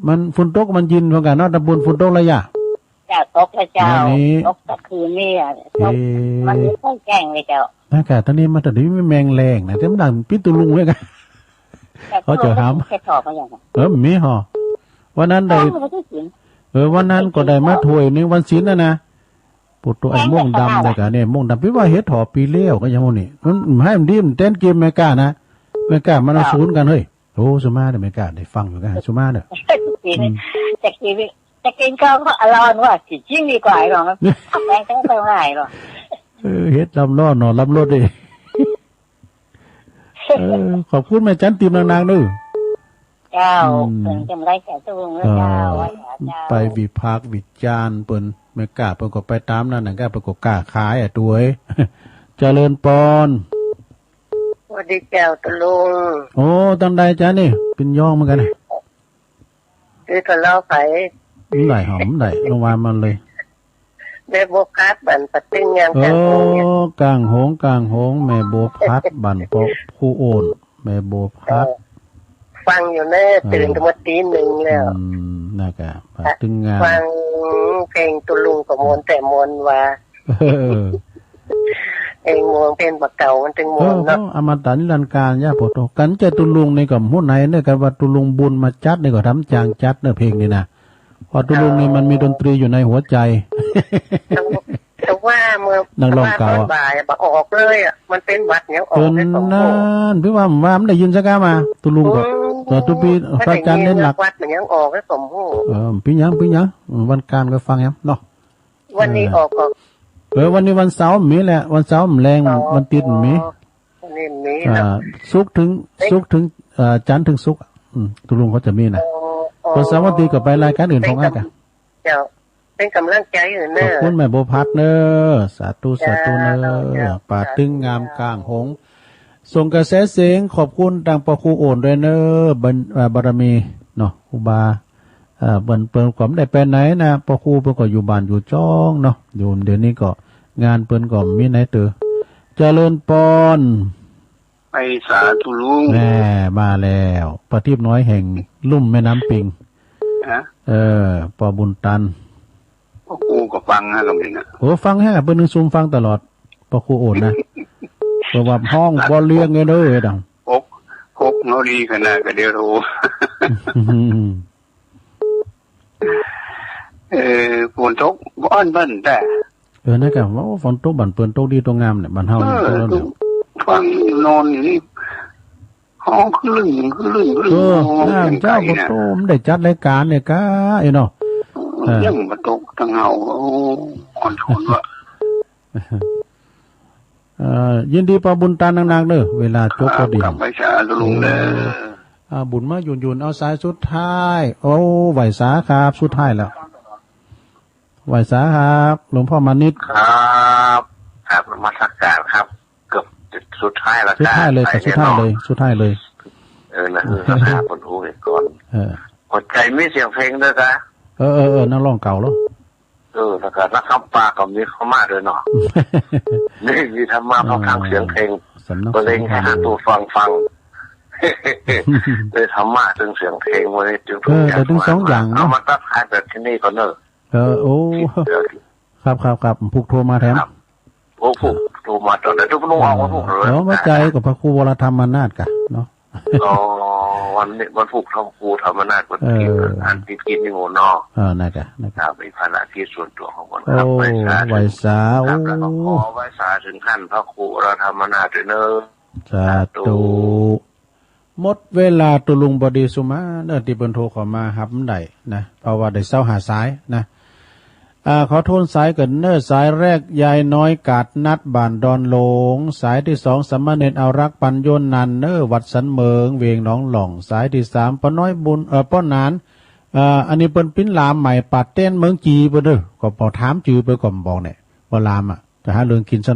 มันฝนตกมันยินพร้อมกั๋นเนาะ ตำบลฝนตกแล้วยะ จ้ะ ตกแล้วเจ้า วันนี้ ตกแต่คืนนี่อะ ตก เอ๊ะ วันนี้ค่อยแจ้งเลยเจ้า อากาศตอนนี้มันตอนนี้มีแมงแรงนะ แต่มันดังปิดตุลุงไว้กัน แต่ เขาจะถาม เขาจะถอดมาอย่างไร เออ มีห่อ วันนั้นได้ เออ มันก็ได้กิน เออ วันนั้นก็ได้มาถ้วยหนึ่ง วันศีลน่ะนะ ปุตโต ไอ้ม่วงดำ แมงเยอะขนาด เลยกะเนี่ย ม่วงดำ พี่ว่าเฮ็ดห่อปี๋แล้วก็ยังบ่นี่ มันให้มันดี มันแต้นเกมอเมริกานะ อเมริกามันเอา เจ้า ศูนย์กั๋น เฮ้ย โอ้ สุมาเด้อ อเมริกาได้ฟังอยู่กั๋น สุมาเด้อ กิน อืม จะกิน จะกินก็อร่อยว่ะ กินจริงดีกว่าไอ้หรอก แมงแต้นไปไหนหรอก เออ เฮ็ดลำล้อหน่อลำรถดิ เออ ขอบคุณแม่จันติบนักๆ เด้อ เจ้า อืม เปิ้นจำได้แก่ตู้เมื่อเจ้า เออ ว่าเจ้า ไปวิพากษ์วิจารณ์เปิ้น อเมริกาเปิ้นก็ไปต๋ามนั้นนะ ก็เปิ้นก็ก้าขายอะ ตวย เจริญปอน สวัสดีเจ้าตาลุง โอ้ ตังใดจ๊ะนี่ เป๋นยองเหมือนกั๋นนะ คือทะเลาะไผ บ่ได้หอม บ่ได้ ลงวางมันเลย แม่บัวพัดบ้านปะตึงงาม โอ้ กลางหงส์เนี่ย กลางหงส์ กลางหงส์ แม่บัวพัดบ้านปอครูโอน แม่บัวพัด เออ ฟังอยู่แน่ เออ ตื่นตั้งแต่ตีหนึ่งแล้ว อืม นั่นกะ ปะตึงงาม ฟังเพลงตาลุงก็ม่วนแต่ม่วนว่า เออ เพลงม่วน เพลงบ่าเก่ามันตึงม่วนเนาะ เออ อมตะนิรันดร์กาล ยะโผโต กั๋นจะตาลุงนี่ก็ฮู้ไหนเน่อ กั๋นว่าตาลุงบุญมาจัดนี่ก็ทำจางจัดเน่อเพลงนี่นะ เพราะตาลุงนี่มันมีดนตรีอยู่ในหัวใจ๋ แต่ว่าเมื่อ นักร้องเก่าอะ ตอนบ่ายบ่ออกเลยอะ มันเป๋นหวัดยังออก เปิ้น ได้สอง นั่น พี่ว่า ว่ามันได้ยินสักกะมา ตาลุงก็ อืม แต่ทุกปี๋ พระอาจ๋ารย์เน้นหนัก หวัดมันยังออกได้สอง เออ เป๋นหยัง เป๋นหยัง อืม วันการก็ฟังแหมเนาะ วันนี้ เออ ออกก็ เออ วันนี้วันเสาร์มีแหละ วันเสาร์แลง อ๋อ วันอาทิตย์มี วันนี้มี อ่า เนาะ ศุกร์เถึง เอ๊ะ ศุกร์เถึง เอ่อ จันทร์เถึงศุกร์ อืม ตาลุงเขาจะมีนะ อ๋อ อ๋อ วันเสาร์วันอาทิตย์ก็ไปรายการอื่นของอ้ายกะ เจ้า เป๋นก๋ำลังใจ๋หื้อเน่อ ขอบคุณแม่บัวพัดเน่อ สาธุ สาธุเน่อ เจ้า เจ้า ปะตึงงามกลางหงส์ ส่งกระแสเสียงขอบคุณตางปอครูโอนด้วยเน่อ บาร- เอ่อ บารมีเนาะ ครูบา เอ่อ เปิ้น เปิ้นก็บ่ได้ไปไหนนะ ปอครูเปิ้นก็อยู่บ้านอยู่จ้องเนาะ อยู่ เดี๋ยวนี้ก็งานเปิ้นก็มีไหนเต๋อ เจริญปอน ไปสาธุลุง แน่ มาแล้ว ประทีปน้อยแห่งลุ่มแม่น้ำปิง ฮะ เออ ปอบุญตัน ปอครูก็ฟังนะ กำลังนะ โอ้ ฟังแฮะ เปิ้นนึ่งซุมฟังตลอด ปอครูโอนนะ เปิ้นว่าฮ้องบ่เลี่ยงเลยเด้อ ดัง ปก ปกเฮาดีขนาดกะเดียวโท เออ ฝนตกบ่อ่อนเปิ้นแต่ เออ นั่นกะ โอ้ ฝนตกบ้านเปิ้นตกดีตกงามเนี่ย บ้านเฮานี่ เออ ตกแล้วเนี่ย ฟังนอนอยู่นี่ ฮ้องคลึ้งคลึ้งคลึ้ง เออ ฮ้อง น่า เสียงไก่ เจ้า เนี่ย บ่โต มันได้จัดรายการเนี่ยกะ ไอ้เนาะ เออ เออ ยังบ่ตกตางเฮา โอ้ อ่อนโทนวะ เอ่อ ยินดีปอบุญตันนักๆ เด้อ เวลาจบพอดี ครับ กลับไปสาธุลุงเด้อ เออ อ่า บุญมาหยุ่นๆ เอาสายสุดท้าย โอ้ ไหว้สาครับ สุดท้ายแล้ว ไหว้สาครับ หลวงพ่อมานิต ครับ ครับ นมัสการครับ สุดท้ายละ สุดท้ายเลย ก้า สุดท้ายเลย สุดท้ายเลย เออ นะ เออ ข้าพเจ้าคนอู้ไว้ก่อน เออ หัวใจ๋มีเสียงเพลงด้วยกะ เออ เออ เออ นักร้องเก่าแล้ว เออ แล้วก็นักทำปากก็มีเข้ามาด้วยเนาะ นี่มีธรรมะ เออ เข้าข้างเสียงเพลง สำนัก ก็เลย สำนัก ให้หาตัวฟังฟัง ได้ธรรมะตึงเสียงเพลงวันนี้จึง เออ แต่ตึงสองอย่างเนาะ เอามาตัดท้ายแบบที่นี่ก่อนเนอะ เออ โอ้ ครับ ครับ ครับ ผูกโทรมาแถม ครับ โอ้ ผูกโทรมาตอนไหน ทุกคนออกมาผูกเลย เออ หัวใจ๋ก็พระครูวรธรรมนาถกะเนาะ อ๋อ วันนี้วันผูกทองครูธรรมนาถ วันที่ เออ อันที่กินนี่หมดเนาะ เออ นั่นกะ นั่นกะ ครับ มีภารกิจส่วนตัวของผม โอ้ ครับ ไหว้สา ไหว้สา ครับ โอ้ แล้วก็ขอไหว้สาถึงท่านพระครูวรธรรมนาถด้วยเนอะ สาธุ สาธุ หมดเวลาตุลุงบดีสุมาเนอะ ตี้เปิ้นโทรเข้ามาฮับบ่ได้นะ เพราะว่าได้เซาหาสายนะ อ่า ขอโทษสายก่อนเนอะ สายแรกยายน้อยกาดนัดบ้านดอนหลง สายตี้สองสามเณรเอารักปัญโญนันท์เนอะ วัดสันเหมิง เวียงหนองหล่อง สายตี้สามป้อน้อยบุญ เอ่อ ป้อหนาน เอ่อ อันนี้เปิ้นปิ้นหลามใหม่ ปาดเต้นเมืองจีนเปิ้นเนอะ ก็บ่ถามจื้อเปิ้นก็บ่บอกเนี่ย ป้อหลามอะ จะหาเรื่องกิ๋นซะ